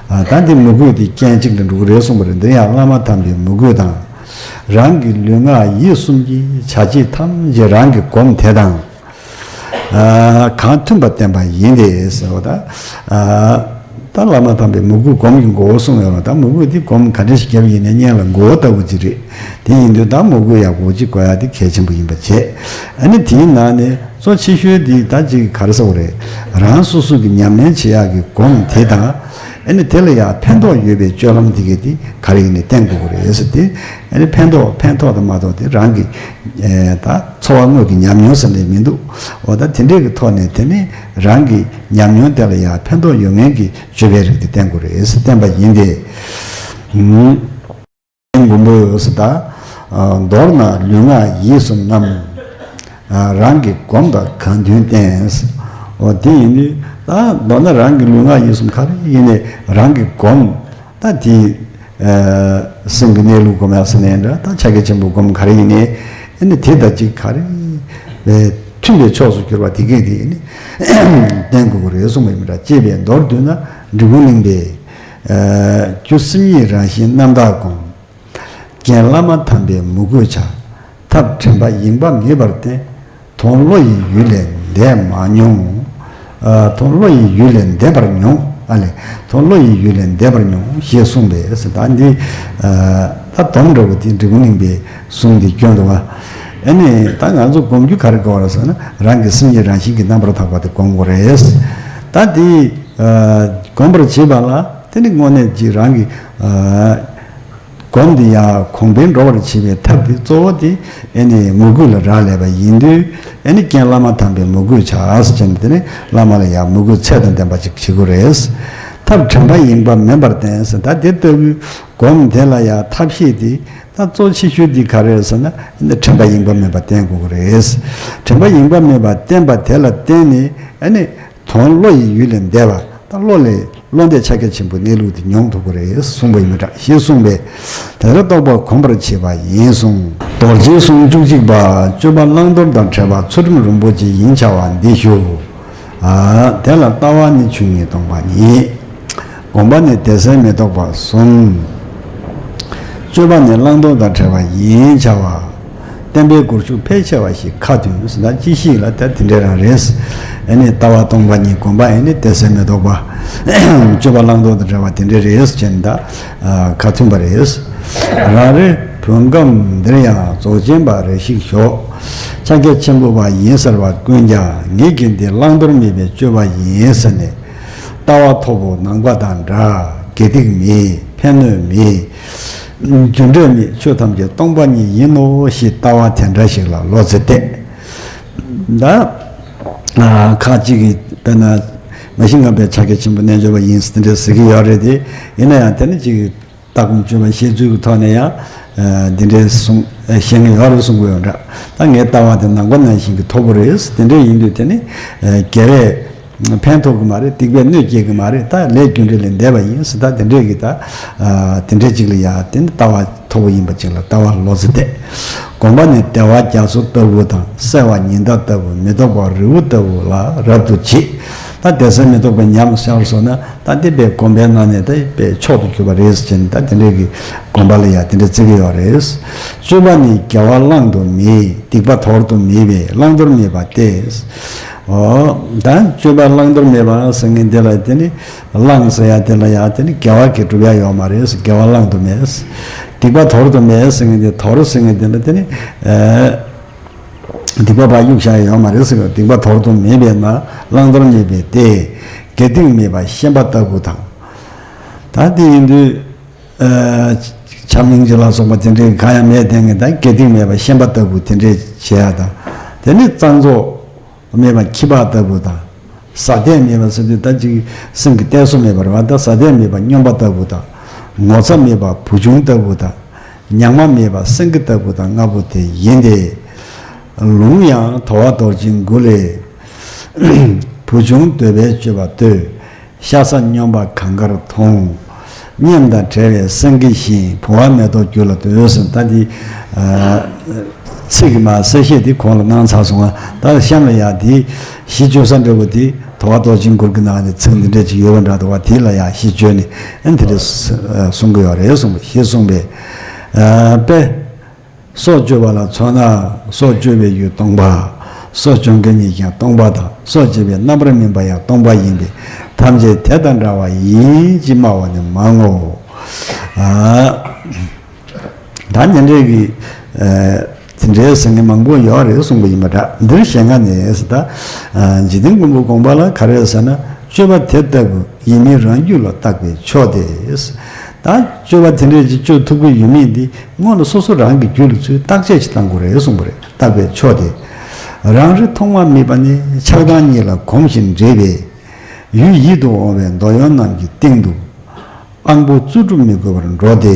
ཨ་ད་འདི་མོས་གུས་དེ་རྐྱེན་གཅིག་ལ་འགྲོ་གི་རེད་གསུངས་པ་རེད། འདིར་ཡང་བླ་མ་དམ་པའི་མོས་གུས་དང་། རང་གི་ལུས་ངག་ཡིད་གསུམ་གྱི་བྱ་བྱེད་ཐམས་ཅད་རང་གི་སྒོམ་དེ་དང་། ཨ་གང་མཐུན་པ་བསྟེན་པ་ཡིན་ཏེ་ཟེར་བ་དང་། ཨ་ ད་བླ་མ་དམ་པས་མོས་གུས་སྒོམ་གྱི་མགོ་བོ་གསུངས་ཡོད་རེད། ད་མོས་གུས་འདི་སྒོམ་ག་འདྲ་ཞིག་བརྒྱབ་ཡིན་ནའི་སྙན་ལ་མགོ་བོ་ལྟ་བུ་ཅིག་རེད། དེ་ཡིན་དུས་ད་མོས་གུས་ཡག་པོ་ཅིག་དགོས་ཡ་དེ་གལ་ཆེན་པོ་ཡིན་པ་བྱས། ཨ་ནི་དེའི་ནང་ནས་གཙོ་ཆེ་ཤོས་འདི་ད་ཅིག་ག་རེ་ཟེར་དགོས་རེད། རང་སོ་སོ་གི་ཉམས་ལེན་བྱེད་ཡག་གི་སྒོམ་དེ་དང་། ཨ་ནི་དེ་ལ་ཡང་ཕན་ཐོགས་ཡོད་པའི་སྤྱོད་ལམ་དེ་གས་དེ་ག་རེ་ཡིན་ནའི་བསྟེན་དགོས་ཀྱི་རེད་ཟེར་ཏེ། ཨ་ནི་ཕན་ཐོགས་ཕན་ཐོགས་དང་མ་ཐོགས་དེ་རང་གི་ད་འཚོ་བ་དངོས་ཀྱི་ཉམས་མྱོང་ཟེར་ནས་མི་འདུག་འོ་ད་དེ་འདྲས་ཀྱི་ཐོག་ནས་དེ་ནི་རང་གི་ཉམས་མྱོང་དེ་ལ་ཡང་ཕན་ཐོགས་ཡོད་མཁན་གྱི་སྤྱོད་པའི་རིགས་དེ་བསྟེན་དགོས་རེད་ཟེར་བསྟན་པ་ཡིན་ཏེ། མགོན་པོས་ཟེར་ད། མདོར་ན་ལུས་ངག་ཡིད་གསུམ་རྣམས། རང་གི་སྒོམ་དང་གང་མཐུན་བསྟེན། འོ་དེ་ཡིན་དུས་ད་མདོར་ན་རང་གི་ལུས་ངག་ཡིད་གསུམ་ག་རེ་ཡིན་ནའི་རང་གི་སྒོམ། ད་དེ་སེམས་ཀྱི་གནས་ལུགས་སྒོམ་ཡག་ཟེར་ནའི་འདྲ། ད་ཕྱག་རྒྱ་ཆེན་པོའི་སྒོམ་ག་རེ་ཡིན་ནའི་ཨ་ནི་དེ་དང་གཅིག་ག་རེ་མཐུན་པའི་ཕྱོགས་སུ་གྱུར་པ་དེ་གས་དེ་ཨ་ནི་བསྟེན་དགོས་ཀྱི་རེད་གསུངས་པ་ཡིན་པ་འདྲ། ཅེས་པས་མདོར་བསྡུས་ན་འབྲི་གུང་གླིང་པས། རྒྱུ་སེམས་ཉིད་རང་བཞིན་རྣམ་དག་སྒོམ། རྒན་བླ་མ་དམ་པས་མོས་གུས་བྱ། ཐབས་དྲན་པ་ཡེངས་པ་མེད་པར་བསྟེན། དོན་བློ་ཡི་ཡུལ་ལས་འདས་མ་མྱོང་། ཨ། དོན་བློ་ཡི་ཡུལ་ལས་འདས་པར་མྱོང་། ཨ་ལས། དོན་བློ་ཡི་ཡུལ་ལས་འདས་པར་མྱོང་ཞེས་གསུངས་པས་ཟེར། ད་འདི། ཨ། ད་དོན་འདྲ་བོ་དེ་འབྲི་གུང་གླིང་པའི་གསུང་འདི་སྐྱོན་འདུག་བ། ཨ་ནི་ད་ང་ཚོ་སྒོམ་རྒྱུ་ག་རེ་དགོས་རེད་ཟེར་ན་རང་གི་སེམས་ཉིད་རང་བཞིན་གྱིས་རྣམ་པར་དག་པ་དེ་སྒོམ་དགོས་རེད། ད་འདི། ཨ། སྒོམ་པར་བྱེད་པ་ལ་དེ་ནི་དངོས་གནས་ཀྱི་རང་གི། ཨ། སྒོམ་འདི་ཡང་གོང་འཕེལ་འགྲོ་བར་བྱེད་པའི་ཐབས་འདི་གཙོ་བོ་དེ་ཨེ་ནི་མོས་གུས་ལ་རག་ལས་པ་ཡིན་དུས། ཨེ་ནི་རྒན་བླ་མ་དམ་པས་མོས་གུས་བྱ་ཟེར་བྱས་ནས་དེ་ནི་བླ་མ་ལ་ཡང་མོས་གུས་ཚད་དང་ལྡན་པ་ཅིག་བྱེད་དགོས་རེད། ཐབས་དྲན་པ་ཡེངས་པ་མེད་པར་བསྟེན་ཟེར། ད་དེ་ལྟ་བུའི་སྒོམ་དེ་ལ་ཡང་ཐབས་ཤེས་དེ་ད་གཙོ་ཆེ་ཤོས་འདི་ག་རེ་རེད་ཟེར་ན་ཨེ་ནི་དྲན་པ་ཡེངས་པ་མེད་པར་བསྟེན་དགོས་ཀྱི་རེད། དྲན་པ་ཡེངས་པ་མེད་པར་བསྟེན་པ་དེ་ལ་བརྟེན་ནས་ཨེ་ནི། དོན་བློ་ཡི་ཡུལ་ལས་འདས་པ། ད་བློ་ལས། བློ་འདས་ཕྱག་རྒྱ་ཆེན་པོའི་གནས་ལུགས་དེ་མྱོང་ཐུབ་ཀྱི་རེད་གསུངས་པ་ཡིན་པ་འདྲ་ཞེས་གསུངས་པས། དེ་ལྟར་རྟོགས་པ་གོམས་པར་བྱེད་པ་ཡིན་གསུངས། རྡོ་རྗེའི་གསུང་བཅུ་གཅིག་པ། སྤྱོད་པ་བླང་དོར་དང་བྲལ་བ་ཚུལ་ཁྲིམས་རིན་པོ་ཆེ་ཡིན་བྱ་བ་འདི་ཞུ། ཨ། དེ་ལ་ལྟ་བ་ནི་ཆོས་ཉིད་སྟོང་པ་ཉིད། སྒོམ་པ་ནི་དད་སེམས་མི་རྟོག་པ་གསུམ། སྤྱོད་པ་ནི་བླང་དོར་དང་བྲལ་བ་ཡིན་བྱ་བ། བསྟན་པའི་སྒོར་ཞུགས་ཕལ་ཆེ་བ་ཞིག་ཁ་ཏོན་ཟེར་ན་ཅི་ཞིག་ལ་ད་དེ་འདྲ་རང་རེད། ཨ་ནི་ལྟ་བ་སྟོང་པ་ཉིད། སྒོམ་པ་ཨ་ནི་དད་སེམས་མི་རྟོག་པ། སྤྱོད་པ་བླང་དོར་དང་བྲལ་བ་དེ་འདྲ་རེད་ཅེས་ད་ཁ་མཐུན་པ་རེད། རང་རེ་བོད་ཁམས་འདིར་ཡང་རྫོགས་ཆེན་པ་རེ་ཞིག་ཞོག། ཕྱག་རྒྱ་ཆེན་པོ་པ་ཡིན་ཟེར་བ་ཀུན་ཀྱང་ངེད་ཀྱི་འདི་བླང་དོར་མེད་པའི་སྤྱོད་པ་ཡིན་ཟེར་ནས། ལྟ་བ་མཐོ་པོ་ནང་པ་དང་འདྲ། དགེ་སྡིག་མེད། ཕན་གནོད་མེད། རྒྱུ་འབྲས་མེད། ཆོས་ཐམས་ཅད་སྟོང་པ་ཉིད་ཡིན་ནོ་ཞེས་ལྟ་བ་དེ་འདྲ་ཞིག་ལ་བློ་རྩེ་གཏད། ད་ཁ་ཅིག་གིས་དཔེར་ན་མ་གཞི་ང་པའི་ཕྱག་རྒྱ་ཆེན་པོ་རྣལ་འབྱོར་པ་ཡིན་ཟེར་དེ་འདྲ་ཟེར་གྱི་ཡོད་རེད་དེ། ཡིན་ན་ཡང་དེ་ནི་ཅིག་ལྟ་སྒོམ་སྤྱོད་པ་བཤད་ཚུལ་གྱི་ཐོག་ནས་ཡང་འདི་འདྲའི་གསུང་བཤད་མཁན་ཡོད་རེད་གསུང་གི་ཡོད་འདྲ། ད་ངའི་ལྟ་བ་དེ་ནང་པ་ནང་བཞིན་གྱི་མཐོ་པོ་རེད། དེ་འདྲ་ཡིན་དུས་དེ་ནི་དགེ་བས་ཕན་ཐོགས་ཀྱི་མ་རེད། སྡིག་པས་གནོད་སྐྱེལ་གྱི་མ་རེད། ད་ལས་རྒྱུ་འབྲས་ལས་འདས་པ་ཡིན་ཟེར། ད་དེ་འདྲས་ཀྱི་ད་དེ་འདྲས་ཅིག་ལ་ཡང་དེ་ནི་ལྟ་བ་མཐོ་པོ་ཡིན་པ་ཅིག་ལ་ལྟ་བ་བློ་རྩེ་གཏད། སྒོམ་པ་ནི་བདེ་བ་རྒྱ་མཚོ་ལྟ་བུ་དང་། གསལ་བ་ཉི་ཟླ་ལྟ་བུ། མི་ལྡོག་པ་རི་བོ་ལྟ་བུ་ལ་རབ་ཏུ་གྱིས། ད་དད་སེམས་མི་རྟོག་པའི་ཉམས་ཤར་སོང་ན་ད་འདི་དཔེ་སྒོམ་པའི་ནང་ནས་ད་དཔེ་མཆོག་ཏུ་གྱུར་པ་རེད་ཟེར་ནས་ད་དེ་འདྲས་ཀྱི་སྒོམ་པ་ལ་ཡང་དེ་འདྲས་བརྩི་གི་ཡོད་རེད། སྤྱོད་པ་ནི་དགེ་བ་བླང་དུ་མེད། སྡིག་པ་དོར་དུ་མེད་པས་བླང་དོར་མེད་པ་སྟེ། འོ། ད་སྤྱོད་པ་བླང་དོར་མེད་པ་ཟེར་མཁན་དེ་ལ་དེ་ནི་བླང་ཟེར་ཡ་དེ་ལ་ཡང་དེ་ནི་དགེ་བ་གི་སྒྲུབ་ཡ་ཡོད་མ་རེད། དགེ་བ་བླང་དུ་མེད། སྡིག་པ་དོར་དུ་མེད་ཟེར་མཁན་དེ། དོར་ཟེར་མཁན་དེ་ལ་དེ་ནི། ཨ། སྡིག་པ་ཕར་གཡུག་བཞག་ཡ་ཡོད་མ་རེད་ཟེར་བ། སྡིག་པ་དོར་དུ་མེད་པས་ན་བླང་དོར་མེད་པས་ཏེ། དགེ་སྡིག་མེད་པ་ཤན་པ་ལྟ་བུ་དང་། ད་དེ་ཡིན་དུས། ཨ། ཆབ་གླིང་ཅིག་ལ་སོགས་པ་དེ་འདྲའི་གང་ཡང་མེད་དེ་ངས་ད་དགེ་སྡིག་མེད་པ་ཤན་པ་ལྟ་བུ་དེ་འདྲའི་བྱེད་ཡ་དང་། དེ་ནི་གཙང་བཙོག་མེད་པ་ཁྱི་ཕག་ལྟ་བུ་དང་། ཟ་དད་མེད་པ་ཟེར་དུས་ད་ཅིག་སེམས་ཀྱི་གཏད་སོ་མེད་པ་རེད་བ། ད་ཟ་དད་མེད་པ་སྨྱོན་པ་ལྟ་བུ་དང་། ངོ་ཚ་མེད་པ་བུ་ཆུང་ལྟ་བུ་དང་། ཉག་མ་མེད་པ་སེང་གེ་ལྟ་བུ་དང་ལྔ་པོ་དེ་ཡིན་ཏེ། ལུང་ཡང་དོ་བ་དོར་ཅིང་མགུ་ལས། བུ་ཆུང་འདོད་པས་སྤྱོད་པ་ལྟོས། ཤ་ཟ་སྨྱོན་པ་གངས་དཀར་མཐོང་། སྨྱོན་དང་བྲལ་བའི་སེང་གེ་བཞིན། བུང་བ་མེ་ཏོག་རྒྱུད་ལ་འདོད་ཟེར། ད་འདི། ཨ། ཚིག་གི་མ་གསལ་བཤད་འདི་གོང་ལ་གནང་ཚར་སོང་ང་། ད་གཤམ་ལ་ཡང་འདི་གཞི་བཅོལ་ས་འདྲ་བོ་འདི་དོ་བ་དོར་ཅིང་མགུར་གྱི་ནང་ནས་ཚིག་འདི་འདྲ་ཅིག་ཡོད་པ་འདྲ་འདུག་བ། དེ་ལ་ཡང་གཞི་བཅོལ་ནས་ཨ་ནི་དེ་འདྲ་གསུང་གི་ཡོད་རེད་གསུངས་པ་ཞེས་གསུངས་པས། ཨ། དཔེ། སྲོག་གཅོད་པ་ལ་མཚོན་ན། སྲོག་གཅོད་པའི་ཡུལ་སྟོང་པ། སོ་སྐྱོང་མཁན་ཉིད་ཀྱང་སྟོང་པ་དང་། སོ་སྐྱེ་བའི་རྣམ་པར་སྨིན་པ་ཡང་སྟོང་པ་ཡིན་པས། ཐམས་ཅད་དེ་དང་འདྲ་བ་ཡིན་ཅེས་སྨྲ་བ་ནི་མང་ངོ་། ཨ། ད་ཉན་འདྲེ་གི། ཨ། དེ་འདྲའི་ཟེར་མཁན་མང་པོ་ཡོད་རེད་གསུངས་པ་ཡིན་པ་འདྲ། འདིར་ཞེ་ལྔ་ནས་ཟེར་ད། ཨ། འཇིག་རྟེན་མགོན་པོ་དགོངས་པ་ལ་ག་རེ་ཟེར་ན། སྤྱོད་པ་དེ་ལྟ་བུ་ཡིན་མིན་རང་རྒྱུད་ལ་བརྟག་པའི་ཕྱོགས་དེ། ད་སྤྱོད་པ་དེ་འདྲས་ཅིག་སྤྱོད་ཐུབ་ཀྱི་ཡོད་མེད་འདི་སྔོན་ལ་སོ་སོ་རང་གི་རྒྱུད་ལ་ཚུར་བརྟག་དཔྱད་ཅིག་བཏང་དགོས་རེད་གསུངས་པ་རེད། བརྟག་པའི་ཕྱོགས་དེ། རང་རིག་ཐོག་མ་མེད་པ་ནས་ཆགས་སྡང་གཉིས་ལ་གོམས་ཤིང་འདྲེས་པའི་ཡུལ་ཡིད་དུ་འོང་བའི་འདོད་ཡོན་རྣམས་ཀྱི་སྟེང་དུ། དབང་པོ་རྩོལ་སྒྲུབ་མི་དགོས་པར་འགྲོ་སྟེ།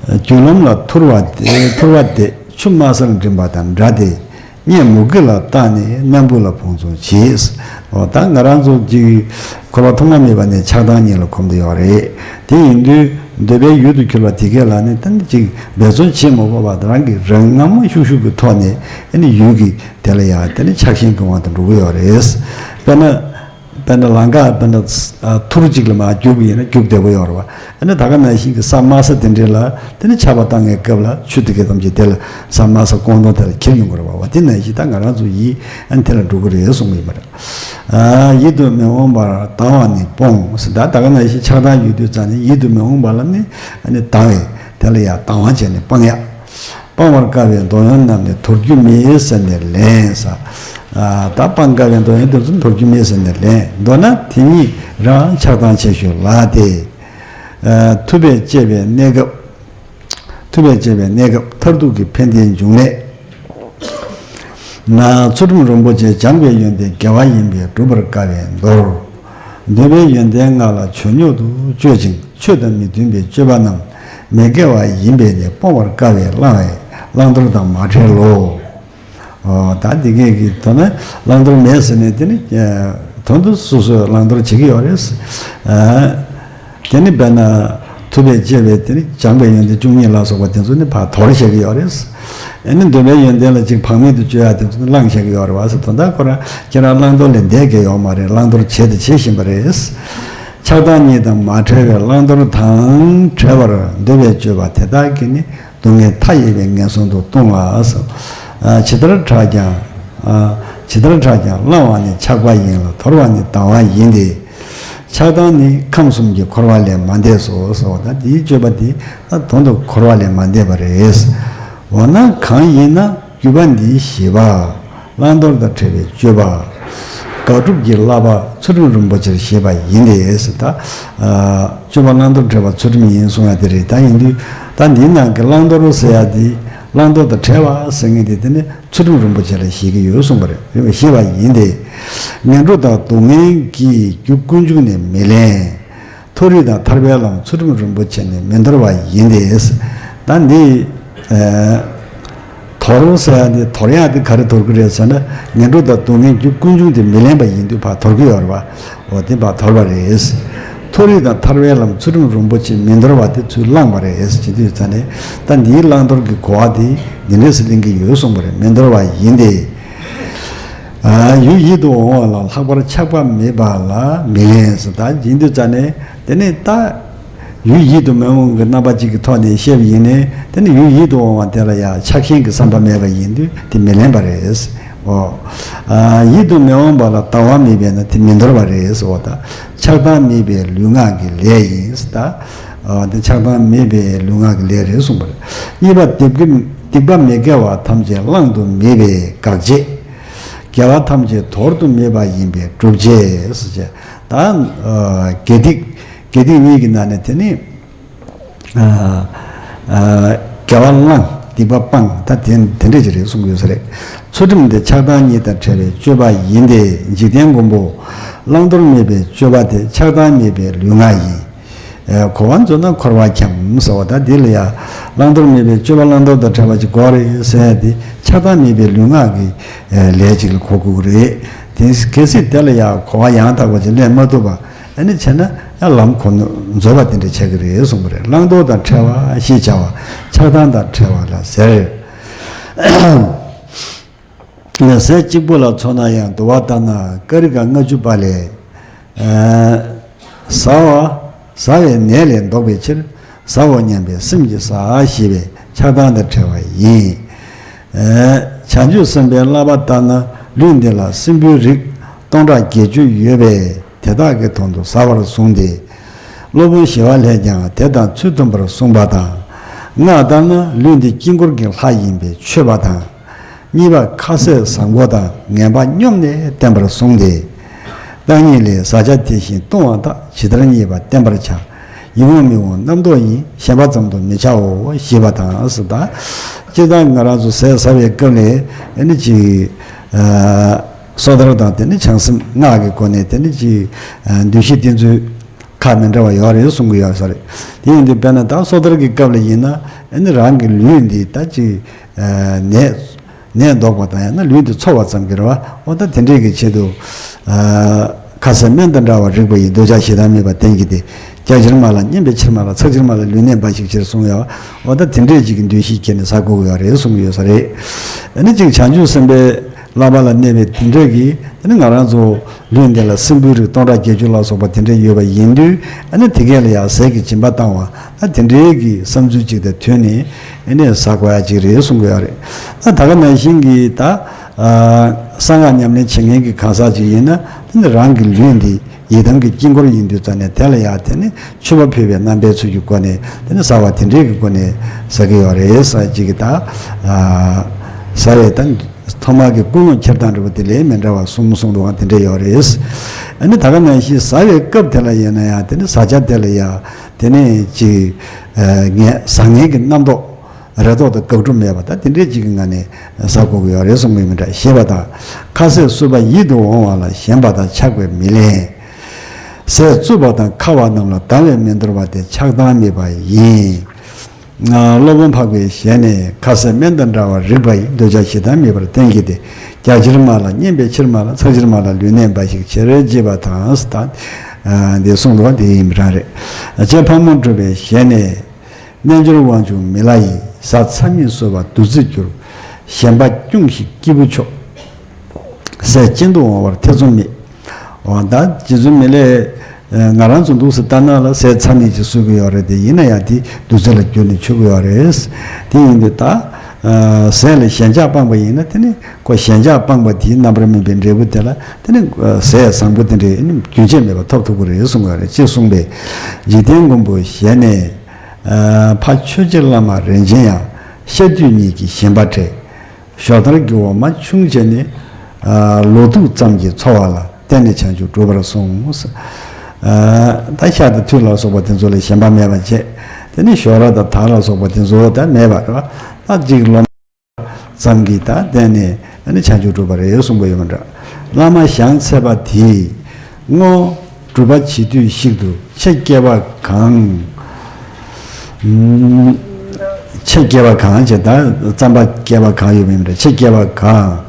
རྒྱུ་ལམ་ལ་ཐུར་བ་དེ་ཐུར་བ་དེ་ཆུ་དམའ་སར་འགྲིམ་པ་དང་འདྲ་སྟེ། གཉེན་མུ་གེ་ལ་བརྟགས་ནས་སྣམ་བུ་ལ་ཕུང་ཚོགས་བྱེད། འོ་ད་ང་རང་ཚོ་གཅིག་འཁོར་བ་ཐོག་མ་མེད་པ་ནས་ཆགས་སྡང་གཉིས་ལ་གོམས་ཏེ་ཡོད་རེད། དེ་ཡིན་དུས་འདོད་པའི་ཡུལ་དུ་གྱུར་པ་དེ་གས་ལ་ནི་ད་ནི་གཅིག་འབད་བརྩོན་བྱེད་མ་དགོས་པ་རང་གི་རང་རྔ་མ་ཤུགས་ཤུགས་ཀྱི་ཐོག་ནས་ཨ་ནི་ཡུལ་གྱི་དེ་ལ་ཡང་དེ་ནི་ཆགས་ཞེན་གྱི་དབང་དུ་འགྲོ་གི་ཡོད་རེད། དཔེར་ན། དཔེར་ན་ལམ་ཁ་དཔེར་ན་ཨ་ཐུར་གཅིག་ལ་མར་རྒྱུག་པ་ཡིན་ན་རྒྱུག་བདེ་པོ་ཡོད་རེད་བ། ཨ་ནི་ད་ག་ནང་བཞིན་གྱི་ས་དམའ་ས་དེ་འདྲས་ལ་དེ་ནི་ཆར་པ་བཏང་བའི་སྐབས་ལ་ཆུ་དེ་གའི་ཙམ་གྱིས་དེ་ལ་ས་དམའ་ས་ཀོང་སྟོང་དེ་ལ་འཁྱེར་ཡོང་གི་རེད་བ། བ་དེ་ནང་བཞིན་ད་ང་རང་ཚོ་ཡིད་ཨ་ནི་དེ་ལ་འགྲོ་གི་རེད་གསུངས་པ་ཡིན་པ་རེད། ཨ་ཡིད་དུ་མི་འོང་བར་ལྡང་བ་ནི་སྤོང་ཟེར། ད་ད་ག་ནང་བཞིན་ཆགས་སྡང་ཡོད་དུས་ཙང་ནས་ཡིད་དུ་མི་འོང་བ་ལ་ནི་ཨ་ནི་ལྡང་བས་དེ་ལ་ཡང་ལྡང་བ་བྱས་ནས་སྤང་ཡག་སྤང་བར་དཀའ་བའི་འདོད་ཡོན་རྣམས་ནི་དོར་རྒྱུ་མེད་ཟེར་ནས་ལེན་ས། ཨ་ད་སྤང་དཀའ་བའི་འདོད་ཡོན་དེ་ཚོ་དོར་རྒྱུ་མེད་ཟེར་ནས་ལེན། མདོར་ན་དེ་ཉིད་རང་ཆགས་སྡང་ཆེ་ཤོས་ལགས་ཏེ། ཨ་ཐུབ་པས་བཅད་པའི་གནས་སྐབས། ཐུབ་པས་བཅད་པའི་གནས་སྐབས་མཐར་ཐུག་གི་ཕན་བདེའི་འབྱུང་གནས། ན་ཚུལ་ཁྲིམས་རིན་པོ་ཆེ་སྦྱངས་པའི་ཡོན་ཏན་དགེ་བ་ཡིན་པས་སྒྲུབ་པར་དཀའ་བས་འདོར། འདོད་པའི་ཡོན་ཏན་ལྔ་ལ་ཆོས་ཉིད་དུ་སྤྱོད་ཅིང་ཆོས་དང་མི་མཐུན་པའི་སྤྱོད་པ་རྣམས་མི་དགེ་བ་ཡིན་པས་ནི་སྤོང་བར་དཀའ་བས་བླང་བས་བླང་དོར་དང་མ་བྲལ་ལོ། ཨོ་ད་འདི་གས་ཀྱི་དོན་ན་བླང་དོར་མེད་ཟེར་ནས་དེ་ནི་དོན་དུ་སོ་སོས་བླང་དོར་བྱེད་ཀྱི་ཡོད་རེད། ཨ་དེ་ནི་དཔེར་ན་ཐུབ་པས་བཅད་པའི་དེ་ནི་སྦྱངས་པའི་ཡོན་ཏན་བཅུ་གཉིས་ལ་སོགས་པ་དེ་ཚོ་ནི་ཕར་དོར་བྱེད་ཀྱི་ཡོད་རེད། ཨ་ནི་འདོད་པའི་ཡོན་ཏན་ལ་ཅིག་བག་མེད་དུ་སྤྱོད་ཡ་དེ་ཚོ་ནི་བླང་བྱེད་ཀྱི་ཡོད་རེད་བ་ཟེར། དོན་དག་ཁོ་རང་ཁྱེད་རང་བླང་དོར་ལས་འདས་ཀྱི་ཡོད་མ་རེད། བླང་དོར་བྱེད་དང་བྱེད་བཞིན་པ་རེད། ཆགས་སྡང་གཉིས་དང་མ་བྲལ་བའི་བླང་དོར་དང་བྲལ་བར་འདོད་པའི་སྤྱོད་པ་དེ་དག་གིས་ནི་སྡུག་བསྔལ་མཐའ་ཡས་པའི་ངན་སོང་དུ་ལྟུང་ལ་སོགས། ཇི་ལྟར་གྲགས་ཀྱང་། ཇི་ལྟར་གྲགས་ཀྱང་བླང་བ་ནི་ཆགས་པ་ཡིན་ལ་དོར་བ་ནི་སྡང་བ་ཡིན་ཏེ། ཆགས་སྡང་ནི་ཁམས་གསུམ་གྱི་འཁོར་བ་ལས་མ་འདས་སོ་ཟེར་བ་དང་དེའི་སྤྱོད་པ་དེ་ད་དོན་དུ་འཁོར་བ་ལས་མ་འདས་པ་རེད། འོ་ན་གང་ཡིན་ན། རྒྱུད་པ་འདིའི་བཞི་པ། བླང་དོར་དང་བྲལ་བའི་སྤྱོད་པ། དགག་སྒྲུབ་ཀྱི་བསླབ་པ་ཚུལ་ཁྲིམས་རིན་པོ་ཆེར་བཞེད་པ་ཡིན་ཏེ་ཟེར་ད། ཨ་སྤྱོད་པ་བླང་དོར་བྲལ་བ་ཚུལ་ཁྲིམས་ཡིན་གསུང་ཡ་དེ་རེད། ད་ཡིན་དུས་ད་འདིའི་ནང་གི་བླང་དོར་ཟེར་ཡ་དེ་བླང་དོར་དང་བྲལ་བ་ཟེར་མཁན་དེ་དེ་ནི་ཚུལ་ཁྲིམས་རིན་པོ་ཆེ་ལ་བཞེད་ཀྱི་ཡོད་གསུངས་པ་རེད། རེད་པ། བཞེད་པ་ཡིན་ཏེ། ངན་འགྲོ་དང་སྡུག་བསྔལ་གྱི་རྒྱུ་ཀུན་འབྱུང་ནི་མི་ལེན། མཐོ་རིས་དང་ཐར་པའི་ལམ་ཚུལ་ཁྲིམས་རིན་པོ་ཆེ་ནི་མི་འདོར་བ་ཡིན་ཏེ། ད་འདི་ཨ་དོར་ཟེར་ཡ་འདི་དོར་ཡ་འདི་ག་རེ་དོར་གི་རེད་ཟེར་ན། ངན་འགྲོ་དང་སྡུག་བསྔལ་རྒྱུ་ཀུན་འབྱུང་དེ་མི་ལེན་པ་ཡིན་དུས་ཕར་དོར་གི་ཡོད་རེད་བ། འོ་དེ་ཕར་དོར་བ་རེད། མཐོ་རིས་དང་ཐར་པའི་ལམ་ཚུལ་ཁྲིམས་རིན་པོ་ཆེ་མི་འདོར་བ་དེ་ཚུར་བླངས་པ་རེད་ཟེར་དུས་ཙ་ནས། ད་འདིའི་བླང་དོར་གྱི་གོ་བ་དེ་འདི་འདྲས་སུ་ལེན་གྱི་ཡོད་གསུངས་པ་རེད། མི་འདོར་བ་ཡིན་ཏེ། ཨ་ཡུལ་ཡིད་དུ་འོང་བ་ལ་ལྷག་པར་ཆགས་པ་མེད་པ་ལ་མི་ལེན་ཟེར། ད་ཡིན་དུས་ཙ་ནས་དེ་ནས་ད་ཡུལ་ཡིད་དུ་མི་འོང་གི་རྣམ་པ་གཅིག་གི་ཐོག་ནས་བཤད་པ་ཡིན་ནའི་དེ་ནི་ཡུལ་ཡིད་དུ་འོང་བ་དེ་ལ་ཡང་ཆགས་ཞེན་གྱི་བསམ་པ་མེད་པ་ཡིན་དུས་དེ་མི་ལེན་པ་རེད། འོ། ཨ་ཡིད་དུ་མི་འོང་བ་ལ་ལྡང་བ་མེད་པས་ན་དེ་མི་འདོར་བ་རེད། འོ་ད་ཆགས་སྡང་མེད་པའི་ལུས་ངག་གི་ལས་ཡིན་ཟེར། ད་འོ་དེ་ཆགས་སྡང་མེད་པའི་ལུས་ངག་གི་ལས་རེད་གསུངས་པ་རེད། གཉིས་པ། སྡིག་པ་སྡིག་པ་མི་དགེ་བ་ཐམས་ཅད་བླང་དུ་མེད་པས་དགག་བྱེད། དགེ་བ་ཐམས་ཅད་དོར་དུ་མེད་པ་ཡིན་པས་སྒྲུབ་བྱེད་ཟེར་བྱས། ད་ཨ་དགེ་སྡིག་དགེ་སྡིག་གཉིས་ཀྱི་ནང་ནས་དེ་ནི་ཨ་ཨ་དགེ་བ་བླང་སྡིག་པ་སྤང་། ད་དེ་དེ་འདྲས་ཅིག་རེད་གསུངས་ཡོད་ས་རེད། ཚུལ་ཁྲིམས་དེ་ཆགས་སྡང་གཉིས་དང་བྲལ་བའི་སྤྱོད་པ་ཡིན་ཏེ། འཇིག་རྟེན་མགོན་པོ་བླང་དོར་མེད་པའི་སྤྱོད་པ་དེ་ཆགས་སྡང་མེད་པའི་ལུས་ངག་ཡིན། ཨེ་གོ་བ་མཛོད་ན་འཁོར་བ་འཁྱམས་ཟེར་བ་ད་འདི་ལ་ཡང་བླང་དོར་མེད་པའི་སྤྱོད་པ་བླང་དོར་དང་བྲལ་བ་ཅིག་དགོས་རེད་ཟེར་ཡ་འདི་ཆགས་སྡང་མེད་པའི་ལུས་ངག་གི་ཨེ་ལས་ཅིག་ལ་གོ་དགོས་ཀྱི་རེད། དེ་གལ་སྲིད་དེ་ལ་ཡང་གོ་བ་ཡང་དག་པ་ཅིག་ལེན་མ་ཐུབ་པ་ཨ་ནི་བྱས་ན་ཡང་ལམ་གོ་ནོར་འཛོལ་བ་དེ་འདྲ་ཆགས་ཀྱི་རེད་གསུངས་པ་རེད། བླང་དོར་དང་བྲལ་བ་ཞེས་བྱ་བ་ཆགས་སྡང་དང་བྲལ་བ་ལ་ཟེར། ཟས་གཅིག་པུ་ལ་མཚོན་ན་ཡང་། དུ་བ་ལྟར་ན་ཀ་རི་ཀ་ལྔ་བཅུ་པ་ལས། ཨ་ཟ་བ་ཟ་བའི་ནད་ལས་བཟློག་པའི་ཕྱིར། ཟའོ་སྙམ་པའི་སེམས་ཀྱིས་ཟ་ཞེས་པའི་ཆགས་སྡང་དང་བྲལ་བ་ཡིན། ཨ་ བྱང་ཆུབ་སེམས་དཔའི་བསླབ་པ་ལྟར་ན་ལུས་འདི་ལ་སྲིན་པོའི་རིགས་སྟོང་ཕྲག་བརྒྱད་ཅུ་ཡོད་པས། དེ་དག་གི་དོན་དུ་ཟ་བར་བཟུང་སྟེ། སློབ་དཔོན་ཞི་བ་ལྷས་ཀྱང་དེ་དང་ཚུལ་མཐུན་པར་གསུངས་པ་དང་། སྔགས་ལྟར་ན་ལུས་འདི་དཀྱིལ་འཁོར་གྱི་ལྷ་ཡིན་པས་མཆོད་པ་དང་། གཉིས་པ་ཁ་ཟས་བཟང་པོ་དང་ངན་པ་སྙོམས་ནས་བསྟེན་པར་གསུངས་ཏེ། བདག་ཉིད་ལས་བཟའ་བྱ་དེ་བཞིན་བཏུང་བ་དག་ཇི་ལྟར་བསྙེན་པ་བསྟེན་པར་བྱ། ཡིད་འོང་མི་འོང་རྣམ་རྟོག་ཡིན། ཞེན་པ་ཙམ་དུ་མི་བྱའོ་ཞེས་པ་དང་ཟེར། ད་སྤྱིར་བཏང་ང་རང་ཚོ་ཟས་ཟ་བའི་སྐབས་ལ་ཨ་ནི་ཅིག་ཨ་སོ་ཐར་དང་དེ་ནི་བྱང་སེམས་སྔགས་ཀྱི་སྒོ་ནས་དེ་ནི་ཅིག་ཨ་འདུ་ཤེས་བསྟེན་ཚུལ་ཁ་མི་འདྲ་བ་ཡོད་རེད་གསུང་གི་ཡོད་ས་རེད། དེ་ཡིན་དུས་དཔེར་ན་ད་སོ་ཐར་གྱི་སྐབས་ལ་ཡིན་ན་ཨ་ནི་རང་གི་ལུས་འདི་ད་ཅིག་ཨ་ནད་ནད་ལྡོག་པ་དང་ཡང་ན་ལུས་འདི་འཚོ་བ་ཙམ་གྱི་རེད་བ། འོ་ད་དེ་འདྲས་ཀྱི་ཆེད་དུ་ཨ་ཁ་ཟས་སྨན་དང་འདྲ་བར་རིགས་པ་ཡི། འདོད་ཆགས་ཞེ་སྡང་མེད་པར་བསྟེན་གྱི་སྟེ། རྒྱགས་ཕྱིར་མ་ལ་བསྙེན་པའི་ཕྱིར་མ་ལ། ཚགས་ཕྱིར་མ་ལ་ལུས་གནད་འབའ་ཞིག་ཕྱིར་གསུངས་ཡོད། འོ་ད་དེ་འདྲས་ཅིག་གི་འདུ་ཤེས་བསྐྱེད་ནས་ཟ་དགོས་ཀྱི་ཡོད་རེད་གསུང་གི་ཡོད་ས་རེད། ཨ་ནི་ཅིག་བྱང་ཆུབ་སེམས་དཔའི་བསླབ་པ་ལ་གནས་པའི་དེ་འདྲས་ཀྱི་དེ་ནི་ང་རང་ཚོ་ལུས་འདི་ལ་སྲིན་པོའི་རིགས་སྟོང་ཕྲག་བརྒྱད་ཅུ་ལ་སོགས་པ་དེ་འདྲས་ཡོད་པ་ཡིན་དུས་ཨ་ནི་དེ་གས་ལ་ཡང་ཟས་ཀྱི་སྦྱིན་པ་བཏང་བ། ད་དེ་འདྲའི་གི་བསམ་ཚུལ་ཅིག་དང་མཐུན་ནས་ཨེ་ནས་ཟ་དགོས་ཡ་ཅིག་རེད་གསུང་གི་ཡོད་རེད། ད་ད་ག་ནང་བཞིན་གྱི་ད་ཨ་གསང་སྔགས་ཉམས་ལེན་བྱེད་མཁན་གྱི་གང་ཟག་ཅིག་ཡིན་ན་དེ་ནི་རང་གི་ལུས་འདི་ཡི་དམ་གྱི་དཀྱིལ་འཁོར་ཡིན་དུས་ཙང་ནས་དེ་ལ་ཡ་དེ་ནི་མཆོད་པ་ཕུལ་བའི་རྣམ་པའི་ཚུལ་གྱི་སྒོ་ནས་དེ་ནི་ཟ་བ་དེ་འདྲའི་གི་སྒོ་ནས་ཟ་གི་ཡོད་རེད་ཟེར་ཅིག་གི་ད་ཨ་ཟ་བའི་ད། ཐོག་མར་གྱི་ཀུན་སློང་འཁྱེར་སྟངས་འདྲ་པོ་དེ་ལས་མི་འདྲ་བ་གསུམ་གསུངས་འདུག་ག་དེ་འདྲ་ཡོད་རེད། ཨ་ནི་ད་ག་ནང་བཞིན་ཟ་བའི་སྐབས་དེ་ལ་ཡིན་ན་ཡང་དེ་ནི་ཟ་བྱ་དེ་ལ་ཡང་དེ་ནི་ཅིག་ངས་ཟ་མཁན་གྱི་རྣམ་རྟོག་རེ་དོགས་དང་དགག་སྒྲུབ་མེད་པ་ད་དེ་འདྲའི་ཅིག་གི་ངང་ནས་ཟ་དགོས་ཀྱི་ཡོད་རེད་གསུངས་པའི་མི་འདྲ་ཞེས་པ་དང་། ཁ་ཟས་གསོད་པ་ཡིད་དུ་འོང་བ་ལ་ཞེན་པ་དང་ཆགས་པས་མི་ལེན། ཟས་གཙུབས་པ་དང་ཁ་བ་རྣམས་ལ་ལྡང་བས་མི་འདོར་བ་དེ་ཆགས་སྡང་མེད་པ་ཡིན། སློབ་དཔོན་འཕགས་པའི་ཞལ་ནས། ཁ་ཟས་སྨན་དང་འདྲ་བར་རིགས་པ་ཡི། འདོད་ཆགས་ཞེ་སྡང་མེད་པར་བསྟེན་གྱི་སྟེ། རྒྱགས་ཕྱིར་མ་ལ་བསྙེན་པའི་ཕྱིར་མ་ལ། ཚགས་ཕྱིར་མ་ལ་ལུས་གནད་འབའ་ཞིག་ཕྱིར་བགྱིས་པ་དང་། ཟེར་ད་འདི་གསུངས་འདུག་པ་དེ་ཡིན་པ་རང་རེད། རྗེ་ཕག་མོ་གྲུ་པའི་ཞལ་ནས། རྣལ་འབྱོར་དབང་ཕྱུག་མི་ལ་ཡིས། ཟས་མཚམས་མེད་གསོད་པ་བདུད་རྩིར་གྱུར། ཞེན་པ་སྐྱུངས་ཤིག་སྐྱེས་བུ་མཆོག་ཟས་གཅིན་དུ་འོང་བར་ཐེ་ཚོམ་མེད། འོ་ད་རྗེ་བཙུན་མི་ལས་ང་རང་ཚོ་འདུག་སེ་ལྟ་ན་ལ་ཟས་མཚམས་མེད་ཅིག་གསོད་ཀྱི་ཡོད་རེད་དེ་ཡིན་ན་ཡང་དེ་བདུད་རྩི་ལ་གྱུར་ནས་མཆོད་ཀྱི་ཡོད་རེད། དེ་ཡིན་དུས་ད་ཟས་ལ་ཞེན་ཆགས་སྤངས་པ་ཡིན་ན་དེ་ནི་ཁོ་ཞེན་ཆགས་སྤངས་པ་དེའི་རྣམ་པར་སྨིན་པའི་འབྲས་བུ་དེ་ལ་དེ་ནི་ཟས་བཟང་པོ་དེ་འདྲའི་རྒྱུན་ཆད་མེད་པར་ཐོབ་ཐུབ་ཀྱི་རེད་གསུངས་ཡོད་རེད་ཅེས་གསུངས་པས། འཇིག་རྟེན་མགོན་པོའི་ཞལ་ནས། ཕ་ཆོས་རྗེ་བླ་མ་རིན་ཆེན་ཡང་། ཤ་དུས་གཉིས་ཀྱི་ཞེན་པ་བྲལ། ཞོ་དར་གྱི་འོ་མ་ཆུང་བྱས་ནས། ལོ་ཐུག་ཙམ་གྱིས་འཚོ་བ་ལ། བརྟེན་ནས་བྱང་ཆུབ་སྒྲུབ་པར་གསུངས། ད་ཤ་དང་ཐུད་ལ་སོགས་པ་དེ་ཚོ་ལ་ཞེན་པ་མེད་པ་བྱས། དེ་ནས་ཞོ་ར་དང་དར་ལ་སོགས་པ་དེ་ཚོ་ད་མེད་པ་རེད་བ། ད་གཅིག་ལོ་ཙམ་གྱིས་ད་བརྟེན་ནས་ཨ་ནི་བྱང་ཆུབ་སྒྲུབ་པ་རེད་གསུངས་པ་ཡོད་མ་འདྲ། བླ་མ་ཞང་ཚེ་པ་དེས་བསྔོ། སྒྲུབ་པ་བྱེད་དུས་ཤིག་ཏུ་ཆེ་སྐྱེ་བ་གང་། ཆེ་སྐྱེ་བ་གང་བྱས་ད་རྩམ་པ་སྐྱེ་བ་གང་ཡོད་མིན་འདྲ་ཆེ་སྐྱེ་བ་གང་།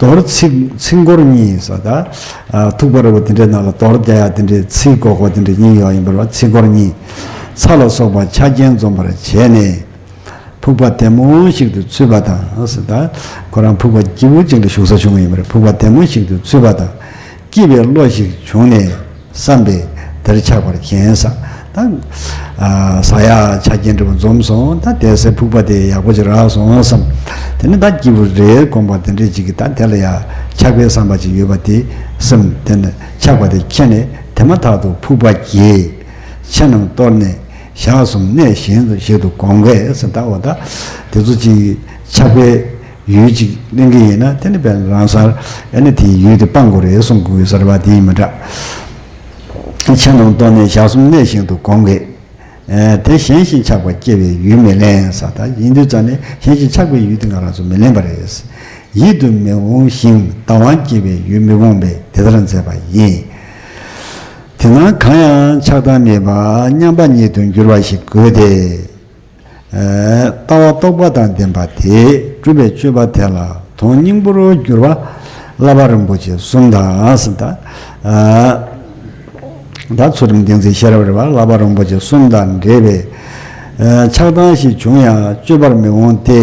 དོར་ཚིག་ཚིག་འཁོར་གཉིས་ཟེར་ད། ཐུག་པ་ར་བ་དེ་འདྲའི་ནང་ལ་དོར་རྒྱག་ཡ་དེ་འདྲའི་ཚིག་གོག་པ་དེ་འདྲའི་གཉིས་ཡོད་ཡིན་པ་ར་ཚིག་འཁོར་གཉིས། ཚྭ་ལ་སོགས་པ་ཆ་རྐྱེན་འཛོམས་པར་བྱས་ནས། ཕུག་པ་བདེ་མོ་ཞིག་ཏུ་ཚུད་པ་དང་ཟེར་ད། ཁོ་རང་ཕུག་པ་སྐྱིད་པོ་ཅིག་ལ་བཞུགས་ས་བྱུང་བ་ཡིན་པ་རེད། ཕུག་པ་བདེ་མོ་ཞིག་ཏུ་ཚུད་པ་དང་། སྐྱིད་པའི་བློ་ཞིག་བྱུང་ནས་བསམ་པས་དེར་ཆགས་པར་མཁྱེན་ས། ད་ཟ་ཡ་ཆ་རྐྱེན་འདྲ་པོ་འཛོམས་སོང་། ད་དེ་སའི་ཕུག་པ་དེ་ཡག་པོ་ཅིག་རག་སོང་བསམ། དེ་ནི་ད་སྐྱིད་པོ་རེད་དགོངས་པ་དེ་འདྲས་ཅིག་གིས་ད་དེ་ལ་ཡ་ཆགས་པའི་བསམ་པ་ཅིག་ཡོད་པ་དེ་སེམས་དེ་ནི་ཆགས་པ་དེ་མཁྱེན་ནས་དེ་མ་ཐག་ཏུ་ཕུག་པ་དགྱེས། ཆས་རྣམས་གཏོར་ནས་ཞག་གསུམ་གནས་གཞན་དུ་ཞིག་ཏུ་དགོངས་གས་ཟེར། ད་འོ་ད་དེ་ཚོ་ཅིག་ཆགས་པའི་ཡུལ་ཅིག་གླེང་གི་ཡིན་ན་དེ་ནི་དཔེར་ན་རང་སར་ཨ་ནི་དེའི་ཡུལ་དེ་སྤང་དགོས་རེད་གསུང་དགོས་ཟེར་བ་དེ་ཡིན་མི་འདྲ། ཆས་རྣམས་གཏོར་ནས་ཞག་གསུམ་གནས་གཞན་དུ་དགོངས་གས། དེ་གཞན་ཞིག་ཆགས་པ་སྐྱེ་བའི་ཡུལ་མི་ལེན་ཟེར། ད་ཡིན་དུས་ཙང་ནས་གཞན་ཞིག་ཆགས་པའི་ཡུལ་དེ་ང་རང་ཚོ་མི་ལེན་པ་རེད། ཡིད་དུ་མི་འོང་ཞིང་བདག་དབང་སྐྱེ་བའི་ཡུལ་མི་འོང་བས་དེ་ལྟར་མཛད་པ་ཡིན། དེས་ན་གང་ཡང་ཆགས་སྡང་མེད་པ་མཉམ་པ་ཉིད་དུ་འགྱུར་བ་ཞིག་དགོས་ཏེ། ལྟ་བ་རྟོགས་པ་དང་ལྡན་པ་དེས་སྒྲུབ་པའི་སྤྱོད་པ་དེ་ལ་དོན་སྙིང་པོར་གྱུར་པ་བསླབ་པ་རིན་པོ་ཆེ་གསུམ་དང་ཟེར། ད་ཚུལ་ཁྲིམས་ཏིང་འཛིན་ཤེས་རབ་རེད་བ། བསླབ་པ་རིན་པོ་ཆེ་གསུམ་དང་འབྲེལ་བའི་ཆགས་སྡང་ཞིག་བྱུང་ཡང་སྤྱོད་པར་མི་འོང་སྟེ།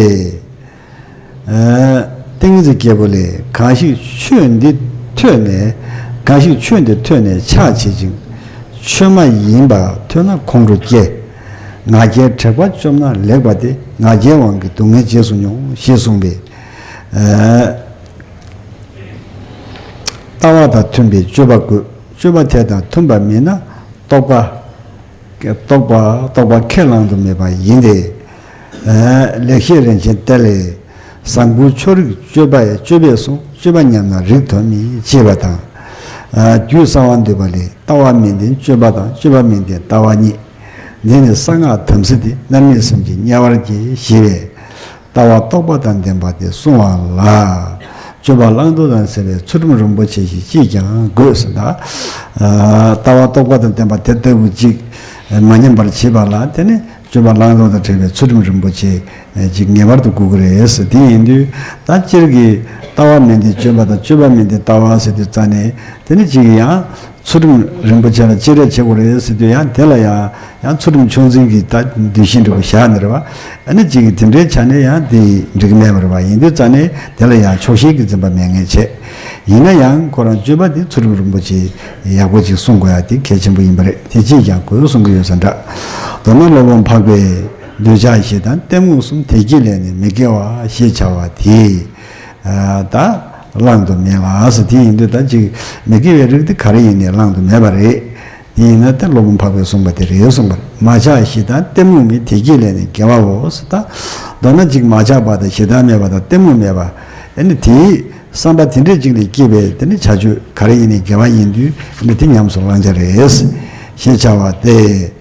ཏིང་འཛིན་སྐྱེས་བུ་ལས། གང་ཞིག་ཆོས་འདི་ཐོས་ནས། གང་ཞིག་ཆོས་འདི་ཐོས་ནས་ཆགས་བྱེད་ཅིང་། ཆོས་མ་ཡིན་པ་ཐོས་ན་ཁོང་ཁྲོ་སྐྱེ། ང་རྒྱལ་དྲེགས་པ་བཅོམ་ན་ལེགས་པ་སྟེ། ང་རྒྱལ་དབང་གིས་སྡུག་བསྔལ་རྗེས་སུ་མྱོང་ཞེས་གསུངས་པས། ལྟ་བ་དང་མཐུན་པའི་སྤྱོད་པ་དགོས། སྤྱོད་པ་དེ་དང་མཐུན་པ་མིན་ན་རྟོག་པ། རྟོག་པ་རྟོག་པ་ཁས་བླང་དུ་མེད་པ་ཡིན་ཏེ། ལེགས་བཤད་རིན་ཆེན་གཏེར་ལས། བཟང་པོའི་ཕྱོགས་རིག་སྤྱོད་པ་ཡི། སྤྱོད་པས་བསྲུང་སྤྱོད་པ་ཉམས་ན་རིགས་དོན་མིན། ཅེས་པ་དང་། རྒྱུད་གསང་བ་འདུས་པ་ལས། ལྟ་བ་མིན་ལྡན་སྤྱོད་པ་དང་། སྤྱོད་པ་མིན་ལྡན་ལྟ་བ་གཉིས། འདི་ནི་གསང་སྔགས་དམ་ཚིག་སྟེ། མནར་མེད་སེམས་ཀྱིས་དམྱལ་བར་སྐྱེ། ཞེས་པས། ལྟ་བ་རྟོག་པ་དང་ལྡན་པ་དེ་བསྲུང་བ་ལ། སྤྱོད་པ་བླང་དོར་དང་བྲལ་བའི་ཚུལ་ཁྲིམས་རིན་པོ་ཆེ་ཞིག་ཅིས་ཀྱང་དགོས་ཟེར། ད་ལྟ་བ་རྟོག་པ་དང་ལྡན་པ་དེ་ལྟ་བུ་ཅིག་མ་ཉམས་པར་བྱེད་པ་ལ། དེ་ནི་སྤྱོད་པ་བླང་དོར་དང་བྲལ་བའི་ཚུལ་ཁྲིམས་རིན་པོ་ཆེ་ཅིག་ངེས་པར་དུ་དགོས་ཀྱི་རེད་ཟེར། དེ་ཡིན་དུས་ད་སྤྱིར་གྱི་ལྟ་བ་མིན་ལྡན་སྤྱོད་པ་དང་། སྤྱོད་པ་མིན་ལྡན་ལྟ་བ་ཟེར་དུས་ཙ་ནས། དེ་ནི་ཅིག་ཡང་ཚུལ་ཁྲིམས་རིན་པོ་ཆེ་ལ་བརྩི་བཀུར་བྱེད་དགོས་རེད་ཟེར་དུས། ཡང་དེ་ལ་ཡང་ཡང་ཚུལ་ཁྲིམས་ཆུང་འཛིན་གྱི་ད་འདུ་ཤེས་འདྲ་པོ་བཞག་ནས་རེད་བ། ཨ་ནི་ཅིག་གིས་དེ་འདྲའི་ཆ་ནས་ཡང་དེ་འགྲིག་གི་མེད་པ་རེད་བ། ཡིན་དུས་ཙ་ནས་དེ་ལ་ཡང་ཆོག་ཤེས་ཀྱི་འཛིན་པ་མེད་མཁན་བྱས། ཡིན་ན་ཡང་ཁོ་རང་སྤྱོད་པ་དེ་ཚུལ་ཁྲིམས་རིན་པོ་ཆེ་ཡག་པོ་ཅིག་སྲུང་དགོས་ཡ་དེ་གལ་ཆེན་པོ་ཡིན་པ་རེད། དེ་ཅིས་ཀྱང་དགོས་གསུང་གི་ཡོད་ས་འདྲ། མདོར་ན་སློབ་དཔོན་འཕགས་པས། འདོད་ཆགས་ཞེ་སྡང་གཏི་མུག་གསུམ། དེ་བསྐྱེད་ལས་ནི་མི་དགེ་བ་ཞེས་བྱ་བ་དེ། ད་བླང་དུ་མེད་ལ་ཟེར། དེ་ཡིན་དུས་ད་ཅིག་མི་དགེ་བའི་རིགས་དེ་ག་རེ་ཡིན་ནའི་བླང་དུ་མེད་པ་རེད། དེ་ཡིན་ན་ད་སློབ་དཔོན་འཕགས་པས་གསུངས་པ་དེ་རེད་གསུངས་པ་རེད། མ་ཆགས་ཞེ་སྡང་གཏི་མུག་མེད། དེ་བསྐྱེད་ལས་ནི་དགེ་བའོ་ཟེར། ད་མདོར་ན་ཅིག་མ་ཆགས་པ་དང་ཞེ་སྡང་མེད་པ་དང་གཏི་མུག་མེད་པ། ཨ་ནི་དེའི་བསམ་པ་དེ་འདྲས་ཅིག་ལས་སྐྱེས་པའི་དེ་ནི་བྱ་སྤྱོད་ག་རེ་ཡིན་ནའི་དགེ་བ་ཡིན་དུས། ཨ་ནི་དེ་ཉམས་སུ་བླང་བྱ་རེད་ཞེས་བྱ་བ་སྟེ།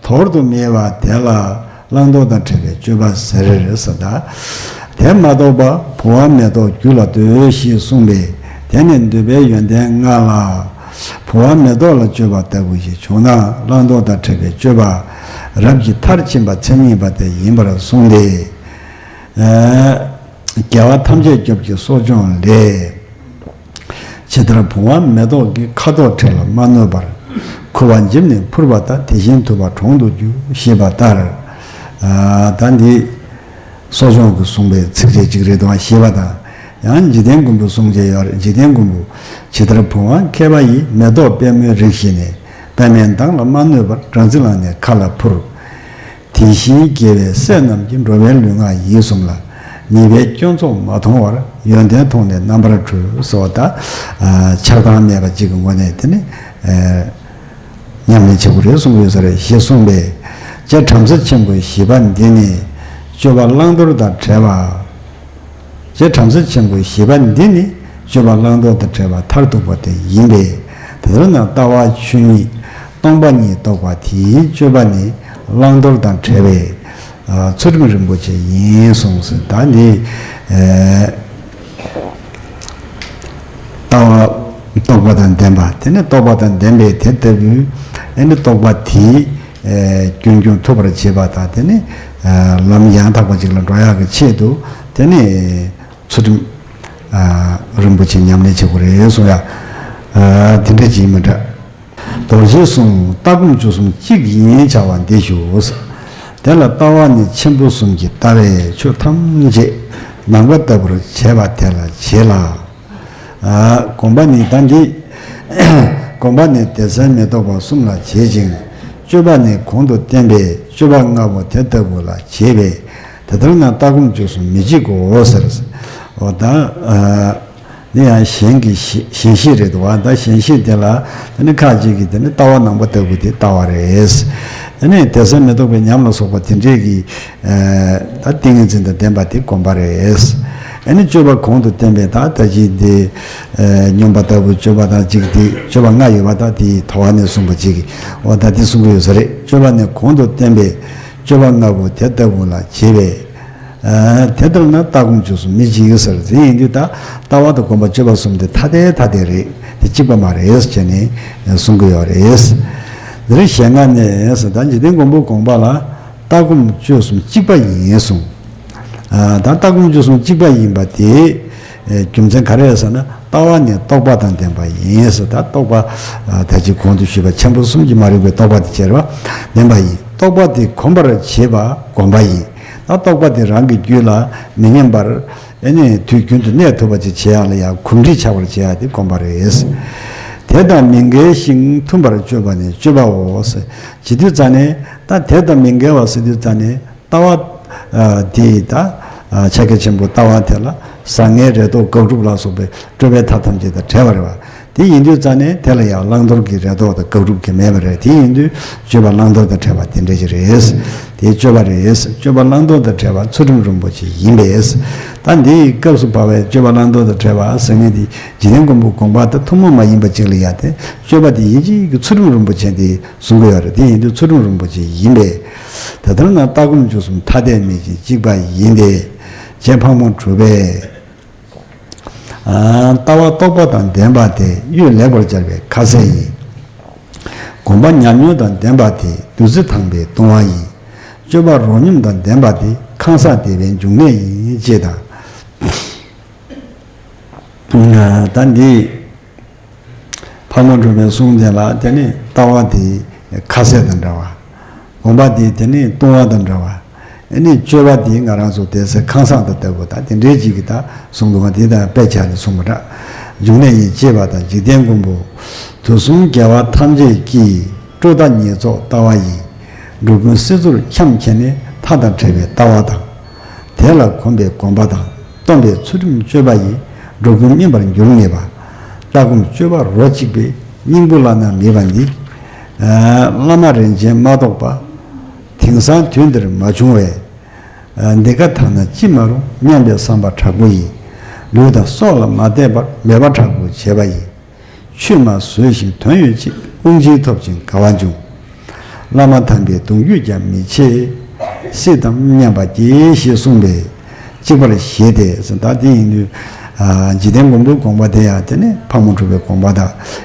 དོར་དུ་མེད་པ་དེ་ལ་བླང་དོར་དང་བྲལ་བའི་སྤྱོད་པ་ཟེར་ཟེར། ད་དེ་མ་གཏོགས་པ་བུང་བ་མེ་ཏོག་རྒྱུད་ལ་འདོད་ཞེས་གསུངས་པས། དེ་ནི་འདོད་པའི་ཡོན་ཏན་ལྔ་ལ་བུང་བ་མེ་ཏོག་ལ་སྤྱོད་པ་ལྟ་བུ་ཞིག་བྱུང་ན། བླང་དོར་དང་བྲལ་བའི་སྤྱོད་པ་རབ་ཀྱི་མཐར་ཕྱིན་པ་མཚན་ཉིད་པ་དེ་ཡིན་པར་གསུངས་ཏེ། རྒྱལ་བ་ཐམས་ཅད་སྐྱོབ་ཀྱི་གསོ་སྦྱོང་ལས། ཇི་ལྟར་བུང་བ་མེ་ཏོག་གི། ཁ་དོག་བྲལ་ལ་མ་གནོད་པར། ཁུ་བ་འཇིབ་ནས་འཕུར་བ་ལྟར། དེ་བཞིན་དུ་བ་གྲོང་དུ་རྒྱུ། ཞེས་པ་ལྟར། ད་འདི་གསོ་སྦྱོང་གིས་གསུངས་པའི་ཚིགས་བཅད་ཅིག་རེད་འདུག་ཞེས་པ་དང་། ཡང་འཇིག་རྟེན་མགོན་པོས་གསུངས་བྱས་ཡོད་རེད། འཇིག་རྟེན་མགོན་པོས། ཇི་ལྟར་བུང་བ་མཁས་པ་ཡིས། མེ་ཏོག་པད་མོའི་རིགས་ཤེས་ནས། པདྨའི་མདངས་ལ་མ་གནོད་པར། སྦྲང་རྩི་བླངས་ནས་མཁའ་ལ་འཕུར། དེ་བཞིན་དགེ་བའི་སྲས་རྣམས་ཀྱིས། འགྲོ་བའི་ལུས་ངག་ཡིད་གསུམ་ལ། ཉེས་པའི་སྐྱོན་ཚོགས་མ་མཐོང་བར། ཡོན་ཏན་མཐོང་ནས་རྣམ་པར་གྲོལ། ཟེར་བ་ད། ཆགས་སྡང་མེད་པ་ཅིག་གི་ངོས་ནས་དེ་ནི་ཉམས་ལེན་བྱེད་དགོས་རེད་གསུངས་ཡོད་ས་རེད། ཞེས་གསུངས་པས། རྗེ་བྲམ་ཟེ་ཆེན་པོའི་བཞི་པ་འདི་ནི། སྤྱོད་པ་བླང་དོར་དང་བྲལ་བ། རྗེ་བྲམ་ཟེ་ཆེན་པོའི་བཞི་པ་འདི་ནི། སྤྱོད་པ་བླང་དོར་དང་བྲལ་བ་མཐར་ཐུག་པ་དེ་ཡིན་པས། དེ་ལྟར་ན་ལྟ་བ་ཆོས་ཉིད་སྟོང་པ་ཉིད་རྟོགས་པ་དེའི་སྤྱོད་པ་ནི་བླང་དོར་དང་བྲལ་བའི་ཚུལ་ཁྲིམས་རིན་པོ་ཆེ་ཡིན་གསུངས་ཟེར། ད་འདི་ལྟ་བ་རྟོག་པ་དང་ལྡན་པ། དེ་ནི་རྟོག་པ་དང་ལྡན་པའི་དེ་ལྟ་བུའི་ཨ་ནི་རྟོག་པ་དེའི་རྒྱུན་སྐྱོང་ཐུབ་པར་བྱེད་པ་དང་། དེ་ནི་ལམ་ཡང་དག་པ་ཅིག་ལ་འགྲོ་ཡག་གི་ཆེད་དུ། དེ་ནི་ཚུལ་ཁྲིམས་རིན་པོ་ཆེ་ཉམས་ལེན་བྱེད་དགོས་རེད་གསུངས་ཡ། དེ་འདྲ་ཅིག་མི་འདྲ། རྡོ་རྗེས་གསུངས། ལྟ་སྒོམ་སྤྱོད་གསུམ་གཅིག་ཡིན་བྱ་བ་འདི་ཞུ། དེ་ལ་ལྟ་བ་ནི་ཆེན་པོ་གསུམ་གྱི། ལྟ་བས་ཆོས་ཐམས་ཅད་ནམ་མཁའ་ལྟ་བུར་བྱས་པ་དེ་ལ་བྱེད་ལ། སྒོམ་པ་ནི་ད་འདི། སྒོམ་པ་ནི་སྡེ་ཚན་མི་རྟོག་པ་གསུམ་ལ་བྱེད་ཅིང་། སྤྱོད་པ་ནི་གོང་དུ་བསྟན་པའི་སྤྱོད་པ་ལྔ་པོ་དེ་ལྟ་བུ་ལ་བྱེད་པས། དེ་ལྟར་ན་ལྟ་སྒོམ་སྤྱོད་གསུམ་མི་འཇིག་གོ་ཟེར། འོ་ད། འདི་ཡང་གཞན་གྱི་ཞེན་གཞན་ཤེས་རེད་འདུག་བ། ད་གཞན་ཤེས་དེ་ལ་དེ་ནི་ཁ་ཅིག་གིས་དེ་ནི་ལྟ་བ་ནང་པ་ལྟ་བུ་དེ་ལྟ་བ་རེད། དེ་ནི་དེ་ཚེ་མི་རྟོག་པའི་ཉམས་ལ་སོགས་པ་དེ་འདྲས་ཀྱི། ད་ཏིང་ངེ་འཛིན་དང་ལྡན་པ་དེ་སྒོམ་པ་རེད། ཨ་ནི་སྤྱོད་པ་གོང་དུ་བསྟན་པའི་ད་ད་ཅིག་དེ། སྙོམས་པ་ལྟ་བུ་སྤྱོད་པ་དང་གཅིག་དེ་སྤྱོད་པ་ལྔ་ཡོད་པ་ད་དེའི་ཐོ་བ་ནས་གསུངས་པ་ཅིག་གིས། འོ་ད་དེ་གསུང་གི་ཡོད་ས་རེད། སྤྱོད་པ་ནི་གོང་དུ་བསྟན་པའི་སྤྱོད་པ་ལྔ་པོ་དེ་ལྟ་བུ་ལ་བྱེད་པས། དེ་ལྟར་ན་ལྟ་སྒོམ་སྤྱོད་གསུམ་མི་འཇིག་ཟེར། དེ་ཡིན་དུས་ད་ལྟ་བ་དང་སྒོམ་པ་སྤྱོད་པ་གསུམ་དེ་ཐ་དད་ཐ་དད་རེད། དེ་གཅིག་པ་མ་རེད་ཟེར་ནས་གསུང་གི་ཡོད་རེད། འདིར་ཞལ་སྔ་ནས་ཟེར། ད་འཇིག་རྟེན་མགོན་པོ་དགོངས་པ་ལ་ལྟ་སྒོམ་སྤྱོད་གསུམ་གཅིག་པ་ཡིན་གསུངས། ད་ལྟ་སྒོམ་སྤྱོད་གསུམ་གཅིག་པ་ཡིན་པ་དེ། རྒྱུ་མཚན་ག་རེ་རེད་ཟེར་ན། ལྟ་བ་ནི་རྟོག་པ་དང་ལྡན་པ་ཡིན་ཟེར། ད་རྟོག་པ། ད་ཅི་གོང་དུ་ཞུས་པ་ཆེན་པོ་གསུམ་གྱིས་མ་རིག་པའི་རྟོག་པ་དེ་བྱེད་པ་ལྡན་པ་ཡིན། རྟོག་པ་དེ་གོམས་པར་བྱེད་པ་སྒོམ་པ་ཡིན། ད་རྟོག་པ་དེ་རང་གི་རྒྱུད་ལ་མི་ཉམས་པར། ཨེ་ནས་དུས་རྒྱུན་དུ་གནས་ཐུབ་པ་ཅིག་བྱེད་ཡག་ལ་ཡང་གོམས་འདྲིས་ཆགས་པར་བྱེད་ཡག་དེ་སྒོམ་པ་རེད། དེ་དང་མི་འགལ་ཞིང་མཐུན་པར་སྤྱོད་པ་ནི་སྤྱོད་པའོ། བྱེད་དུས་ཙ་ནས་ད་དེ་དང་མི་འགལ་བ་ཟེར་དུས་ཙ་ནས། ལྟ་བ། དེ་ད་ ཕྱག་རྒྱ་ཆེན་པོ་ལྟ་བ་དེ་ལ་བཟང་ངན་རེ་དོགས་དགག་སྒྲུབ་ལ་སོགས་པའི་སྤྲོས་པའི་མཐའ་ཐམས་ཅད་དང་བྲལ་བ་རེད་བ། དེ་ཡིན་དུས་རྩ་ནས་དེ་ལ་ཡང་བླང་དོར་གྱི་རེ་དོགས་དང་དགག་སྒྲུབ་ཀྱི་མེད་པ་རེད། དེ་ཡིན་དུས་སྤྱོད་པ་བླང་དོར་དང་བྲལ་བ་དེ་འདྲ་ཞིག་རེད། དེ་སྤྱོད་པ་རེད། སྤྱོད་པ་བླང་དོར་དང་བྲལ་བ་ཚུལ་ཁྲིམས་རིན་པོ་ཆེ་ཡིན་པས། ད་འདིའི་སྐབས་སུ་བབ་པའི་སྤྱོད་པ་བླང་དོར་དང་བྲལ་བ་ཟེར་མཁན་དེ་འཇིག་རྟེན་མགོན་པོ་དགོངས་པ་དང་ཐུན་མོང་མ་ཡིན་པ་ཅིག་ལ་ཡང་དེ་སྤྱོད་པ་དེ་ཡིན་གཅིག་གི་ཚུལ་ཁྲིམས་རིན་པོ་ཆེ་དེ་གསུང་གི་ཡོད་རེད། དེ་ཡིན་དུས་ཚུལ་ཁྲིམས་རིན་པོ་ཆེ་ཡིན་པས། དེ་ལྟར་ན་ལྟ་སྒོམ་སྤྱོད་གསུམ་ཐ་དད་མེད་ཅིང་གཅིག་པ་ཡིན་ཏེ། རྗེ་ཕག་མོ་གྲུ་པས། ལྟ་བ་རྟོགས་པ་དང་ལྡན་པ་དེ་གཡོས་ལེགས་པར་སྦྱར་བའི་ཁ་ཟས་ཡིན། སྒོམ་པ་ཉམས་མྱོང་དང་ལྡན་པ་དེ་བདུད་རྩི་དང་པའི་བཏུང་བ་ཡིན། སྤྱོད་པ་རོ་སྙོམས་དང་ལྡན་པ་དེ་ཁང་བཟང་སྡེ་པའི་འབྱུང་གནས་ཡིན། ཅེས་དང་། ད་འདི། ཕག་མོ་གྲུ་པའི་གསུང་དེ་ལ་དེ་ནི་ལྟ་བ་དེ་ཁ་ཟས་དང་འདྲ་བ། སྒོམ་པ་དེ་དེ་ནི་བཏུང་བ་དང་འདྲ་བ། ཨ་ནི་སྤྱོད་པ་དེ་ང་རང་ཚོ་དེ་ཚེ་ཁང་བཟང་དང་ལྟ་བུ་དང་དེ་འདྲའི་ཅིག་གི་ད་གསུང་དུ་བ་དེ་དང་དཔེ་ཆ་ནས་གསུངས་པ་འདྲ། འབྱུང་གནས་ཡིན་ཅེས་པ་དང་འཇིག་རྟེན་མགོན་པོ། དུས་གསུམ་རྒྱལ་བ་ཐམས་ཅད་ཀྱིས། སྤྲོས་བདག་ཉེས་ཚོགས་ལྟ་བ་ཡིས། འགྲོ་ཀུན་སྲིད་མཚོར་འཁྱམས་ཁྱེར་ནས་མཐའ་དང་བྲལ་བའི་ལྟ་བ་དང་། དེ་ལ་གོམས་པའི་སྒོམ་པ་དང་སྟོན་པའི་ཚུལ་ཁྲིམས་སྤྱོད་པ་ཡིས་འགྲོ་ཀུན་སྨིན་པར་འགྱུར་ངེས་པ། ལྟ་སྒོམ་སྤྱོད་པ་རོ་གཅིག་པའི་སྙིང་པོ་བླ་ན་མེད་པ་འདི། བླ་མ་རིན་ཆེན་མ་གཏོགས་པ། དེང་སང་དུས་འདིར་མ་བྱུང་བས། འདི་ཀ་ཐ་ན་ཅི་མ་རུང་སྙམ་པའི་བསམ་པ་དྲག་པོ་ཡིས། ལུས་དང་སྲོག་ལ་མ་དད་པར་མོས་པ་དྲག་པོ་བྱས་པ་ཡིས། ཆོས་མ་བཟོད་ཞིང་དོན་ཡོད་ཅེས་དབང་ཆེན་ཐོབ་ཅིང་དགའ་བ་འབྱུང་། བླ་མ་དམ་པའི་གདུང་རྒྱུད་ཀྱང་མི་ཆེ། སྲིད་དམ་སྙམ་པ་སྐྱེ་ཞེས་གསུངས་པས་གཅིག་པར་བཞེད་དེ། ད་དེ་ཡིན་དུས། འཇིག་རྟེན་མགོན་པོའི་དགོངས་པ་དེ་ཡང་དེ་ནི་ཕག་མོ་གྲུ་པའི་དགོངས་པ་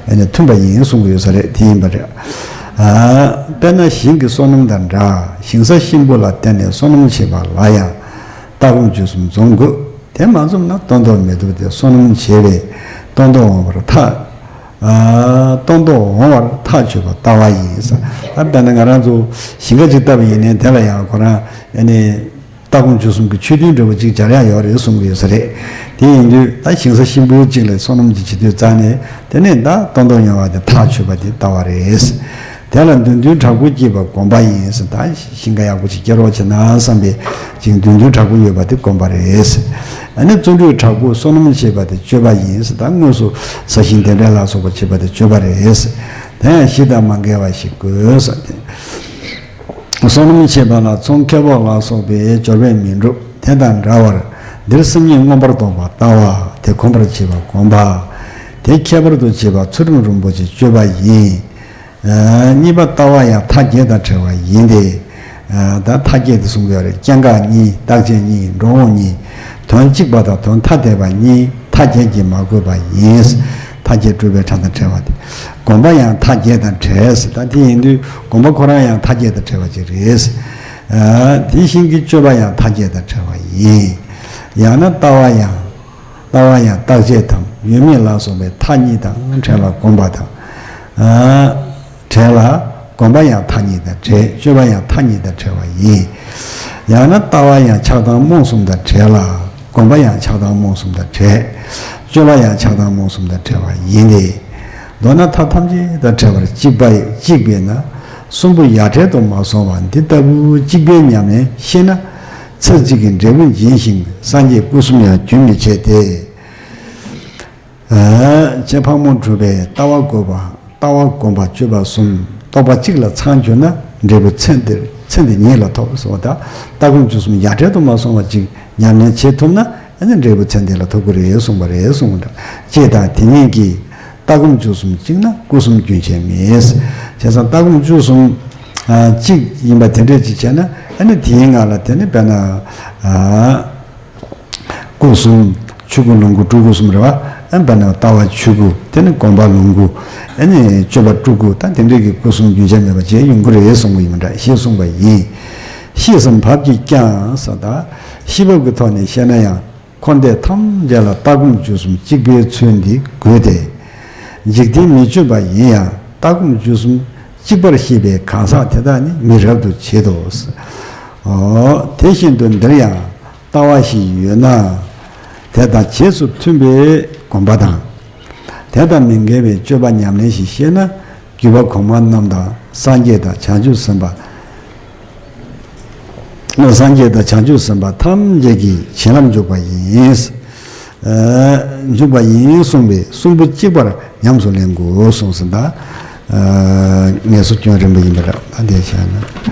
དང་མཐུན་པ་ཡིན་གསུང་གི་ཡོད་ས་རེད། དེ་ཡིན་པ་རེད། དཔེར་ན་ཞིང་གི་སོ་ནམ་དང་འདྲ། ཞིང་ས་གཤིན་པོ་ལ་བརྟེན་ནས་སོ་ནམ་བྱེད་པ་ལ་ཡང་ལྟ་སྒོམ་སྤྱོད་གསུམ་འཛོམས་དགོས། དེ་མ་འཛོམས་ན་སྟོན་ཐོག་མི་ཐུབ་སྟེ་སོ་ནམ་བྱས་པས་སྟོན་ཐོག་འོང་བར་ཐག་ཨ། སྟོན་ཐོག་འོང་བར་ཐག་ཆོད་པ་ལྟ་བ་ཡིན་ས། ད་ལྟ་ནི་ང་རང་ཚོ་ཞིང་ཁ་ཅིག་བཏབ་པ་ཡིན་ནའི་དེ་ལ་ཡང་ཁོ་རང་ཨ་ནི་ལྟ་སྒོམ་སྤྱོད་གསུམ་གྱི་ཆོས་མཐུན་འབྲས་བུ་ཅིག་སྦྱར་ཡག་ཡོད་རེད་གསུང་གི་ཡོད་ས་རེད། དེ་ཡིན་དུས་ད་ཞིང་ས་གཤིན་པོ་ཅིག་ལ་སོ་ནམ་ཅིག་བྱེད་དུས་རྩ་ནས་དེ་ནས་ད་སྟོན་ཐོག་ཡོང་བ་དེ་ཐག་ཆོད་པ་དེ་ལྟ་བ་རེད། དེ་ལ་འདོད་འདུན་དྲག་པོ་སྐྱེས་པ་སྒོམ་པ་ཡིན་ཟེར། ད་ཞིང་ཁ་ཡག་པོ་ཞིག་སྐྱེ་རོགས་བྱེད་ན་བསམ་པའི་ཅིག་འདོད་འདུན་དྲག་པོ་ཡོད་པ་དེ་སྒོམ་པ་རེད། ཨ་ནི་བརྩོན་འགྲུས་དྲག་པོས་སོ་ནམ་བྱེད་པ་དེ་སྤྱོད་པ་ཡིན་ཟེར། ད་དངོས་སུ་ས་ཞིང་འདེབས་འདྲ་ལ་སོགས་པ་བྱེད་པ་དེ་སྤྱོད་པ་རེད། དེ་ཡང་གཞི་དང་མ་འགལ་བ་ཞིག་དགོས་ཟེར་ཏེ། སོ་ནམ་བྱེད་པ་ལ་ཚོང་ཁེ་སྤོགས་ལ་སོགས་པའི་འབྱོར་པས་མི་འགྲུབ། དེ་དང་འདྲ་བར་འདིར་སེམས་ཉིད་མངོན་པར་རྟོགས་པ་ལྟ་བ་དེ་གོམས་པར་བྱེད་པ་སྒོམ་པ། དེ་ཁྱད་པར་དུ་བྱེད་པ་ཚུལ་ཁྲིམས་རིན་པོ་ཆེ་སྤྱོད་པ་ཡིན། གཉིས་པ་ལྟ་བ་ཡང་མཐའ་བརྒྱད་དང་བྲལ་བ་ཡིན་ཏེ། ད་མཐའ་བརྒྱད་དེ་གསུང་གི་ཡོད་རེད། སྐྱེ་འགག་གཉིས། རྟག་ཆད་གཉིས། འགྲོ་འོང་གཉིས། དོན་གཅིག་པ་དང་དོན་ཐ་དད་པ་གཉིས་མཐའ་བརྒྱད་ཀྱིས་མ་གོས་པ་ཡིན། མཐའ་བརྒྱད་སྤྲོས་པའི་ཁྲག་དང་བྲལ་བ་སྟེ། སྒོམ་པ་ཡང་མཐའ་བརྒྱད་དང་བྲལ། ད་དེ་ཡིན་དུས་སྒོམ་པ་ཁོ་རང་ཡང་མཐའ་བརྒྱད་དང་བྲལ་བ་ཅིག་རེད། དེ་བཞིན་གྱི་སྤྱོད་པ་ཡང་མཐའ་བརྒྱད་དང་བྲལ་བ་ཡིན། ཡང་ན་ལྟ་བ་ཡང་། ལྟ་བ་ཡང་རྟག་ཆད་དམ་ཡོད་མེད་ལ་སོགས་པའི་མཐའ་གཉིས་དང་བྲལ་ལ་སྒོམ་པ་དང་། བྲལ་ལ་སྒོམ་པ་ཡང་མཐའ་གཉིས་དང་བྲལ། སྤྱོད་པ་ཡང་མཐའ་གཉིས་དང་བྲལ་བ་ཡིན། ཡང་ན་ལྟ་བ་ཡང་ཆགས་སྡང་རྨོངས་གསུམ་དང་བྲལ་ལ་སྒོམ་པ་ཡང་ཆགས་སྡང་རྨོངས་གསུམ་དང་བྲལ། སྤྱོད་པ་ཡང་ཆགས་སྡང་རྨོངས་གསུམ་དང་བྲལ་བ་ཡིན་ཏེ། མདོར་ན་མཐའ་ཐམས་ཅད་དང་བྲལ་བར་གཅིག་པ་གཅིག་པས་ན་གསུམ་པོ་ཡ་བྲལ་དུ་མ་སོང་བ་འདི་ལྟ་བུ་གཅིག་པའི་ཉམས་ལེན་ཤེས་ན། ཚེ་གཅིག་གི་འབྲས་བུ་འབྱིན་ཞིང་སངས་རྒྱས་སྐུ་གསུམ་ཡང་རྒྱུན་མི་ཆད་དེ། རྗེ་ཕག་མོ་གྲུ་པས་ལྟ་བ་དགོས་པ། ལྟ་བ་སྒོམ་པ་སྤྱོད་པ་གསུམ་རྟོགས་པ་གཅིག་ལ་ཚང་གྱུར་ན་འབྲས་བུ་ཚེ་འདིར་ཚེ་འདི་ཉིད་ལ་ཐོབ་ཟེར་བ་དང་། ལྟ་སྒོམ་སྤྱོད་གསུམ་ཡ་བྲལ་དུ་མ་སོང་བ་གཅིག་ཉམས་ལེན་བྱེད་ཐུབ་ན་ཨ་ནི་འབྲས་བུ་ཚེ་འདི་ལ་ཐོབ་ཀྱི་རེད་གསུངས་པ་རེད་གསུངས་པ་འདྲ། ཅེས་དང་དེ་ཉིད་ཀྱིས། ལྟ་སྒོམ་སྤྱོད་གསུམ་གཅིག་ན་སྐུ་གསུམ་རྒྱུན་ཆད་མེད། བྱས་ཙང་ལྟ་སྒོམ་སྤྱོད་གསུམ་གཅིག་ཡིན་པ་དེ་འདྲས་ཅིག་བྱས་ན་ཨ་ནི་དེའི་སྔ་ལ་དེ་ནི་དཔེར་ན་སྐུ་གསུམ་ཆོས་སྐུ་ལོངས་སྐུ་སྤྲུལ་སྐུ་གསུམ་རེད་བ། ཨ་དཔེར་ན་ལྟ་བ་ཆོས་སྐུ། དེ་ནི་སྒོམ་པ་ལོངས་སྐུ། ཨ་ནི་སྤྱོད་པ་སྤྲུལ་སྐུ། ད་དེ་འདྲས་ཀྱི་སྐུ་གསུམ་རྒྱུན་ཆད་མེད་པ་བྱས་ཡོང་གི་རེད་གསུང་གི་ཡིན་པ་འདྲ་ཞེས་གསུངས་པ་ཡིན། ཤེས་སམ་བབ་ཀྱིས་ཀྱང་ཟེར། ད་ཤེས་བབ་ཀྱི་ཐོག་ནས་བཤད་ན་ཡང་། འཁོར་འདས་ཐམས་ཅད་ལ་ལྟ་སྒོམ་སྤྱོད་གསུམ་གཅིག་པའི་ཚུལ་འདི་དགོས་ཏེ། འཇིག་རྟེན་མི་སྤྱོད་པ་ཡིན་ཡང་ལྟ་སྒོམ་སྤྱོད་གསུམ་གཅིག་པར་ཤེས་པའི་གང་ཟག་དེ་དག་ནི་མི་རབ་ཏུ་བྱེད་དོ། འོ་དེ་བཞིན་དུ་འདིར་ཡང་ལྟ་བ་ཞིག་ཡོད་ན། དེ་དང་རྗེས་སུ་མཐུན་པའི་སྒོམ་པ་དང་། དེ་དང་མི་འགལ་བའི་སྤྱོད་པ་ཉམས་ལེན་ཞིག་ཤེས་ན། བརྒྱུད་པ་གོང་མ་རྣམས་དང་སངས་རྒྱས་དང་བྱང་ཆུབ་སེམས་དཔའ། སངས་རྒྱས་དང་བྱང་ཆུབ་སེམས་དཔའ་ཐམས་ཅད་ཀྱི་བྱིན་རླབས་འཇུག་པ་ཡིན། ཨ། འཇུག་པ་ཡིན་གསུངས་པས་གསུམ་པོ་གཅིག་པར་ཉམས་སུ་ལེན་དགོས་གསུངས་ཟིན་ད། ཨ། ངེས་སོ་སྐྱོན་རིམ་པ་ཡིན་པ་རེད་ད་དེ་བྱས་ན།